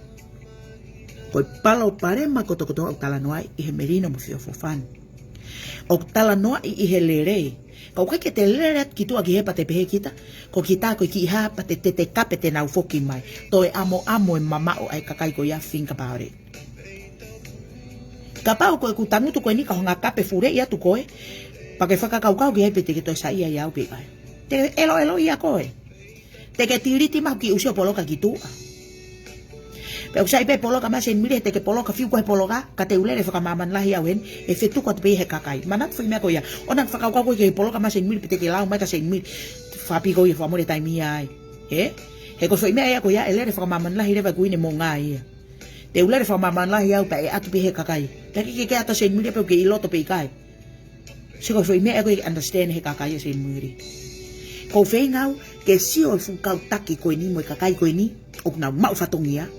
Ko e palopalema kotokotoa ʻoku talanoaʻi ʻi he melino mo e feʻofoʻofani. ʻOku talanoaʻi ʻi he lelei. Ka ʻoku ʻikai ke te lele atu ki tuʻa ki hē pea te pehē kita, ko kita ko e kiʻi hā pea te, te, te kape te nau foki mai. Toe ʻamoʻamo e mamaʻo ʻa e kakai ko ia, think about it. Kapau ko ʻeku tangutu ko eni ka u hanga ʻo kape fuleʻi atu koe, pea ke fakakaukau ki ai pe te ke toe saiʻia au pe ʻikai. Te ke ʻeloʻelo ia koe. Te ke tiliti mai hoku kiʻi usi ʻo poloka ki tuʻa. Pea ʻoku sai pē poloka mai Senimili, te ke poloka fiu koe he poloka, ka te u lele fakamāmani lahi au heni, ʻe fetuku atu pē ia he kakai. Manatu e foʻi meʻa ko ia, ʻoua naʻa fakakaukau koe ke poloka mai Senimili, pe te ke lau mai kia Senimili. Fakapi koe ia, fakamolemole, taimi ia ai. Ē? He ko e foʻi meʻa ia ko ia, ʻe lele fakamāmani lahi leva e kuini mo ngā ia. Te u lele fakamāmani lahi au pea ʻe ʻatu pē ia he kakai. Pea ke, ke, ke ʻatu Senimili pē ʻoku ke ʻi loto pe ʻikai. Sio ko e foʻi meʻa ko ē ke understand he kakai ʻa Senimili. Ko e feinga au ke sio e fuʻu kau taki ko eni mo e kakai ko eni ʻoku nau maʻu fatongia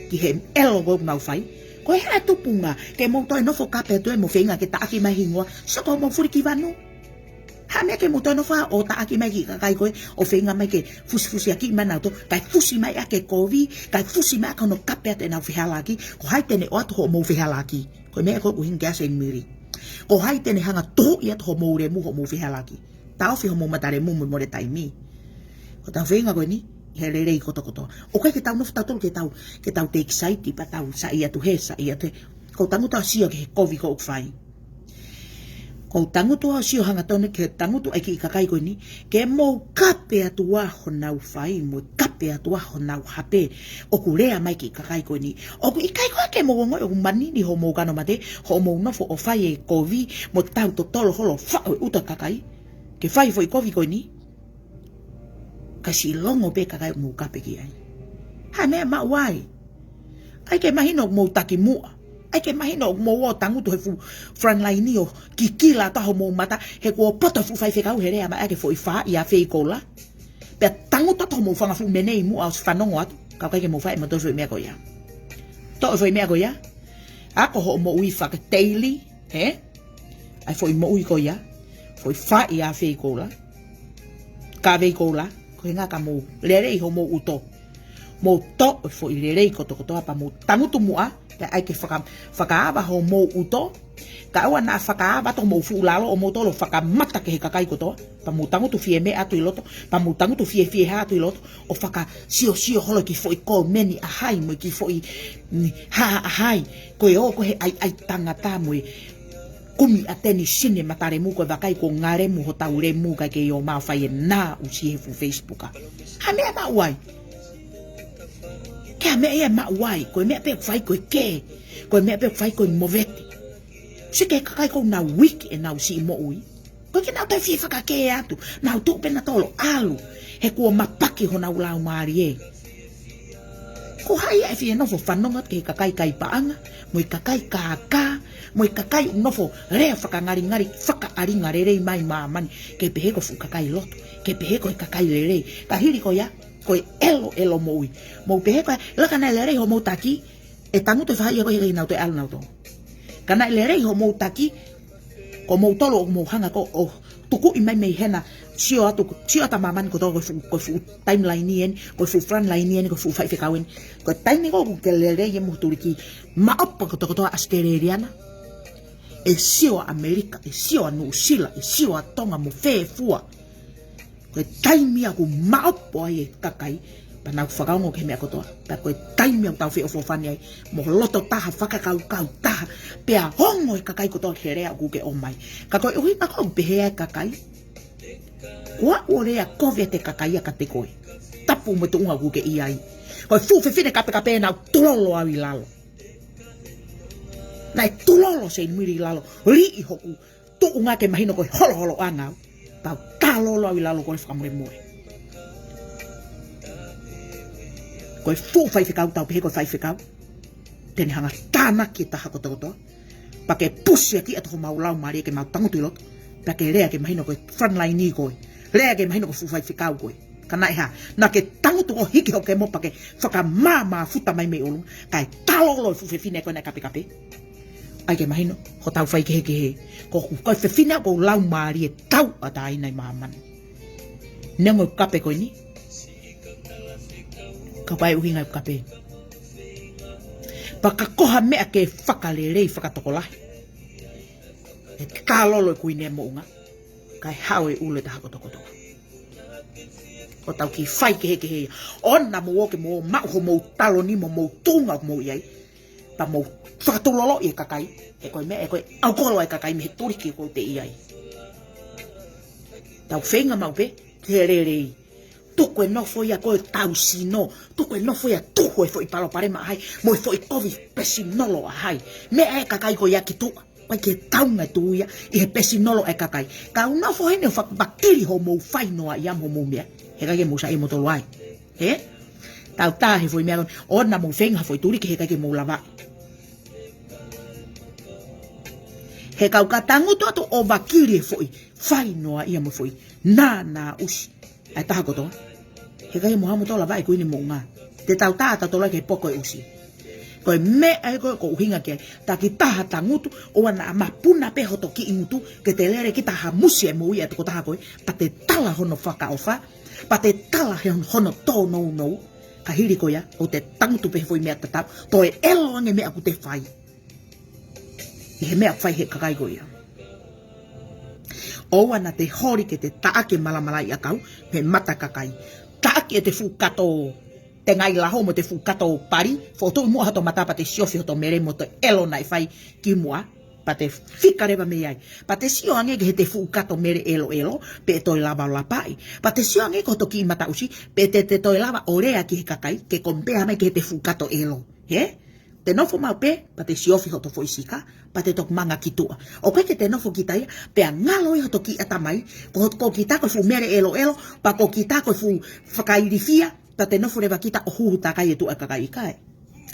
ki he ʻelo ko ē ʻoku nau fai. Ko e hā e tupunga ke mou toe nofo kape atu ē mo feinga ke taʻaki mai e hingoa, sio ko hoʻomou fuli ki vanu. Hā e meʻa ke mou toe nofo ʻo taʻaki mai e kiʻi kakai ko ē ʻo feinga mai ke fusifusiʻaki mai nautolu, kae fusi mai ʻaki e kovi, kae fusi mai ʻaki hono kape atu ʻenau fehālaaki, ko hai te ne ʻoatu hoʻomou fehālaaki? Ko e meʻa ko ē ʻoku ʻuhinga ki ai ʻa Senimili. Ko hai te ne hanga ʻo tuhuʻi atu hoʻomou lemu, hoʻomou fehālaaki? Taʻofi hoʻomou mata lemu mo e mole taimi. Ko ʻetau feinga ko eni, he lelei kotokotoa. ʻOku ʻikai ke tau nofo tautolu ke tau, ke tau take side pea tau saiʻia atu hē, saiʻia atu hē. Ko e tangutu ʻo sio ki he kovi ko ē ʻoku fai. Ko e tangutu ʻo sio hangatonu ki he tangutu ʻa e kiʻi kakai ko eni, ke mou kape atu ā honau fai, mo kape atu ā honau hape. ʻOku lea mai e kiʻi kakai ko eni. ʻOku ʻikai ko ā ke mou ongoʻi ʻoku manini hoʻomou kano mate, hoʻomou nofo ʻo fai e kovi, mo tau totolo holo faʻo e ʻuta kakai. Ke fai e foʻi kovi ko eni. Ka siʻi longo pē kakai ʻoku mou kape ki ai. Hā e meʻa maʻu ai? ʻAi ke mahino ʻoku mou taki muʻa. ʻAi ke mahino ʻoku mou ō tangutu he fuʻu front line ʻo kikila atu hoʻomou mata, he kuo poto e fuʻu faifekau he lea mai ʻaki e foʻi fā ia fei koula. Pea tangutu atu hoʻomou fanga fuʻu menei muʻa ʻo fanongo atu. Ka ʻoku ʻikai ke mou fai ʻe moutolu e foʻi meʻa ko ia. Toʻo e foʻi meʻa ko ia. Ako hoʻomou ʻi fakateili, hē? ʻAi foʻi moʻui ko ia, foʻi fā ia fei koula, ka fei koula, ko e ngaahi ka mou lelei hoʻomou ʻuto. Mou toʻo e foʻi lelei kotokotoa pea mou tangutu muʻa, pea ʻai ke faka-, fakaava hoʻomou ʻuto, kae ʻoua naʻa fakaava atu hoʻomou fuʻu lalo ʻo moutolu ʻo fakamata ki he kakai kotoa, pea mou tangutu fie meʻa atu ʻi loto, pea mou tangutu fie fiefia atu ʻi loto, ʻo fakasiosio holo ki he foʻi kōmeni ʻa hai mo e kiʻi foʻi, mm, hā ʻa hai, ko e ō ko ē he ʻaiʻai tangata mo e kumi ʻa Tenisini e mata lemu ko e vakai ko e ngalemu hotau lemu kae kei ō mai ʻo fai e nā ʻusi he fuʻu Facebook. Hā e meʻa maʻu ai? Ko e hā e meʻa ia maʻu ai? Ko e meʻa pē ʻoku fai ko e kē. Ko e meʻa pē ʻoku fai ko e movete. Sio ki he kakai ʻoku nau uike ʻenau siʻi moʻui. ʻOku ʻikai ke nau toe fie fakakē atu. Nau tuʻu pē nautolu ʻo ʻalu. He kuo mapaki honau laumālie. Ko hai ʻe fie nofo fanongo atu ki he kakai kai paʻanga, mo e kakai kākā, mo e kakai ʻoku nofo lea fakangalingali, fakaʻalinga lelei mai māmani, ke pehē ko e fuʻu kakai lotu, ke pehē ko e kakai lelei. Ka hili ko ia, ko e ʻeloʻelo moʻui. Mou pehē ko e, laka naʻe lelei hoʻomou taki, ʻe tangutu e faʻahi ko ē he ʻikai ke nau toe ʻalu nautolu. Ka naʻe lelei hoʻomou taki, ko moutolu ʻoku mou hanga ko ē ʻo tukuʻi mai mei hena, sio atu, sio atu ʻa māmani kotoa ko e fuʻu, ko e fuʻu timeline eni, ko e fuʻu front line eni, ko e fuʻu faifekau eni. Ko e taimi ko ē ʻoku ke lelei ai mo tuliki maʻopo kotokotoa ʻAositelēlia na. ʻE sio ʻa ʻAmelika, ʻe sio ʻa Nuʻusila, ʻe sio ʻa Tonga mo fē fua. Ko e taimi ia ʻoku maʻopo ai e kakai, pea nau fakaongo ki he meʻa kotoa. Pea ko e taimi ia ʻoku tau feʻofoʻofani ai, mo loto taha, fakakaukau taha, pea ongo e kakai kotoa ki he lea ʻoku ke ʻomai. Ka ko e ʻuhinga ko ē ʻoku pehē ai e kakai, kuo ʻosi lea kovi atu e kakai ia kiate koe. Tapu mo e tuʻunga ʻoku ke ʻi ai. Ko e fuʻu fefine kapekape naʻa ku tulolo au ʻi lalo. Naʻe tulolo Senimili ʻi lalo. Liʻi hoku tuʻunga ke mahino ko e holoholoʻanga au. Tau talolo au ʻi lalo ko e fakamolemole. Ko e fuʻu faifekau tau pehē ko e faifekau. Te ne hanga tānaki e taha kotokotoa. Pea ke pusiaki atu homau laumālie ke mau tangutu ʻi loto. Pea ke lea ke mahino ko e front line eni koe. Lea ke mahino ko e fuʻu faifekau koe. Ka naʻe hā, naʻa ke tangutu ʻo hiki hoʻo kemo pea ke fakamāmāfuta mai mei ʻolunga, kae talolo e fuʻu fefine ko ē naʻe kapekape. ʻAi ke mahino, hotau faikehekehe. Ko, ko e fefine ko e laumālie tauʻatāina ʻi māmani. Neongo e kape ko eni. Ka ʻoku ʻi ai e ʻuhinga e kape. Pea ka ko ha meʻa ke fakalelei fakatokolahi, ʻe kālolo e kuini ʻa e moʻunga, kae hao e ʻulu ʻe taha kotokotoa. ʻOku tau kiʻi faikehekehe ia. ʻOua naʻa mou ō ke mou maʻu homou taloni mo mou tuʻunga ʻoku mou ʻi ai, pea mou fakatuloloʻi e kakai. He ko e meʻa ē ko e ʻaukolo ʻa e kakai mei he tuliki ʻoku te ʻi ai. Tau feinga maʻu pē ke lelei. Tuku e nofo ia ko e tau sino. Tuku e nofo ia tuhu e foʻi palopalema ʻa hai mo e foʻi kovi pesinolo ʻa hai. Meʻa e kakai ko ia ki tuʻa. ʻIkai ke taunga tu ia ʻi he pesinolo e kakai. Kau nofo heni ʻo fakapakili homou fai noa ia mo homou meʻa. He ʻikai ke mou saiʻia mo tolo ai. He? Tau tā he foʻi meʻa ko ē. ʻOua naʻa mou feinga ha foʻi tuliki he ʻikai ke mou lava. He kau ka tangutu atu ʻo vakili e foʻi fai noa ia mo e foʻi nānā ʻusi ʻa e taha kotoa. He ʻikai mo hamu tolo lava e kuini moʻunga. Te tau tā tautolu ai ke poko e ʻusi. Ko e meʻa ē ko ē ʻoku ou ʻuhinga ki ai. Takitaha tangutu, ʻoua naʻa mapuna pē hoto kiʻi ngutu, ke te lele kita hamusi e moʻui ʻa e tokotaha ko ē, pea te tala hono fakaʻofa, pea te tala he hono tōnounou, ka hili ko ia, ʻoku te tangutu pē he foʻi meʻa tatau, toe ʻelo ange meʻa ʻoku te fai. ʻI he meʻa ʻoku fai he kakai ko ia. ʻOua naʻa te holi ke te taʻaki e malamalaʻi ʻakau, he mata kakai. Taʻaki ʻete fuʻu kato tengaʻi laho mo ʻete fuʻu kato pali, fotu muʻa hoto mata pea te siofi hoto mele mo hoto ʻelo naʻe fai ki muʻa, pea te fika leva mei ai. Pea te sio ange ki heʻete fuʻu kato mele ʻeloʻelo, pe ʻe toe lava ʻo lapaʻi. Pea te sio ange ki hoto kiʻi mata ʻusi, pe te, te toe lava ʻo lea ki he kakai, ke compare mai ki heʻete fuʻu kato ʻelo. He? Te nofo maʻu pē, pea te siofi hoto foʻi sika, pea te toki manga ki tuʻa. ʻOku ʻikai ke te nofo kita ia, pea ngalo ia hoto kiʻi ʻatamai, ko hot-, ko kita ko e fuʻu mele ʻeloʻelo, pea ko kita ko e fuʻu fakailifia, pea te nofo leva kita ʻo huhu takai e tuʻa e kakai ʻikai.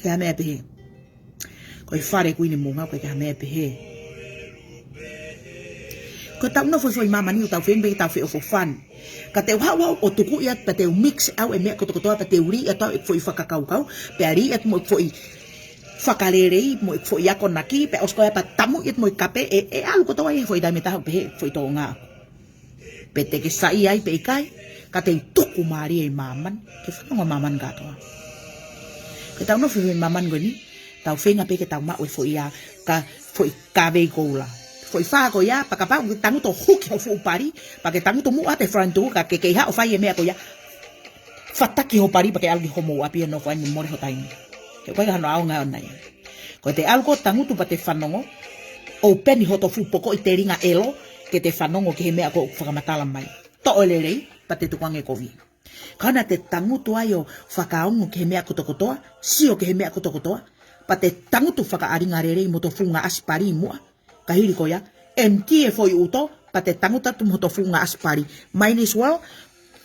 Ke ha meʻa pehē. Ko e fale kuini moʻunga, ʻoku ʻikai ke ha meʻa pehē. Ko ʻetau nofo he foʻi māmani ʻoku tau feinga pē ke tau feʻofoʻofani. Ka te u haʻu au ʻo tukuʻi atu pea te u mix au e meʻa kotokotoa pea te u lī atu au e foʻi fakakaukau, pea lī atu mo e foʻi fakalelei, mo e foʻi akonaki, pea ʻosi ko ia pea tamuʻi atu mo e kape, ʻe, ʻe ʻalu kotoa ia he foʻi taimi ʻe taha pehē foʻi tōʻonga. Pe te ke saiʻia ai pe ʻikai, ka te u tuku mālie e māmani, ke fanongo māmani kātoa. Ke tau nofo he māmani ko eni, tau feinga pē ke tau maʻu e foʻi ʻā, ka foʻi kavei koula. Foʻi fā ko ia, pea kapau ʻoku ke tangutu ʻo huki ho fuʻu pali, pea ke tangutu muʻa ʻete front ʻo ka ke kei haʻu ʻo fai e meʻa ko ia. Fataki ho pali pea ke ʻalu ki homou ʻapi ʻo nofo ai mo mole ho taimi. He ʻoku ʻikai ke ʻi ai hano ʻaonga ʻona ia. Ko ʻete ʻalu ko ē ʻo tangutu pea te fanongo, ʻo peni hoto fuʻu pokoʻi telinga ʻelo, ke te fanongo ki he meʻa ʻoku fakamatala mai. Toʻo e lelei, pea te tukuange e kovi. Ka naʻa te tangutu ai ʻo fakaongo ki he meʻa kotokotoa, sio ki he meʻa kotokotoa, pea te tangutu fakaʻalinga lelei mo hoto fuʻu ngaahi ʻasi pali muʻa. Ka hili ko ia, empty e foʻi ʻuto, pea te tangutu atu mo hoto fuʻu ngaahi ʻasi pali. Might as well,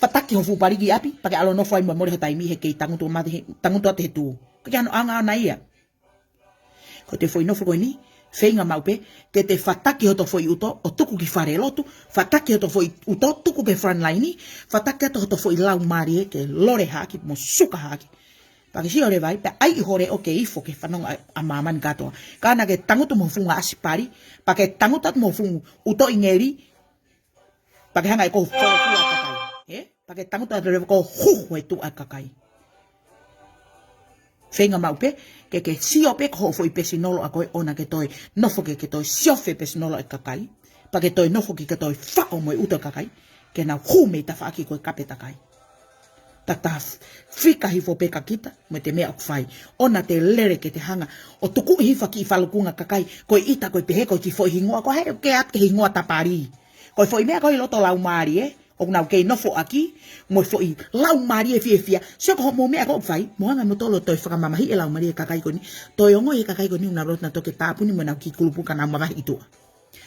fataki ho fuʻu pali ki ʻapi, pea ke ʻalu ʻo nofo ai mo mole ho taimi he kei tangutu mate he, tangutu atu he tuʻu. ʻIkai ke ʻi ai hano ʻaonga ʻona ia. Ko ʻete foʻi nofo ko eni, feinga maʻu pē, ke te fataki hoto foʻi ʻuto, ʻo tuku ki falelotu, fataki hoto foʻi ʻuto, tuku ki he front line, fataki atu hoto foʻi laumālie, ke lole hake, mo suka hake. Pea ke sio leva ai, pea ʻai ʻi ho leʻo ke ifo ke fanongo ʻa, ʻa māmani kātoa. Ka naʻa ke tangutu mo ho fuʻu ngaahi ʻasi pali, pea ke tangutu atu mo ho fuʻu ʻuto ʻi ngeli, pea ke hanga ʻe koe ʻo fōfua e kakai. Ē? Pea ke tangutu atu leva ʻo huhu e tuʻa e kakai. Feinga maʻu pē, ke ke sio pē ko hoʻo foʻi pesinolo ʻa koe ʻoua ke toe nofo ke ke toe siofi e pesinolo e kakai. Pea ke toe nofo ke ke toe faʻo mo e ʻuto e kakai. Ke nau hū mei tafaʻaki ko e kape takai. Tata f-, fika hifo pē ka kita, mo ʻete meʻa ʻoku fai. ʻOua te lele ke te hanga ʻo tukuʻi hifo ha kiʻi falukunga kakai, ko e ʻita ko e pehē ko e kiʻi foʻi hingoa, ko hai ke ʻatu ke hingoa tapali. Ko e foʻi meʻa ko ē ʻi loto laumālie, ʻoku nau kei nofo ʻaki, mo e foʻi laumālie fiefia. Sio ko hoʻomou meʻa ko ē ʻoku fai, mou hanga mo tolo toe fakamamahiʻi e laumālie e kakai ko eni, toe ongoʻi he kakai ko eni ʻoku nau loto nautolu ke tāpuni mo ʻenau kiʻi kulupu ka nau mavahe ʻi tuʻa.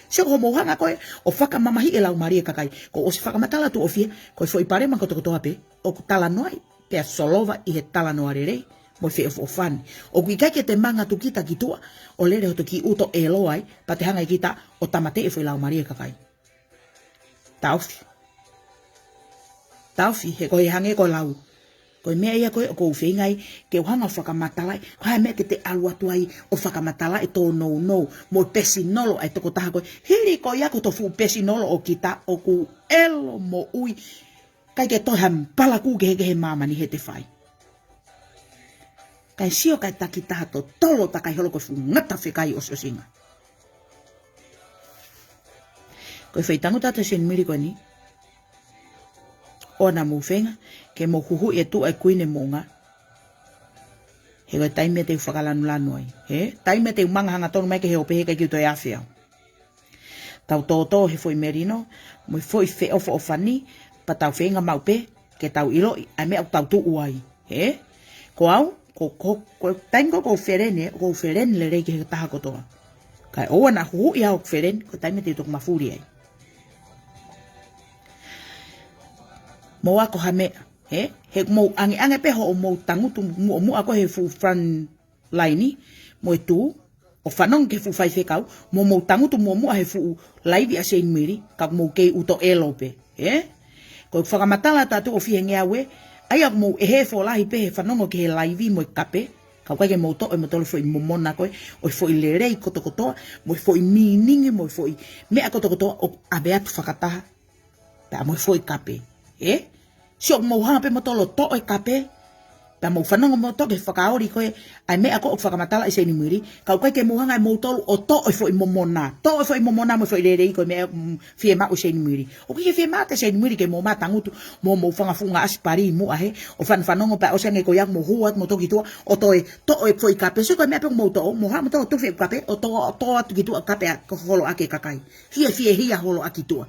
Sio ko hoʻomou hanga ko ē ʻo fakamamahiʻi e laumālie e kakai, kuo ʻosi fakamatala tuʻo fiha, ko e foʻi palopalema kotokotoa pē, ʻoku talanoaʻi, pea solova ʻi he talanoa lelei, mo e feʻofoʻofani. ʻOku ʻikai ke te manga atu kita ki tuʻa, ʻo lele hoto kiʻi ʻuto ʻelo ai, pea te hanga ʻe kita ʻo tāmateʻi e foʻi laumālie e kakai. Taʻofi. Taʻofi, he ko e hangē ko e lau. Ko e meʻa ia ko ē ʻoku ou feinga ai, ke u hanga ʻo fakamatalaʻi, ko e hā e meʻa ke te ʻalu atu ai ʻo fakamatalaʻi e tōnounou, mo e pesinolo ʻa e tokotaha ko ē. Hili ko ia ko hoto fuʻu pesinolo ʻo kita ʻoku ʻelo moʻui, ʻikai ke toe ha palakū kehekehe he māmani he te fai. Kae sio kae takitaha totolo takai holo ko e fuʻu ngata fekai ʻosiʻosinga. Ko e fai tangutu atu Seinimili ko eni, ʻoua naʻa mou feinga ke mou huhuʻi e tuʻa e Kuini Moʻunga. He ko e taimi ia te u fakalanulanu ai. He taimi ia te u manga hangatonu mai ke he ʻo pehē ʻikai ke u toe afe au. Tau tōtō he foʻi melino, mo e foʻi feʻofoʻofani, pea tau feinga maʻu pē ke tau ʻiloʻi ʻa e meʻa ʻoku tau tuʻu ai. He? Ko au, ko, ko, ko e taimi ko ē ʻoku ou feleni, ʻoku ou feleni lelei ki he taha kotoa. Kae ʻoua naʻa huhuʻi au ʻoku feleni, ko e taimi ia te u toki mafuli ai. Mou ako ha meʻa, he? He mou ʻangeʻange pē hoʻomou tangutu muʻomuʻa ko ē he fuʻu front line, mo e tū, ʻo fanongo ki he fuʻu faifekau, mo mou tangutu muʻomuʻa he fuʻu laivi ʻa Seinimili, ka mou kei ʻuto ʻelo pē, he? Ko e fakamatala atu ʻo fihengeau ē, ʻa ia ʻoku mou ʻehefo lahi pē he fanongo ki he laivi mo e kape, ka ʻoku ʻikai ke mou toʻo ʻe moutolu e foʻi momona ko ē, ʻo e foʻi lelei kotokotoa, mo e foʻi mīningi, mo e foʻi meʻa kotokotoa, ʻo ʻave atu fakataha pea mo e foʻi kape. Ē? Sio ʻoku mou hanga pē moutolu ʻo toʻo e kape, pea mou fanongo moutolu ki he fakaoli ko ē ʻa e meʻa ko ē ʻoku fakamatala ʻe Seinimili, ka ʻoku ʻikai ke mou hanga ʻe moutolu ʻo toʻo e foʻi momona. Toʻo e foʻi momona mo e foʻi lelei ko e meʻa, mm, fiemaʻu ʻe Seinimili. ʻOku ʻikai ke fiemaʻu ʻe Seinimili ke mou mā tangutu, mo mou fanga fuʻu ngaʻasi pali muʻa he, ʻo fanafanongo pea ʻosi ange ko ia ʻoku mou hū atu moutolu ki tuʻa, ʻo toe toʻo e foʻi kape. Sio ko e meʻa pē ʻoku mou toʻo, mou hanga moutolu ʻo tufi e kape, ʻo toʻo, toʻo atu ki tuʻa kape ʻa ko holo ʻaki e kakai. Fie, fiefia holo ʻaki tuʻa.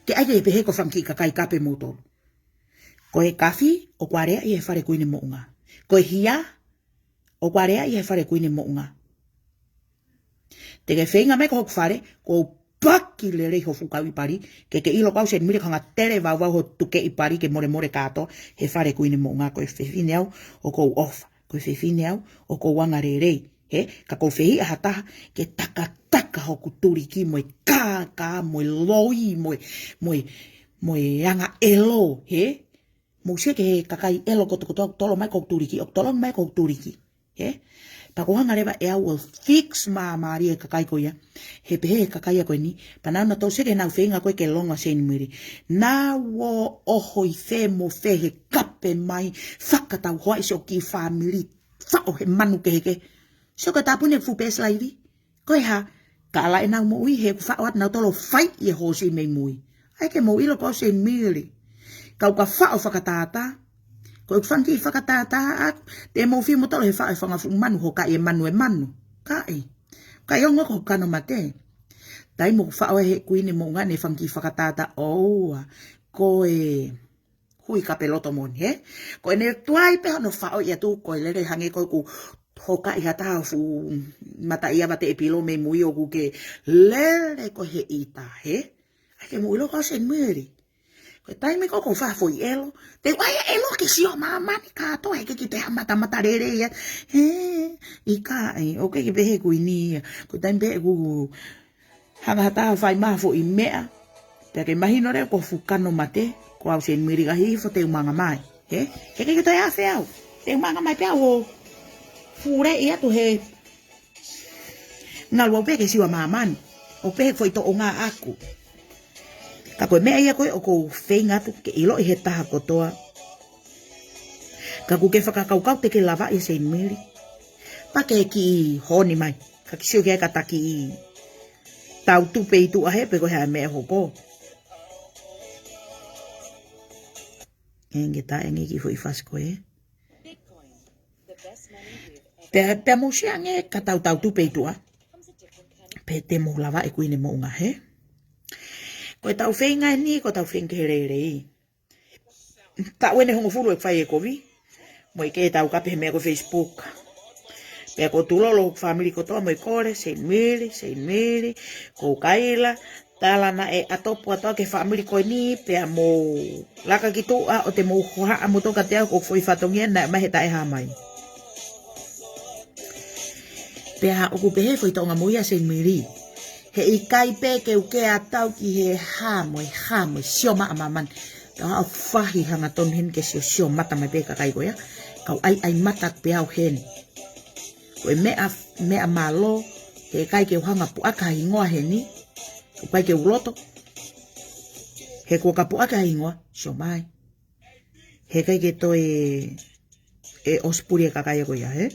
Ke ʻai ke pehē ko e fanga kiʻi kakai kape moutolu. Ko e kafi, ʻoku aleaʻi he fale Kuini Moʻunga. Ko e hia, ʻoku aleaʻi he fale Kuini Moʻunga. Te ke feinga mai ko hoku fale, ʻoku ou paki lelei ho fuʻu kauʻi pali, ke ke ʻilo ko au Seinimili ko e hanga tele vauvau ho tukeʻi pali ke molemole kātoa he fale Kuini Moʻunga. Ko e fefine au ʻoku ou ʻofa. Ko e fefine au ʻoku ou anga lelei. He, ka ʻoku ou fehiʻa ha taha ke takataka hoku tuliki mo e kākā, mo e loi, mo e, mo e, mo e anga ʻelo, he? Mou sio ki he kakai ʻelo kotokotoa ʻoku tolo mai ko hoku tuliki, ʻoku tolo mai ko hoku tuliki. He? Pea ʻoku ou hanga leva ʻe au ʻo fix māmālie e kakai ko ia. He pehē he kakai ia ko eni, pea nau na tau seke nau feinga ko ē ke longo ʻa Seinimili. Nau ō ʻoho ʻi fē mo fē he kape mai, fakatau hoa ʻi siʻo kiʻi fāmili, faʻo he manu kehekehe. Sio ko e tāpuni e fuʻu pēsi laivi. Ko e hā, ka ʻalā ʻenau moʻui he ʻoku faʻo atu nautolu ʻo fai ʻi he hoosi mei mui. ʻAi ke mou ʻilo ko au Seinimili. Kau ka faʻo fakatātā. Ko e fanga kiʻi fakatātā ʻaku, te mou fie moutolu he faʻo e fanga fuʻu manu hokaʻi e manu e manu. Kaʻi. Kaʻi ongo ko kano mate. Taimi ʻoku faʻo ai he Kuini Moʻunga ʻene fanga kiʻi fakatātā ʻoua. Ko e hui kape loto moʻoni, he? Ko ʻene tuai pē hono faʻo ia tu, ko e lele hangē ko ē ʻoku hokaʻi ha taha fuʻu mataʻiava teʻepilo mei mui ʻoku ke lele ko ē he ʻita, he? ʻAi ke mou ʻilo ko au Seinimili. Ko e taimi ko ē ʻoku ou fai ha foʻi ʻelo, te u ʻai e ʻelo ke sio ʻa māmani kātoa he ʻikai ke toe ʻi ai ha matamata lelei ia. He, ʻikai, ʻoku ʻikai ke pehē ʻe he Kuini ia. Ko e taimi pē ʻoku hanga ha taha ʻo fai mai ha foʻi meʻa, pea ke mahino leva ko e fuʻu kano mate, ko au Seinimili ka hihifo te u manga mai. He? He ʻikai ke toe afe au. Te u manga mai pē au ʻo fuleʻi atu he ngalu au pē ke sio ʻa māmani. ʻO pehē foʻi tōʻonga ʻaku. Ka ko e meʻa ia ko ē ʻoku ou feinga atu ke ʻiloʻi he taha kotoa. Ka ʻoku ke fakakaukau te ke lavaʻi ʻa Seinimili. Pea ke kiʻi honi mai. Ka ke sio ki ai ka ta kiʻi tau tupe ʻi tuʻa he pe ko e hā e meʻa ʻe hoko. Enge ta enge kiʻi foʻi fasi ko ē. Pea, pea mou sio ange ka tau tau tupe ʻi tuʻa. Pe te mou lavaʻi e Kuini Moʻunga he. Ko e tau feinga eni, ko e tau feinga ke he lelei. Taʻu ʻeni ʻe hongofulu ʻeku fai e kovi. Mo e kei tau kape he meʻa ko e Facebook. Pea ʻoku ou tulolo hoku fāmili kotoa mo e kole, Seinimili, Seinimili, ʻoku ou kaila, tala naʻe ʻa topu atu ki he fāmili ko eni, pea mou laka ki tuʻa ʻo te mou hohaʻa moutolu kiate au ko e foʻi fatongia naʻe ʻomai he taʻehāmai. Pea ʻoku pehē foʻi tōʻonga moʻui ʻa Seinimili. He ʻikai pē ke u kea tau ki he hā mo e hā mo e sio maʻa māmani. Pea haʻu fahi hangatonu heni ke sio, sio mata mai pē kakai ko ia. Kau ʻai, ʻai mata pē au heni. Ko e meʻa, meʻa mālō, he ʻikai ke u hanga puʻaki ha hingoa heni. ʻOku ʻikai ke u loto. He ko ka puʻaki ha hingoa, sio mai. He ʻikai ke toe ʻe ʻosi puli e kakai ko ia, he?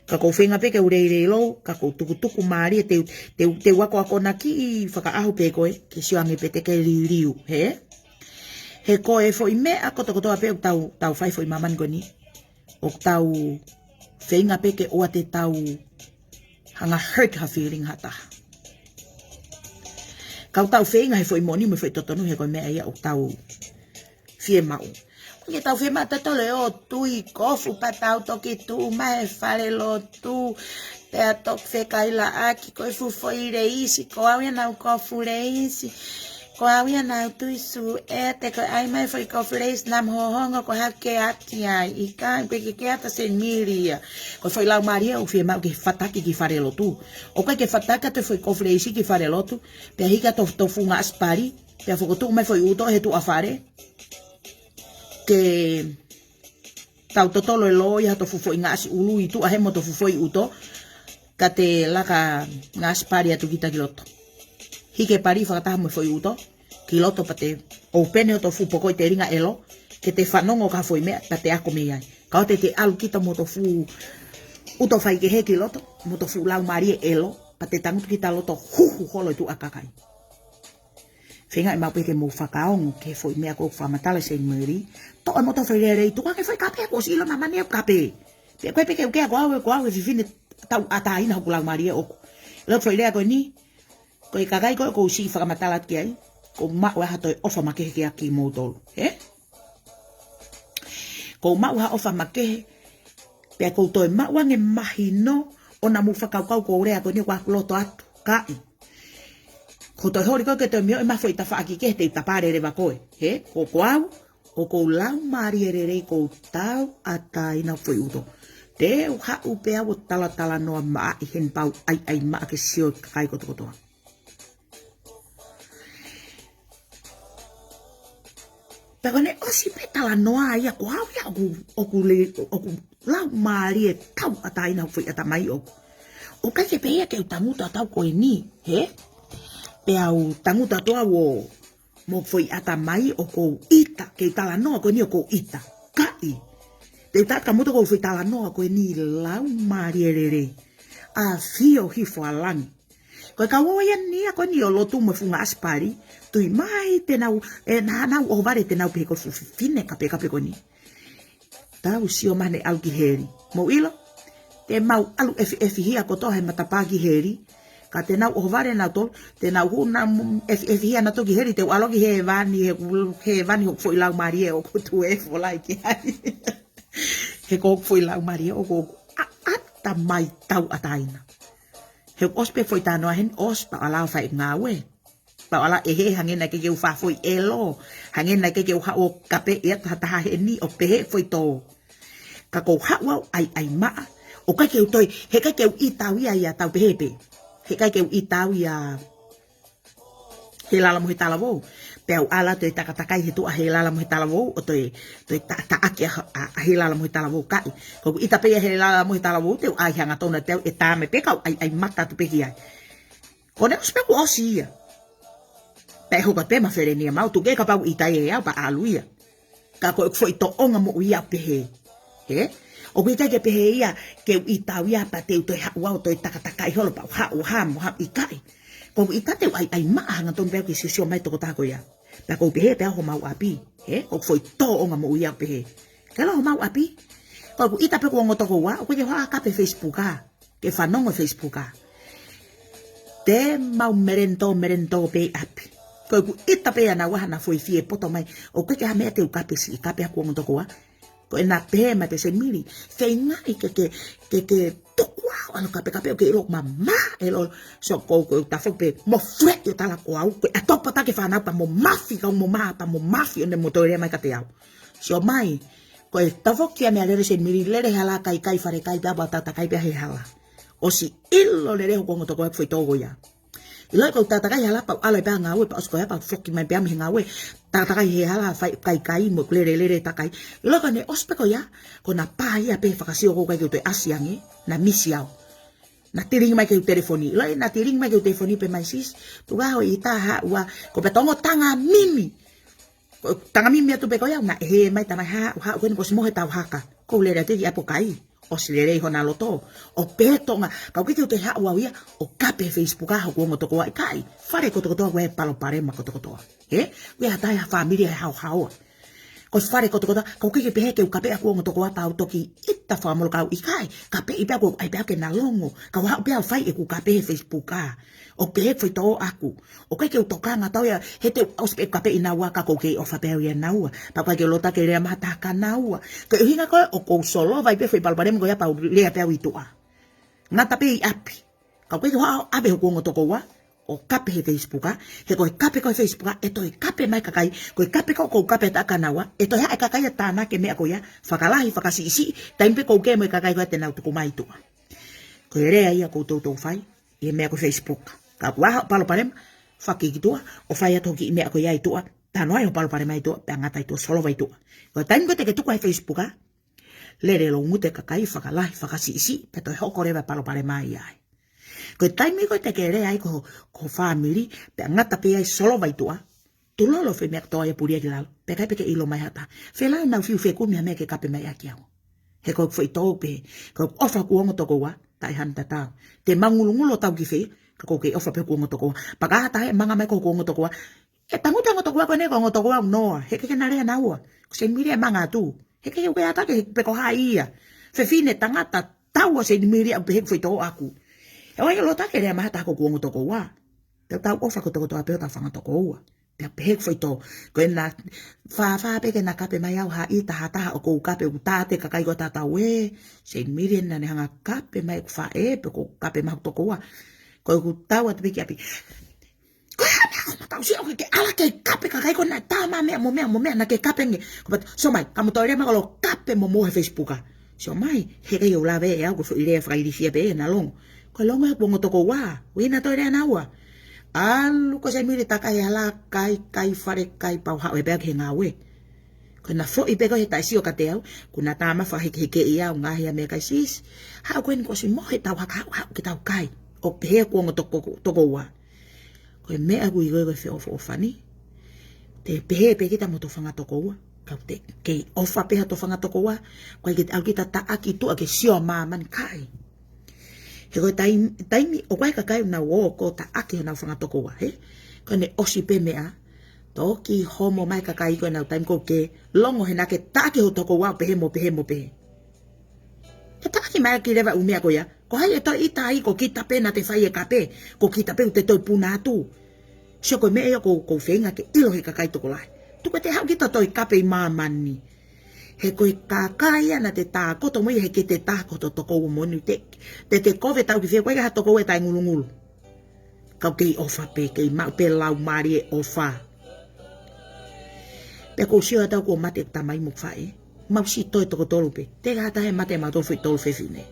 Ka ʻoku ou feinga pē ke u leilei lou, ka ʻoku ou tukutuku mālie te u, te u, te u akoako naʻa kiʻi fakaʻaho pē ko ē, ke sio ange pē te ke liliu, hē? He ko e foʻi meʻa kotokotoa pē ʻoku tau, tau fai foʻi māmani ko eni. ʻOku tau feinga pē ke ʻoua te tau hanga hurt ha feeling ha taha. Ka ʻoku tau feinga he foʻi moʻoni mo e foʻi totonu he ko e meʻa ia ʻoku tau fiemaʻu. Ke tau fiemaʻu tatau leva ʻo tui kofu pea tau toki tuʻu mai he fale lotu. Pea toki fekailaʻaki ko e fuʻu foʻi leisi, ko au ia naʻa ku kofu leisi. Ko au ia naʻa ku tui suʻe, te ko e ʻai mai foʻi kofu leisi naʻa mo hohongo ko e hā ke ʻati ai. ʻIkai, ʻikai ke ke ʻata Saint Mary ia. Ko e foʻi laumālie ʻoku fiemaʻu ke fataki ki fale lotu. ʻOku ʻikai ke fataki atu e foʻi kofu leisi ki fale lotu. Pea hiki atu ho tofu ngaahi ʻasi pali. Pea fokotuʻu mai foʻi ʻuto he tuʻa fale. Ke tau totolo e loi ha tofu foʻi ngaahi ʻasi ʻulu ʻi tuʻa hē mo e tofu foʻi ʻuto. Ka te laka ngaahi ʻasi pali atu kita ki loto. Hiki e pali fakataha mo e foʻi ʻuto ki loto pea te ʻoupeni ho tofu poko ʻi telinga ʻelo. Ke te fanongo ki ha foʻi meʻa pea te ako mei ai. Ka ʻoua te te ʻalu kita mo e tofu ʻuto faikehe ki loto, mo e tofu laumālie ʻelo, pea te tangutu kita loto huhu holo ʻi tuʻa kakai. Feinga ʻe mau pē ke mou fakaongo ki he foʻi meʻa ʻoku fakamatala Saint Mary. Toʻo e moto foʻi lele ʻi tuʻa ke foʻi kape, kuo ʻosi ʻilo māmani ʻoku kape. Pea ko e pē ke u kea ko au, ko au e fefine tauʻatāina hoku laumālie ʻoku. Lea foʻi lea ko eni, ko e kakai ko ē ʻoku ou siʻi fakamatala atu ki ai, ʻoku ou maʻu ha toe ʻofa makehe ki ai kimoutolu. Hē? ʻOku ou maʻu ha ʻofa makehe, pea ʻoku ou toe maʻu ange mahino, ʻo naʻa mou fakakaukau ko e lea ko eni ʻoku ou loto atu, kaʻi. Ko e toe holi ko ē ke toe mioʻi mai foʻi tafaʻaki kehe te u tapale leva koe. Hē? Ko, ko au, ʻoku ou laumālie lelei ʻoku ou tauʻatāina foʻi ʻuto. Te u haʻu pē au ʻo talatalanoa maʻa ʻi heni pea u ʻaiʻai maʻa ke sio ki he kakai kotokotoa. Pea ko ʻene ʻosi pē talanoa ia ko au ia ʻoku, ʻoku le-, ʻoku laumālie tauʻatāina foʻi ʻatamai ʻoku. ʻOku ʻikai ke pehē ia ke u tangutu atu au ko eni, hē? Pea u tangutu atu au ʻo mo foʻi ʻatamai ʻoku ou ʻita, ke u talanoa ko eni ʻoku ou ʻita. Kaʻi. Te u tala atu kimoutolu ko e foʻi talanoa ko eni laumālie lelei. ʻAfio hifo ʻa langi. Ko e kau ō ia ni ia ko eni ʻo lotu mo e fuʻu ngaahi ʻasi pali. Tui mai te nau, ē, naʻa nau ʻohovale te nau pehē ko e fuʻu fefine kapekape ko eni. Tau sio mai ʻene ʻalu ki heli. Mou ʻilo? Te mau ʻalu ʻefiʻefi hia kotoa he matapā ki heli. Ka te nau ʻohovale nautolu, te nau hū naʻa mau ʻefiʻefi hia nautolu ki heli, te u ʻalu ki hēvani, he, hēvani hoku foʻi laumālie ʻoku tuʻu ʻo folai ki ai. He ko hoku foʻi laumālie ʻoku, ʻoku ʻa-, ʻatamai tauʻatāina. He ʻosi pē foʻi talanoa heni, ʻosi pea u ʻalu ʻo fai ngāue. Pea u ʻalu ʻo ʻehe hangē naʻe ʻikai ke u fai foʻi ʻelo. Hangē naʻe ʻikai ke u haʻu ʻo kape ʻe ha taha heni ʻo pehē foʻi tō. Ka ʻoku ou haʻu au ʻaiʻai maʻa. ʻOku ʻikai ke u toe, he ʻikai ke u ʻita au ia ia tau pehē pē. He ʻikai ke u ʻita au ia Helala mo Hetalavou. Pea u ʻalu atu ʻo takatakai he tuʻa Helala mo Hetalavou, ʻo toe, toe ta-, taʻaki ʻa, ʻa, ʻa Helala mo Hetalavou kaʻi. Ko ʻeku ʻita pē ia Helala mo Hetalavou, te u ʻai hangatonu atu pē au ʻe tā mai pē kau ʻaiʻai mata atu pē ki ai. Ko ʻene ʻosi pē kuo ʻosi ia. Pea ʻe hoko pē ma feleni ia mau tuku ke kapau ʻita ia ʻe au pea ʻalu ia. Ka ko ʻeku foʻi tōʻonga moʻui ia ʻoku pehē. Hē? ʻOku ʻikai ke pehē ia ke u ʻita au ia pea te u toe haʻu au ʻo toe takatakai holo pea u haʻu ʻo hā mo hā ʻikai. Ko ʻeku ʻita te u ʻaiʻai maʻa hangatonu pē au ke siosio mai tokotaha ko ia. Pea ʻoku ou pehē pē au homau ʻapi. Hē? Ko ʻeku foʻi tōʻonga moʻui ia ʻoku pehē. Ke lau homau ʻapi. Ko ʻeku ʻita pē kuo ongo toko ua, ʻoku ʻikai ke u haʻu ʻo kape Facebook ā. Ke fanongo Facebook ā. Te mau melenitō, melenitō pē ʻi ʻapi. Ko ʻeku ʻita pē ʻa naua hana foʻi fie poto mai. ʻOku ʻikai ke ha meʻa te u kape siʻi kape ʻa kuo ongo toko ua. Ko ʻena pehē mai pē Saint Mary. Feingaʻi ke, ke, ke, ke tuku au ʻalu kapekape ʻoku ke ʻilo ʻoku mamaʻo e lolo. So ko, ko e tafoki pē mo fleʻi ʻo tala ko au. Ko e ʻatopata ke fānau pea mo mafi kau mo mā pea mo mafi ʻo ne mo toe lea mai kiate au. Sio mai, ko e tafoki ʻa e meʻalele Saint Mary, lele he hala kaikai falekai pea ʻo takatakai pē he hala. ʻOsi ʻilo lelei hoku ongo toko ua ʻeku foʻi tō ko ia. ʻIlo ko e takatakai he hala pea u ʻalu ai pē ʻo ngāue pea ʻosi ko ia pea u foki mai pē au mei he ngāue. Takatakai he hala fai kaikai mo ʻeku lele lele takai. ʻIlo ko ʻene ʻosi pē ko ia, ko ʻena pā ia pē fakasio ko ʻeku ʻikai ke u toe ʻasi ange, naʻa misi au. Naʻa tilingi mai ki heʻeku telefoni. ʻIlo naʻa tilingi mai ki heʻeku telefoni pē mai sis, tuku ā hoʻo ʻita haʻu ā, ko pē tongo tanga mimi. Ko e tanga mimi atu pē ko ia, naʻe hē mai tamai haʻu, haʻu ko eni kuo ʻosi mohe tau haka. Ko e lele atu ki ʻapi ʻo kai. ʻOsi lelei hona loto. ʻO pehē Tonga, ka ʻoku ʻikai ke u toe haʻu au ia ʻo kape he Facebook ʻa hoku ongo tokoua, ʻikai. Fale kotokotoa ʻoku ʻi ai e palopalema kotokotoa. Ē? ʻOku ʻi ai ha taha ʻi ha fāmili ʻe haohaoa. Ko e fale kotokotoa, ka ʻoku ʻikai ke pehē ke u kape ʻa hoku ongo tokoua pea u toki ʻita fakamolokau, ʻikai. Kapeʻi pē au, ʻai pē au ke na longo. Ka u haʻu pē au ʻo fai ʻeku kape he Facebook ʻa. ʻO pehē foʻi tō ʻaku. ʻOku ʻikai ke u tokanga tau ia, he te u ʻosi pē kapeʻi naua ka ʻoku ou kei ʻofa pē au ia naua. Pea ʻoku ʻikai ke u loto ke lea mai ha taha kia naua. Ko e ʻuhinga ko ē ʻoku ou solova ai pē foʻi palopalema ko ia pea u lea pē au ʻi tuʻa. Ngata pē ʻi ʻapi. Ka ʻoku ʻikai ke u haʻu ʻo ʻave hoku ongo tokoua ʻo kape he Facebook ʻa. He ko e kape ko ē he Facebook ʻa, ʻe toe kape mai kakai. Ko e kape ko ē ʻoku ou kape atu kia naua, ʻe toe haʻu e kakai ʻo tānaki e meʻa ko ia, fakalahi, fakasiʻisiʻi, taimi pē ʻoku ou kei mo e kakai ko ē te nau tuku mai ʻi tuʻa. Ko e lea ia ʻoku ou toutou fai ʻi he meʻa ko e Facebook. Ka ʻoku ʻi ai haʻo palopalema, fakakikitua, ʻo fai atu hoʻo kiʻi meʻa ko ia ʻi tuʻa, tanu ai hoʻo palopalema ʻi tuʻa, pea ngata ʻi tuʻa, solova ʻi tuʻa. Ko e taimi ko ē te ke tuku ai he Facebook ʻa, lele loungutu e kakai, fakalahi, fakasiʻisiʻi, pea toe hoko leva e palopalema ia ai. Ko e taimi ko ē te ke lea ai ki ho, ki ho fāmili, pea ngata pē ai, solova ʻi tuʻa, tulolo foʻi meʻa kotoa ia, pulia ki lalo. Pea ʻikai pē ke ʻilo mai ha taha. Felā naʻa nau fiu fekumi ha meʻa ke kape mai ʻaki au. He ko e foʻi tō pē. Ko e ʻofa hoku ongo tokoua, taʻe hano tatau. Te mau ngulungulu ʻo tau ki fē, ka ʻoku ou kei ʻofa pē hoku ongo tokoua. Pea ka ha taha ʻe manga mai ki hoku ongo tokoua. ʻE tangutu e ongo tokoua ko eni ko e ongo tokoua ʻo noa. He ʻikai ke na lea naua. Ko Seinimili ʻe manga atu. He ʻikai ke u kei ʻatā ke pe ko hai ia. Fefine, tangata, taua Seinimili, ʻoku pehē ʻeku foʻi tō ʻaku. ʻE ʻikai ke u loto ke lea mai ha taha ki hoku ongo tokoua. Te tau ʻofa kotokotoa pē hotau fanga tokoua. Pea pehē ʻeku foʻi tō. Ko ʻena fāfā pē ke na kape mai au, haʻi taha taha ʻoku ou kape, ʻoku tāte kakai ko ē tatau ē. Seinimili naʻa ne hanga ʻo kape mai ʻeku faʻē, pe ʻoku ou kape mai hoku tokoua. Ko ʻeku tau atu pē ki ʻapi. Ko e hā e meʻa ʻoku mou tau sio ki ai, ke ʻalu ke kape kakai ko ē naʻe tā mai meʻa mo meʻa mo meʻa naʻa ke kape ange. Ko patu, sio mai, ka mo toe lea mai ʻo kape mo mou he Facebook ʻa. Sio mai, he ʻikai ke u lave ʻe au, ko e foʻi lea fakailifia pē ʻena longo. Ko e longo ia hoku ongo tokoua, ʻuhinga toe lea naua. ʻAlu ko Seinimili, takai hala, kai, kai fale, kai pau, haʻu ē pē au ki he ngāue. Ko ʻena foʻi pē ko ē he taʻe sio kiate au, kuo na tā mai ʻo fakahekehekeʻi au, ngaahi ʻa e meʻakai, sis. Haʻu ko eni kuo ʻosi mohe, tau haka, haʻu, haʻu ke tau kai. ʻO pehē hoku ongo toko-, tokoua. Ko e meʻa ʻoku ui ko ē ko e feʻofoʻofani. Te pehē pē kita mo hotau fanga tokoua. Ka ʻoku te kei ʻofa pē hotau fanga tokoua. ʻOku ʻikai ke te ʻalu kita ʻo taʻaki ʻi tuʻa ke sio ʻa māmani, ʻikai. He ko e taim-, taimi ʻoku ʻi ai e kakai ʻoku nau ō ʻo taʻaki honau fanga tokoua, hē? Ko ʻene ʻosi pē meʻa, toki homo mai e kakai ko ē ʻi honau taimi, ʻoku ke longo he naʻa ke taʻaki hoʻo tokoua ʻo pehē mo pehē mo pehē. ʻE taʻaki mai ʻaki leva e ʻū meʻa ko ia. Ko hai ʻe toe ʻita ai, ko kita pē naʻa te fai e kape, ko kita pē ʻoku te toe puna atu. Sio, ko e meʻa ia ʻoku ou, ʻoku ou feinga ke ʻilo ʻe he kakai tokolahi. Tuku ē te haʻu kita ʻo toe kape ʻi māmani. He ko e kakai ia naʻa te tākoto mo ia, he ʻikai te tā ko hoto tokoua moʻoni, te, te, te kovi e tau ki fē, ʻoku ʻikai ha tokoua ʻe taʻengulungulu. Ka ʻoku kei ʻofa pē, kei maʻu pē laumālie ʻofa. Pea ʻoku ou sio atu au kuo mate ʻeku tamai mo ʻeku faʻē. Mau siʻi toe toko tolu pē. Teʻeki ha taha ʻe mate ʻi heʻemau tolu foʻi, tolu fefine.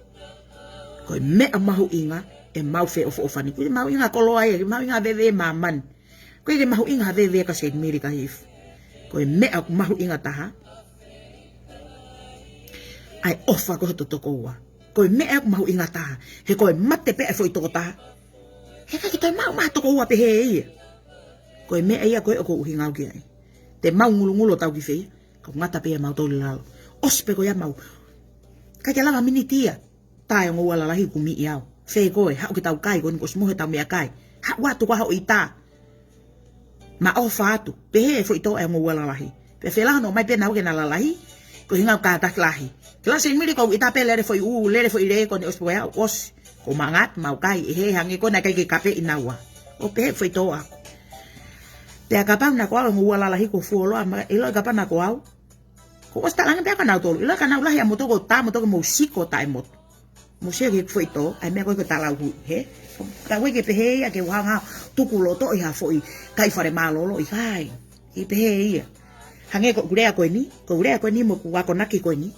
Ko e meʻa mahuʻinga ʻemau feʻofoʻofani. ʻOku ʻikai mahuʻinga koloa ia, ʻikai mahuʻinga veve ʻi māmani. ʻOku ʻikai ke mahuʻinga ha veve kia Seinimili, kia Hifo. Ko e meʻa ʻoku mahuʻinga taha, ʻa e ʻofa ko ē hoto tokoua. Ko e meʻa ʻoku mahuʻinga taha. He ko e mate pē ʻa e foʻi tokotaha, he ʻikai ke toe maʻu mai ha tokoua pehē ia. Ko e meʻa ia ko ē ʻoku ou ʻuhinga au ki ai. Te mau ngulungulu ʻo tau ki fē ia, ka ʻoku ngata pē ia mautolu ʻi lalo. ʻOsi pē ko ia mau. ʻIkai ke lava miniti ia. Tā e ongo ua lalahi, kumi ʻi au. Fē koe, haʻu ke tau kai, ko eni kuo ʻosi mohe ʻetau meʻakai. Haʻu atu ko hoʻo ʻita. Mau ʻofa atu. Pehē e foʻi tō ʻa e ongo ua lalahi. Pea felā hono ʻomai pē naua ke na lalahi. Ko e ʻuhinga ʻoku kātaki lahi. Ke lava Seinimili, ko hoʻo ʻita pē, lele foʻi ʻū, lele foʻi lē, ko eni ʻosi pē ko ia, ʻosi. Ko mangata, mau kai, ʻe he hangē ko ē naʻe ʻikai ke kapeʻi naua. ʻO pehē e foʻi tō ʻaku. Pea kapau naʻa ko au e ongo ua lalahi, kuo fuoloa, ma, ʻiloʻi kapau naʻa ko au. Kuo ʻosi talaange pē kia nautolu. ʻIloʻi ka nau lahi ʻa moutolu, kuo tā moutolu ke mou siko taʻemotu. Mou sio ki he foʻi tō, ʻa e meʻa ko ē ko e talauhu, hē? Ka ʻoku ʻikai ke pehē ia ke u hanga ʻo tuku loto ʻi ha foʻi kai fale mālōlō, ʻikai. ʻIkai pehē ia. Hangē ko ʻeku lea ko eni, ko ʻeku lea ko eni mo ʻeku akonaki ko eni.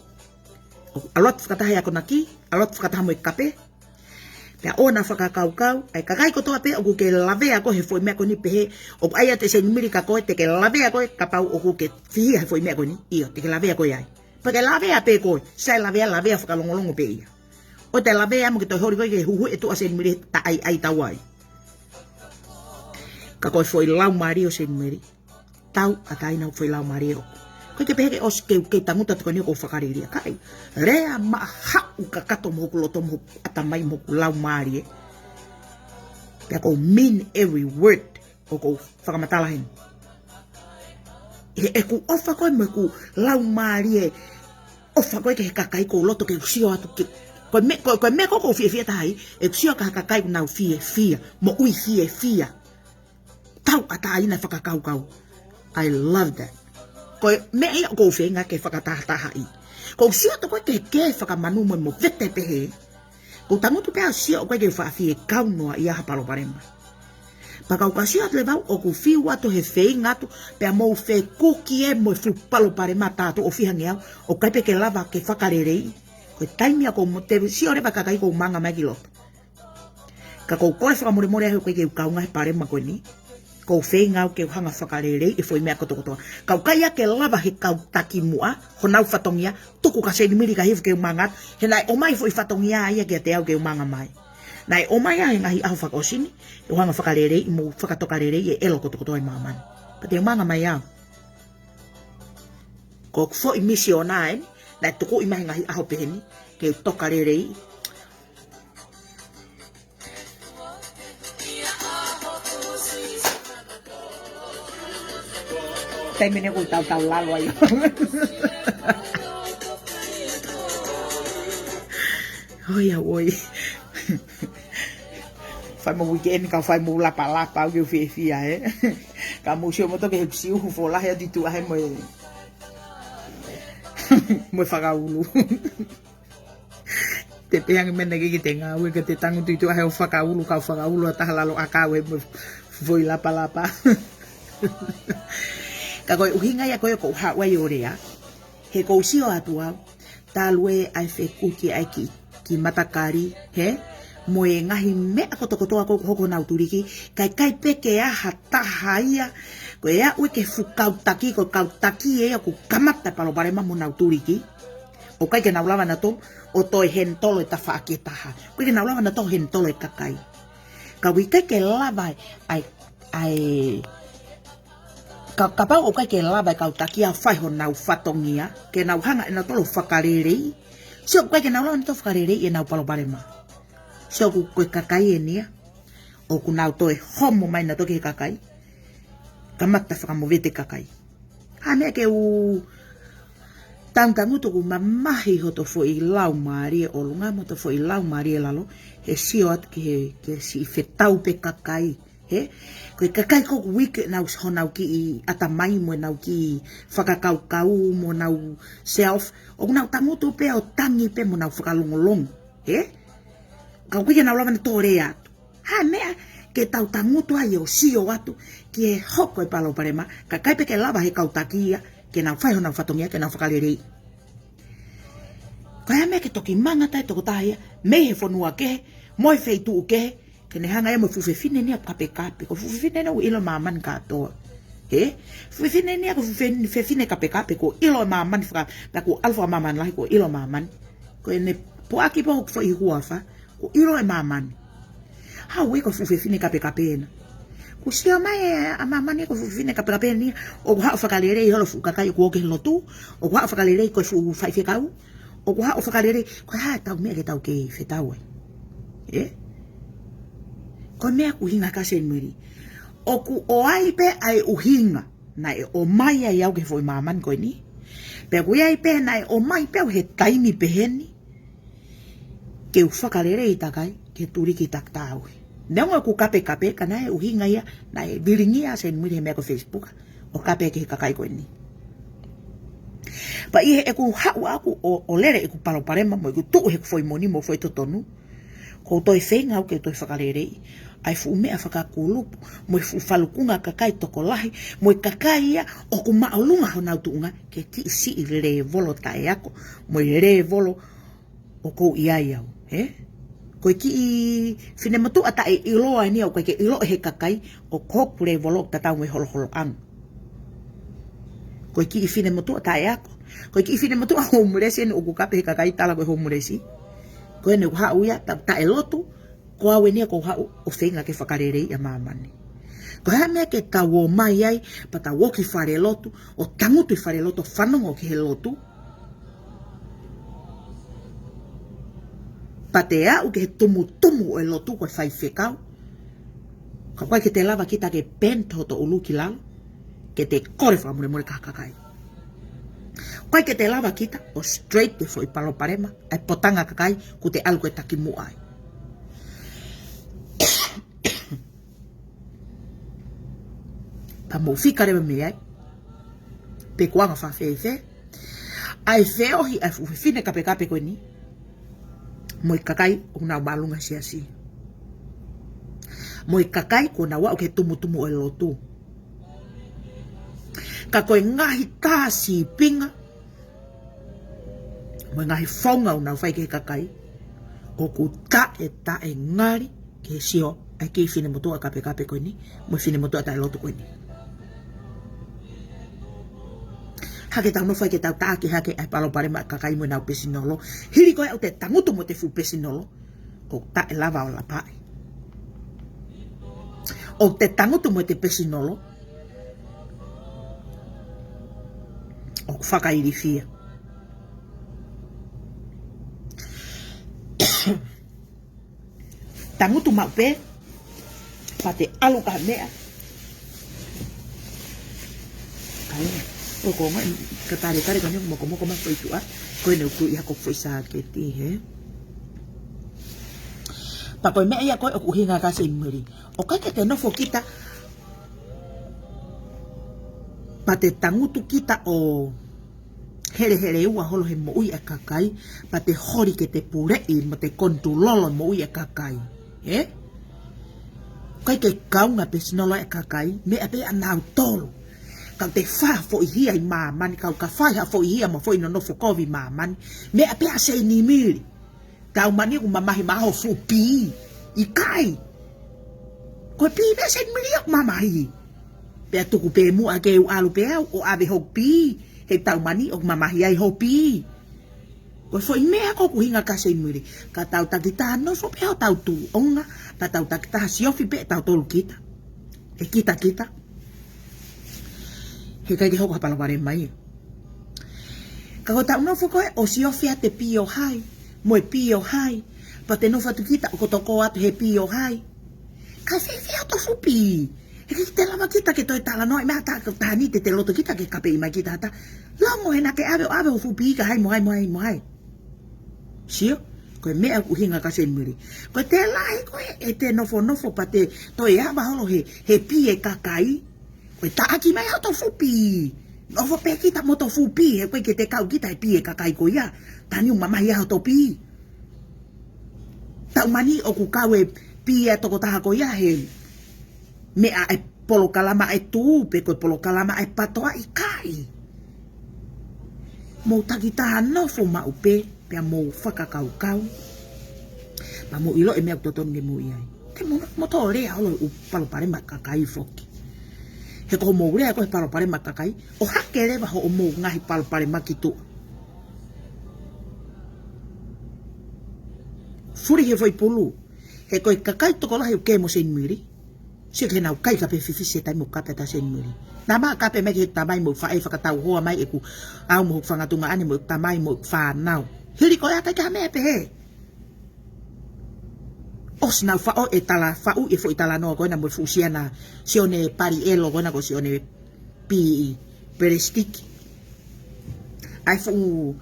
ʻOku ʻalu atu fakataha e akonaki, ʻalu atu fakataha mo e kape. Pea ʻoua naʻa fakakaukau, ʻa e kakai kotoa pē ʻoku ke lavea koe he foʻi meʻa ko eni, pehē ʻoku ʻai atu ʻe Seinimili kia koe, te ke lavea koe kapau ʻoku ke fihia he foʻi meʻa ko eni. ʻIo, te ke lavea koe ai. Pea ke lavea pē koe, sai lavea, lavea fakalongolongo pē ia. ʻOua te lavea mo ke toe holi koe ke huhuʻi e tuʻa ʻo Seinimili, taʻeʻaitau ai. Ka ko e foʻi laumālie ʻo Seinimili, tauʻatāina hoʻo foʻi laumālie ʻoʻou. ʻIkai ke pehē ke ʻosi ke, ke tangutu atu ko eni ʻoku ou fakaliliʻa, ʻikai. Lea maʻa haʻu kakato mo hoku loto mo hoku ʻatamai mo hoku laumālie. Pea ʻoku ou mean every word ʻoku ou fakamatala heni. He ʻoku ou ʻofa koe mo hoku laumālie, ʻofa koe ki he kakai, ʻoku ou loto ke u sio atu ki he, ko e meʻa, ko, ko e meʻa ko ē ʻoku ou fiefia taha ai, ʻeku sio ki ha kakai ʻoku nau fiefia, moʻui fiefia. Tauʻatāina e fakakaukau. I love that. Ko e meʻa ia ʻoku ou feinga ke fakatahatahaʻi. ʻOku ou sio atu ko ē ki he kē fakamanu mo e movete pehē. ʻOku ou tangutu pē ʻo sio ʻoku ʻikai ke u faʻa fie kau noa ʻi ha palopalema. Pea ka u ka sio atu leva au ʻoku fiu atu he feinga atu, pea mou fekuki ē mo e fuʻu palopalema ʻa tautolu ʻo fihange au, ʻoku ʻikai pē ke lava ke fakaleleiʻi. Ko e taimi ia ʻoku ou mo te sio leva ki he kakai ʻoku ou maʻanga mai ki loto. Ka ʻoku ou kole fakamolemole ʻa e ʻoku ʻikai ke u kaunga he palopalema ko eni. ʻOku ou feinga au ke u hanga fakaleleiʻi e foʻi meʻa kotokotoa. Ka ʻoku ʻikai ke lava he kau taki muʻa honau fatongia, tuku kia Seinimili ka hifo ke u maʻanga atu, he naʻe ʻomai e foʻi fatongia ia kiate au ke u maʻanga mai. Naʻe ʻomai ia he ngaahi ʻaho fakaʻosi ni, ke u hanga fakaleleiʻi mo fakatokaleleiʻi e ʻelo kotokotoa ʻi māmani. Pea te u maʻanga mai au. Ko hoku foʻi misiona eni, naʻe tukuʻi mai he ngaahi ʻaho pehē ni, ke u tokaleleiʻi. Taimi ni ʻoku ou tautau lalo ai. ʻOi, ʻa, ʻoi. Fai mo weekend, ka fai mo lapalapa, au ke u fiefia, ē. Ka mou sio moutolu ki he siʻi uhu folahi atu ʻi tuʻa he mo e, mo e fakaulu. Te pehē ange meʻa naʻe ʻikai ke te ngāue ka te tangutu ʻi tuʻa he ʻo fakaulu, ka fakaulu ʻa taha lalo ʻakau he mo e foʻi lapalapa. Ka ko e ʻuhinga ia ko ē ʻoku ou haʻu ai ʻo lea. He ʻoku ou sio atu au, talu ē ʻa e fekuki ʻa e kiʻi, kiʻi matakali, hē? Mo e ngaahi meʻa kotokotoa ʻoku hoko honau tuliki, ka ʻikai pē ke ʻi ai ha taha ia, ko e aʻu ē ki he fuʻu kau taki, ko e kau taki ē ʻoku kamata e palopalema mo honau tuliki. ʻOku ʻikai ke nau lava nautolu ʻo toe henitolo e tafaʻaki ʻe taha. ʻOku ʻikai ke nau lava nautolu ʻo henitolo e kakai. Ka ʻoku ʻikai ke lava ai, ai, ka, kapau ʻoku ʻikai ke lava e kau taki ia ʻo fai honau fatongia, ke nau hanga ʻe nautolu ʻo fakaleleiʻi. Sio ʻoku ʻikai ke nau lava nautolu ʻo fakaleleiʻi ʻenau palopalema. Sio ʻoku, ko e kakai eni ia, ʻoku nau toe homo mai nautolu ki he kakai, kamata fakamovete kakai. Ha meʻa ke u tangutangutu ʻoku mamahi hoto foʻi laumālie ʻolunga mo hoto foʻi laumālie lalo, he sio atu ki he, ki he siʻi fetau pē kakai, hē? Ko e kakai ʻoku ʻikai ke nau honau kiʻi ʻatamai mo ʻenau kiʻi fakakaukau mo ʻenau self, ʻoku nau tangutu pē ʻo tangi pē mo ʻenau fakalongolongo, hē? Ka ʻoku ʻikai ke nau lava nautolu ʻo lea atu. Ha meʻa ke tau tangutu ai ʻo sio atu ki he hoko e palopalema, ka ʻikai pē ke lava he kau taki ia ke nau fai honau fatongia ke nau fakaleleiʻi. Ko e hā e meʻa ke toki maʻanga atu e tokotaha ia mei he fonua kehe, mo e feituʻu kehe, ke ne hanga ia mo e fuʻu fefine ni ia kapekape. Ko e fuʻu fefine ni ia ʻoku ʻilo ʻe māmani kātoa. Hē? Fuʻu fefine ni ia ko e fuʻu fe-, fefine kapekape, ʻoku ʻilo ʻe māmani faka-, pea ʻoku ʻalu fakamāmani lahi, ʻoku ʻilo ʻe māmani. Ko ʻene puʻaki pē hoku foʻi huafa, ʻoku ʻilo ʻe māmani. Haʻu ē ko e fuʻu fefine kapekape ena. Kuo sio mai ʻa māmani ko e fuʻu fefine kapekape eni, ʻoku haʻu ʻo fakaleleiʻi holo e fuʻu kakai ʻoku ō ki he lotu, ʻoku haʻu ʻo fakaleleiʻi ko e fuʻu faifekau, ʻoku haʻu ʻo fakaleleiʻi, ko e hā ʻetau meʻa ke tau kei fetau ai. Ē? Ko e meʻa ʻoku ʻuhinga kia Seinimili. ʻOku ʻi ai pē ʻa e ʻuhinga naʻe ʻomai ai au ki he foʻi māmani ko eni. Pea ʻoku ʻi ai pē naʻe ʻomai pē au he taimi pehē ni ke u fakaleleiʻi e kakai ke tuliki takitaha. Neongo ʻeku kapekape, ka naʻe ʻuhinga ia, naʻe vilingia ʻa Seinimili he meʻa ko e Facebook, ʻo kape ki he kakai ko eni. Pea ʻi heʻeku haʻu ʻaʻaku ʻo, ʻo lele ʻeku palopalema mo ʻeku tuʻu heʻeku foʻi moʻoni mo e foʻi totonu, ʻoku ou toe feinga au ke toe fakaleleiʻi ʻa e fuʻu meʻa fakakulupu, mo e fuʻu falukunga kakai tokolahi, mo e kakai ia ʻoku māʻolunga honau tuʻunga ki he kiʻi siʻi lēvolo taʻeako, mo e lēvolo ʻoku ou ʻi ai au, hē? Ko e kiʻi finemotuʻa taʻeʻiloa eni ia ʻoku ʻikai ke ʻilo ʻe he kakai ʻoku hoku lēvolo ʻoku tatau mo e holoholoʻanga. Ko e kiʻi finemotuʻa taʻeako. Ko e kiʻi finemotuʻa homeless eni ʻoku kape he kakai tala ko e homeless. Ko eni ʻoku haʻu ia, ta-, taʻelotu, ko au eni ia ʻoku ou haʻu ʻo feinga ke fakaleleiʻi ʻa māmani. Ko e hā e meʻa ke tau ō mai ai, pea tau ō ki falelotu, ʻo tangutu ʻi falelotu, ʻo fanongo ki he lotu. Pea te aʻu ki he tumutumu ʻo e lotu ko e faifekau. Ka ʻoku ʻikai ke te lava kita ke bend hoto ʻulu ki lalo, ke te kole fakamolemole ki he kakai. ʻOku ʻikai ke te lava kita ʻo straight e foʻi palopalema, ʻa e potanga kakai, kuo te ʻalu ko e takimuʻa ai. Pea mou fika leva mei ai. Pe kuo anga fēfē ʻa e feohi ʻa e fuʻu fefine kapekape ko eni mo e kakai ʻoku nau māʻolunga he siasi, mo e kakai kuo nau aʻu ki he tumutumu ʻo e lotu. Ka ko e ngaahi tā sīpinga mo e ngaahi founga ʻoku nau fai ki he kakai, ʻoku taʻetaʻengali ki he sio ʻa e kiʻi finemotuʻa kapekape ko eni mo e finemotuʻa taʻelotu ko eni. Hake tau nofo ai ke tau taʻaki hake ʻa e palopalema ʻa e kakai mo ʻenau pesinolo. Hili ko ē ʻoku te tangutu mo e fuʻu pesinolo, ʻoku taʻelava ʻo lapaʻi. ʻOku te tangutu mo e pesinolo, ʻoku fakailifia. Tangutu maʻu pē, pea te ʻalu ki ha meʻa. Kae, ʻo ko e ngaahi, ka tale tale ko eni ʻoku mokomoko mai e foʻi tuʻa, ko eni ʻoku ʻi ai hoku foʻi sāketi, hē? Pea ko e meʻa ia ko ē ʻoku ʻuhinga kia Seinimili. ʻOku ʻikai ke te nofo kita, pea te tangutu kita ʻo helehele ua holo he moʻui ʻa e kakai, pea te holi ke te puleʻi mo te kontulolo moʻui ʻa e kakai. Ē? ʻOku ʻikai ke kaunga pesinolo ʻa e kakai, meʻa pē ʻanautolu. Ka te fai ha foʻi hia ʻi māmani, ka ka fai ha foʻi hia mo e foʻi nonofo kovi ʻi māmani, meʻa pē ʻa Seinimili. Tau mani ʻoku mamahi mai ho fuʻu pī. ʻIkai. Ko e pī pē ʻa Seinimili ʻoku mamahi. Pea tuku pē muʻa ke u ʻalu pē au ʻo ʻave hoku pī. He tau mani ʻoku mamahi ai ho pī. Ko e foʻi meʻa ko ē ʻoku ʻuhinga kia Seinimili. Ka tau takitaha nofo pē hotau tuʻunga. Ka tau takitaha siofi pē tautolu kita. ʻE kitakita. He ʻikai ke hoko ha palopalema ia. Ka ko ʻetau nofo ko ē ʻo siofi ʻa e pī ʻo hai, mo e pī ʻo hai, pea te nofo atu kita ʻo kotoko atu he pī ʻo hai. Ka fēfē hoto fuʻu pī? He ʻikai te lava kita ke toe talanoa, ʻi he meʻa tā ko e taha ni te te loto kita ke kapeʻi mai kita ha taha. Lango he naʻa ke ʻave ʻo ʻave ho fuʻu pī ki hai mo hai mo hai mo hai. Sio, ko e meʻa ʻoku ʻuhinga kia Seinimili. Ko e te lahi ko ē ʻete nofonofo pea te toe ava holo he, he pī ʻa e kakai. Ko e taʻaki mai hoto fuʻu pī. Nofo pē kita mo hoto fuʻu pī, he ʻoku ʻikai ke te kau kita he pī ʻa e kakai ko ia. Taimi ʻoku mamahi ai hoto pī. Tau mani ʻoku kau e pī ʻa e tokotaha ko ia he meʻa ʻa e polokalama ʻa e tū, pe ko e polokalama ʻa e patoa, ʻikai. Mou takitaha nofo maʻu pē, pea mou fakakaukau. Pea mou ʻilo e meʻa ʻoku totonu ke mou ʻi ai. Te mou, mou toe lea holo ʻū palopalema ʻa e kakai foki. He ko hoʻomou lea ko ē he palopalema ʻa e kakai, ʻohake leva hoʻomou ngaahi palopalema ki tuʻa. Fuli he foʻi pulu. He ko e kakai tokolahi ʻoku kē mo Seinimili. Sio ki heʻenau kai kape fifisi he taimi ʻoku kape atu ai Seinimili. Naʻa ma kape mai ki he tamai mo e faʻē, fakatauhoa mai ʻeku ʻau mo hoku fanga tuongaʻane mo ʻeku tamai mo ʻeku fānau. Hili ko ia ʻikai ke ha meʻa pehē. ʻOsi nau faʻo e tala, faʻu e foʻi talanoa ko ena mo e fuʻu siana Sione Palielo ko ena ko Sione P E Pelesitiki. ʻA e fuʻu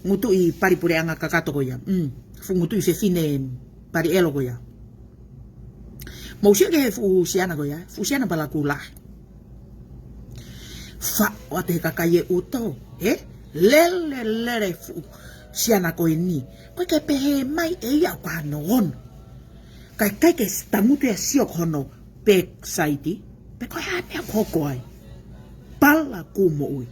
ngutuʻi pali puleʻanga kakato ko ia. Mm. Fuʻu ngutuʻi fefine Palielo ko ia. Mou sio ki he fuʻu siana ko ia, fuʻu siana palakū lahi. Faʻo atu he kakai e ʻuto, ē? Lele, lele fuʻu siana ko eni. ʻOku ʻikai ke pehē mai ʻe ia ʻoku ʻi ai hano ono. Ka ʻikai ke tangutu ia ʻo sio ki hono backside, pe ko e hā e meʻa ʻoku hoko ai. Palakū moʻui.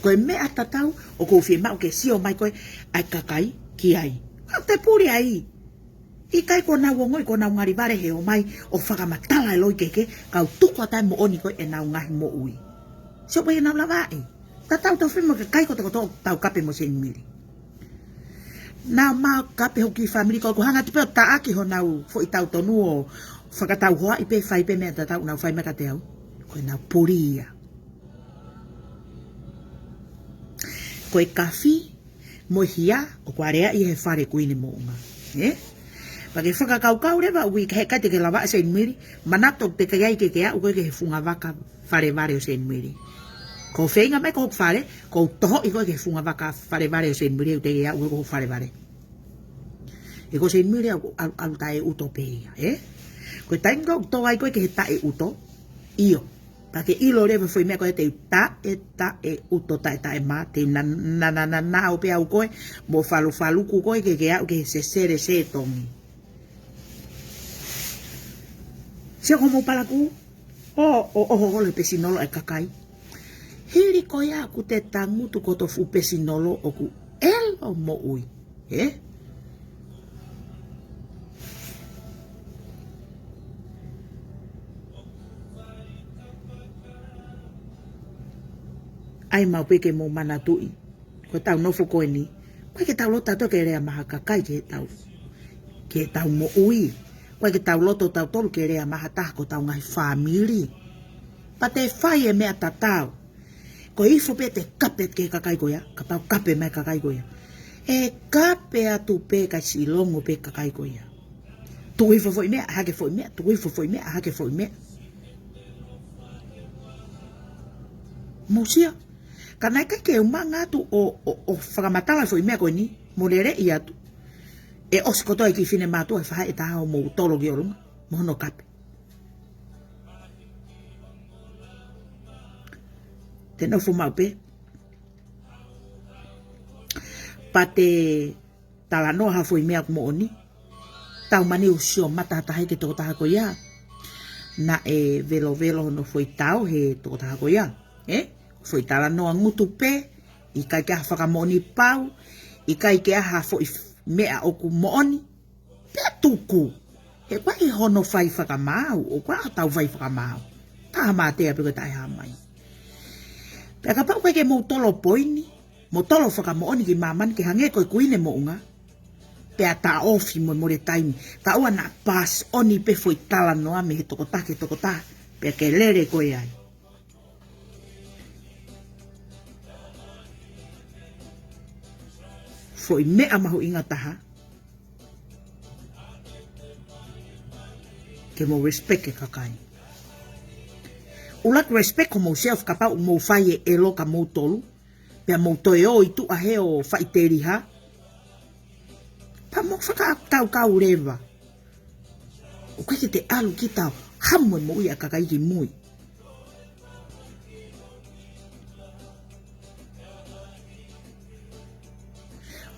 Ko e meʻa tatau ʻoku ou fiemaʻu ke sio mai ko ē ʻa e kakai ki ai. Ka te puli ai. ʻIkai ko ʻenau ongoʻi ko ʻenau ngali vale he ō mai ʻo fakamatala e loi kehekehe, kau tuku atu ai e moʻoni ko ē ʻenau ngaahi moʻui. Sio pē ʻenau lavaʻi. Tatau tofu mo e kakai kotokotoa ʻoku tau kape mo Seinimili. Naʻa ma kape hoku kiʻi fāmili ko ē ʻoku hanga atu pē ʻo taʻaki honau foʻi tautonu ʻo fakatauhoaʻi pē, fai pē meʻa tatau, nau fai mai kiate au. Ko ʻenau puli ia. Ko e kafi mo e hia, ʻoku aleaʻi he fale Kuini Moʻunga. Ē? Pea ke fakakaukau leva ʻoku ʻikai te ke lava ʻa Seinimili, manatu te ke ʻai ke ke aʻu koe ki he funga vaka fale vale ʻo Seinimili. Ko e feinga mai ko hoku fale, ʻoku ou tohoʻi koe ki he funga vaka fale vale ʻo Seinimili, ʻoku te ke aʻu koe ki hoku fale vale. He ko Seinimili ʻalu, ʻalu, ʻalu taʻeʻuto pē ia, ē? Ko e taimi ko ē ʻoku tō ai koe ki he taʻeʻuto, ʻio. Pea ke ʻilo leva foʻi meʻa ko ē te u taʻe, taʻeʻuto, taʻe, taʻe mā, te u na, na, na, na, na, ʻo pē au koe, mo falu, faluku koe ke ke aʻu ki he sesele setongi. Sio ko hoʻomou palakū, ʻo, ʻo, ʻo, ʻo, ʻo, le pesinolo e kakai. Hili ko ia ʻoku te tangutu ko hoto fuʻu pesinolo ʻoku ʻelo moʻui. Ē? ʻAi maʻu pē ke mou manatuʻi. Ko ʻetau nofo ko eni. ʻOku ʻikai ke tau loto tautolu ke lea maha kakai ke tau, ke tau moʻui. ʻOku ʻikai ke tau loto tautolu ke lea maha taha ko hotau ngaahi fāmili. Pea te fai e meʻa tatau. Ko e ifo pē te kape ki he kakai ko ia, kapau kape mai kakai ko ia. ʻE kape atu pē kae silongo pē kakai ko ia. Tuku hifo foʻi meʻa, hake foʻi meʻa, tuku hifo foʻi meʻa, hake foʻi meʻa. Mou sio, ka naʻe ʻikai ke u manga atu ʻo, ʻo, ʻo fakamatala foʻi meʻa ko eni, mou lele atu. ʻE ʻosi kotoa e kiʻi finemātuʻa he faʻahi ʻe taha ʻo mou tolo ki ʻolunga, mo hono kape. Te nofo maʻu pē. Pea te talanoa ha foʻi meʻa ʻoku moʻoni. Tau mani ʻo sio mata taha ki he tokotaha ko ia. Naʻe velovelo hono foʻi tao he tokotaha ko ia. Ē? Foʻi talanoa ngutu pē. ʻIkai ke ʻi ai ha fakamoʻoni pau. ʻIkai ke ʻi ai ha foʻi meʻa ʻoku moʻoni. Pea tuku. He ʻoku ʻikai hono fai fakamaau, ʻoku ʻikai hotau fai fakamaau. Taha mātea pē ko e taʻehāmai. Pea kapau ʻoku ʻikai ke mou tolo poini, mou tolo fakamoʻoni ki māmani ke hangē ko e Kuini Moʻunga. Pea taʻofi mo e mole taimi. Kae ʻoua naʻa pass on pē foʻi talanoa mei he tokotaha ki he tokotaha. Pea ke lele koe ai. Foʻi meʻa mahuʻinga taha. Ke mou respect e kakai. ʻUluaki respect homou self kapau mou fai e ʻelo kia moutolu. Pea mou toe ō ʻi tuʻa he ʻo faʻiteliha. Pea mou fakakaukau leva. ʻOku ʻikai ke te ʻalu kita ʻo hamu e moʻui ʻa e kakai ki mui.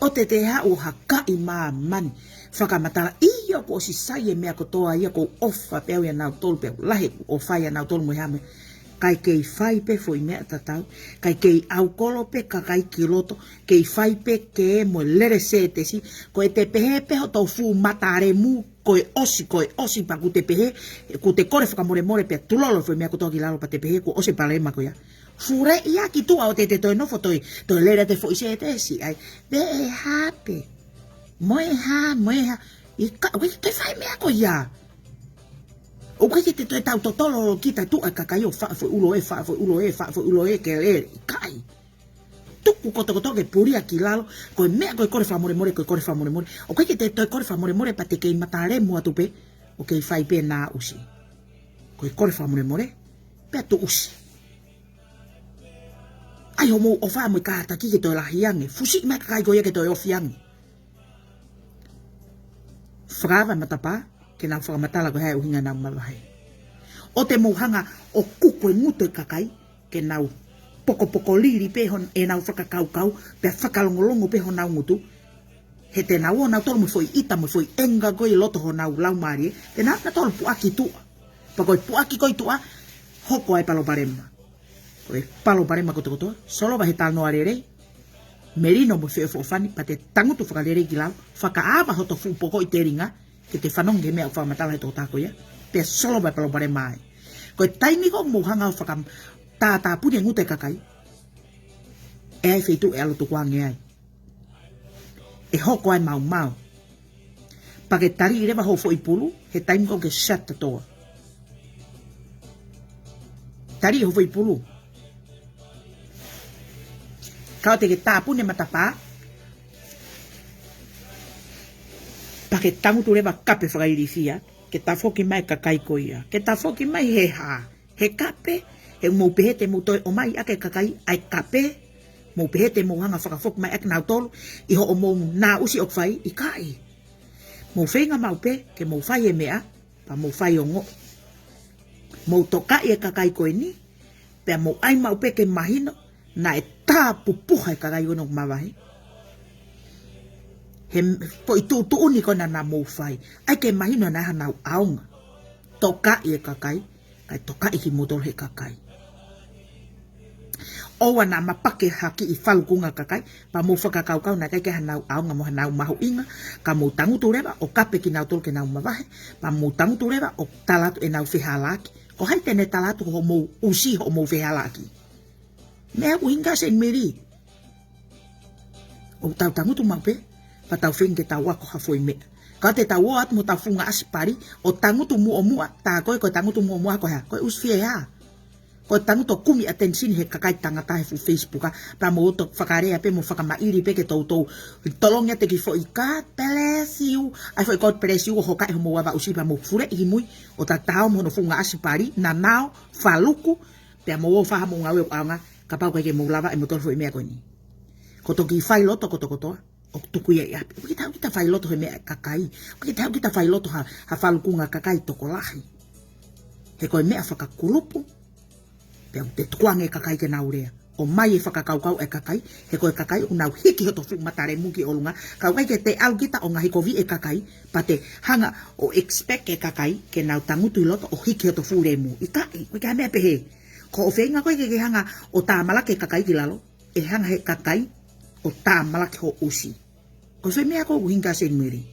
ʻO te te haʻu ʻo hakaʻi māmani. Fakamatala ʻio kuo ʻosi sai e meʻa kotoa ia ʻoku ou ʻofa pē au ʻia nautolu pea lahi ʻoku ou ʻofa ʻia nautolu mo e hā mo e hā. Kae kei fai pē foʻi meʻa tatau. Kae kei ʻaukolo pē kakai ki loto. Kei fai pē ke mo e lele sētesi. Ko e te pehē pē hoto fuʻu mata lemu. Ko e ʻosi, ko e ʻosi pea ʻoku te pehē, ʻoku te kole fakamolemole pea tulolo foʻi meʻa kotoa ki lalo pea te pehē, kuo ʻosi e palopalema ko ia. Fuleʻi ia ki tuʻa ʻo te te toe nofo toe, toe lele atu e foʻi sētesi ai. Pea ʻe hā pē. Mo e hā, mo e hā. ʻIkai, ʻoku ʻikai ke fai meʻa ko ia. ʻOku ʻikai ke te toe tau totolo kita tuʻa kakai ʻo faʻa foʻi ʻulo ē, faʻa foʻi ʻulo ē, faʻa foʻi ʻulo ē, ke lele, ʻikai. Tuku kotokotoa ke pulia ki lalo, ko e meʻa ko e kole fakamolemole, ko e kole fakamolemole. ʻOku ʻikai ke te toe kole fakamolemole pea te kei mata lemu atu pē, ʻo kei fai pē naʻusi. Ko e kole fakamolemole, pea tuʻusi. ʻAi homou ʻofa mo e kātaki ke toe lahi ange, fusiʻi mai kakai ko ia ke toe ofi ange. Fakaava matapā, ke nau fakamatala ko e hā e ʻuhinga ʻenau mavahe. ʻO te mou hanga ʻo kuku e ngutu e kakai, ke nau pokopoko lili pē hon, ʻenau fakakaukau, pea fakalongolongo pē honau ngutu. He te nau ō nautolu mo e foʻi ʻita mo e foʻi ʻenga ko ē ʻi loto honau laumālie, te nau nautolu puʻaki tuʻa. Pea ko e puʻaki ko ē tuʻa, hoko ai palopalema. Ko e palopalema kotokotoa, solova he talanoa lelei, melino mo e feʻofoʻofani, pea te tangutu fakalelei ki lalo, fakaava hoto fuʻu poko ʻi telinga, ke te fanongo ki he meʻa ʻoku fakamatala he tokotaha ko ia, pea solova e palopalema ai. Ko e taimi ko ē ʻoku mou hanga ʻo fakatātāpuni e ngutu e kakai, ʻe ʻi ai e feituʻu ʻe ʻalu tukuange ai. ʻE hoko ai e maumau. Pea ke tali leva hoʻo foʻi pulu, he taimi ko ē ke shut the door. Tali hoʻo foʻi pulu. Ka ʻoua te ke tāpuni e matapā. Pea ke tangutu leva kape fakailifia, ke tafoki mai e kakai ko ia. Ke tafoki mai he hā? He kape? He mou pehē te mou toe ʻomai ʻaki e kakai ʻa e kape? Mou pehē te mou hanga fakafoki mai ʻaki kinautolu ʻi hoʻomou nāusi ʻoku fai? ʻIkai. Mou feinga maʻu pē ke mou fai e meʻa, pea mou fai ongoʻi. Mou tokaʻi e kakai ko eni, pea mou ʻai maʻu pē ke mahino naʻe tāpupuha e kakai ko eni ʻoku mavahe. He foʻi tuʻutuʻuni ko ena naʻa mou fai, ʻai ke mahino naʻe ʻi ai hanau ʻaonga. Tokaʻi e kakai, kae tokaʻi kimoutolu ʻe he kakai. ʻOua naʻa mapake ha kiʻi falukunga kakai, pea mou fakakaukau naʻe ʻikai ke ʻi ai hanau ʻaonga mo hanau mahuʻinga, ka mou tangutu leva ʻo kape kinautolu ke nau mavahe, pea mou tangutu leva ʻo tala atu ʻenau fehālaaki. Ko hai te ne tala atu hoʻomou ʻusi hoʻomou fehālaaki? Meʻa ʻuhinga Saint Mary. ʻOku tau tangutu maʻu pē, pea tau feinga ke tau ako ha foʻi meʻa. Ka te tau ō atu mo ʻetau fuʻu ngaahi ʻasi pali, ʻo tangutu muʻomuʻa, tā ko ē ko e tangutu muʻomuʻa ko e hā? Ko e ʻusi fie hā? Ko e tangutu ʻo kumi attention ʻe he kakai tangata he fuʻu Facebook, pea mou ō atu ʻo fakalea pē mo fakamaʻili pē ke toutou tolongi atu e kiʻi foʻi God bless you. ʻAi foʻi God bless you ʻo hokaʻi homou ava ʻusi pea mou fuleʻi ki mui, ʻo tatau mo hono fuʻu ngaahi ʻasi pali, nanao, faluku, pea mou ō ʻo fai hamou ngāue ʻoku ʻaonga, kapau ʻoku ʻikai ke mou lava ʻe moutolu e foʻi meʻa ko eni. Ko e toki failoto kotokotoa ʻoku tuku ia ʻi ʻapi. ʻOku ʻikai ke tau kita failoto he meʻa ʻa e kakai. ʻOku ʻikai ke tau kita failoto ha, ha falukunga kakai tokolahi. He ko e meʻa fakakulupu, pea ʻoku te tukuange e kakai ke nau lea. ʻOmai e fakakaukau ʻa e kakai, he ko e kakai ʻoku nau hiki hoto fuʻu matalemu ki ʻolunga. Ka ʻoku ʻikai ke te ʻalu kita ʻo ngaohikoviʻi e kakai, pea te hanga ʻo expect e kakai ke nau tangutu ʻi loto ʻo hiki hoto fuʻu lemu. ʻIkai, ʻoku ʻikai ha meʻa pehē. Ko hoʻo feinga ko ē ke ke hanga ʻo tāmalaki e kakai ki lalo, ʻe hanga ʻe he kakai ʻo tāmalaki hoʻo ʻusi. Ko e foʻi meʻa ko ē ʻuhinga Saint Mary.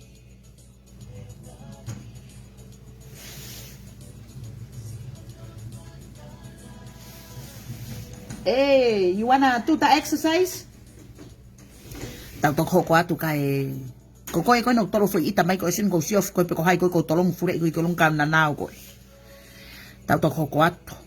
Hey, you wanna do the exercise? Tau toki hoko atu kae. Ko koe ko ena ʻoku tolo foʻi ʻita mai ko ē, ʻosi ʻoku ou sio ʻoku ʻikai pē ko hai ko ē ʻoku tolongi fuleʻi koe, ʻoku tolongi kau nanao koe. Tau toki hoko atu.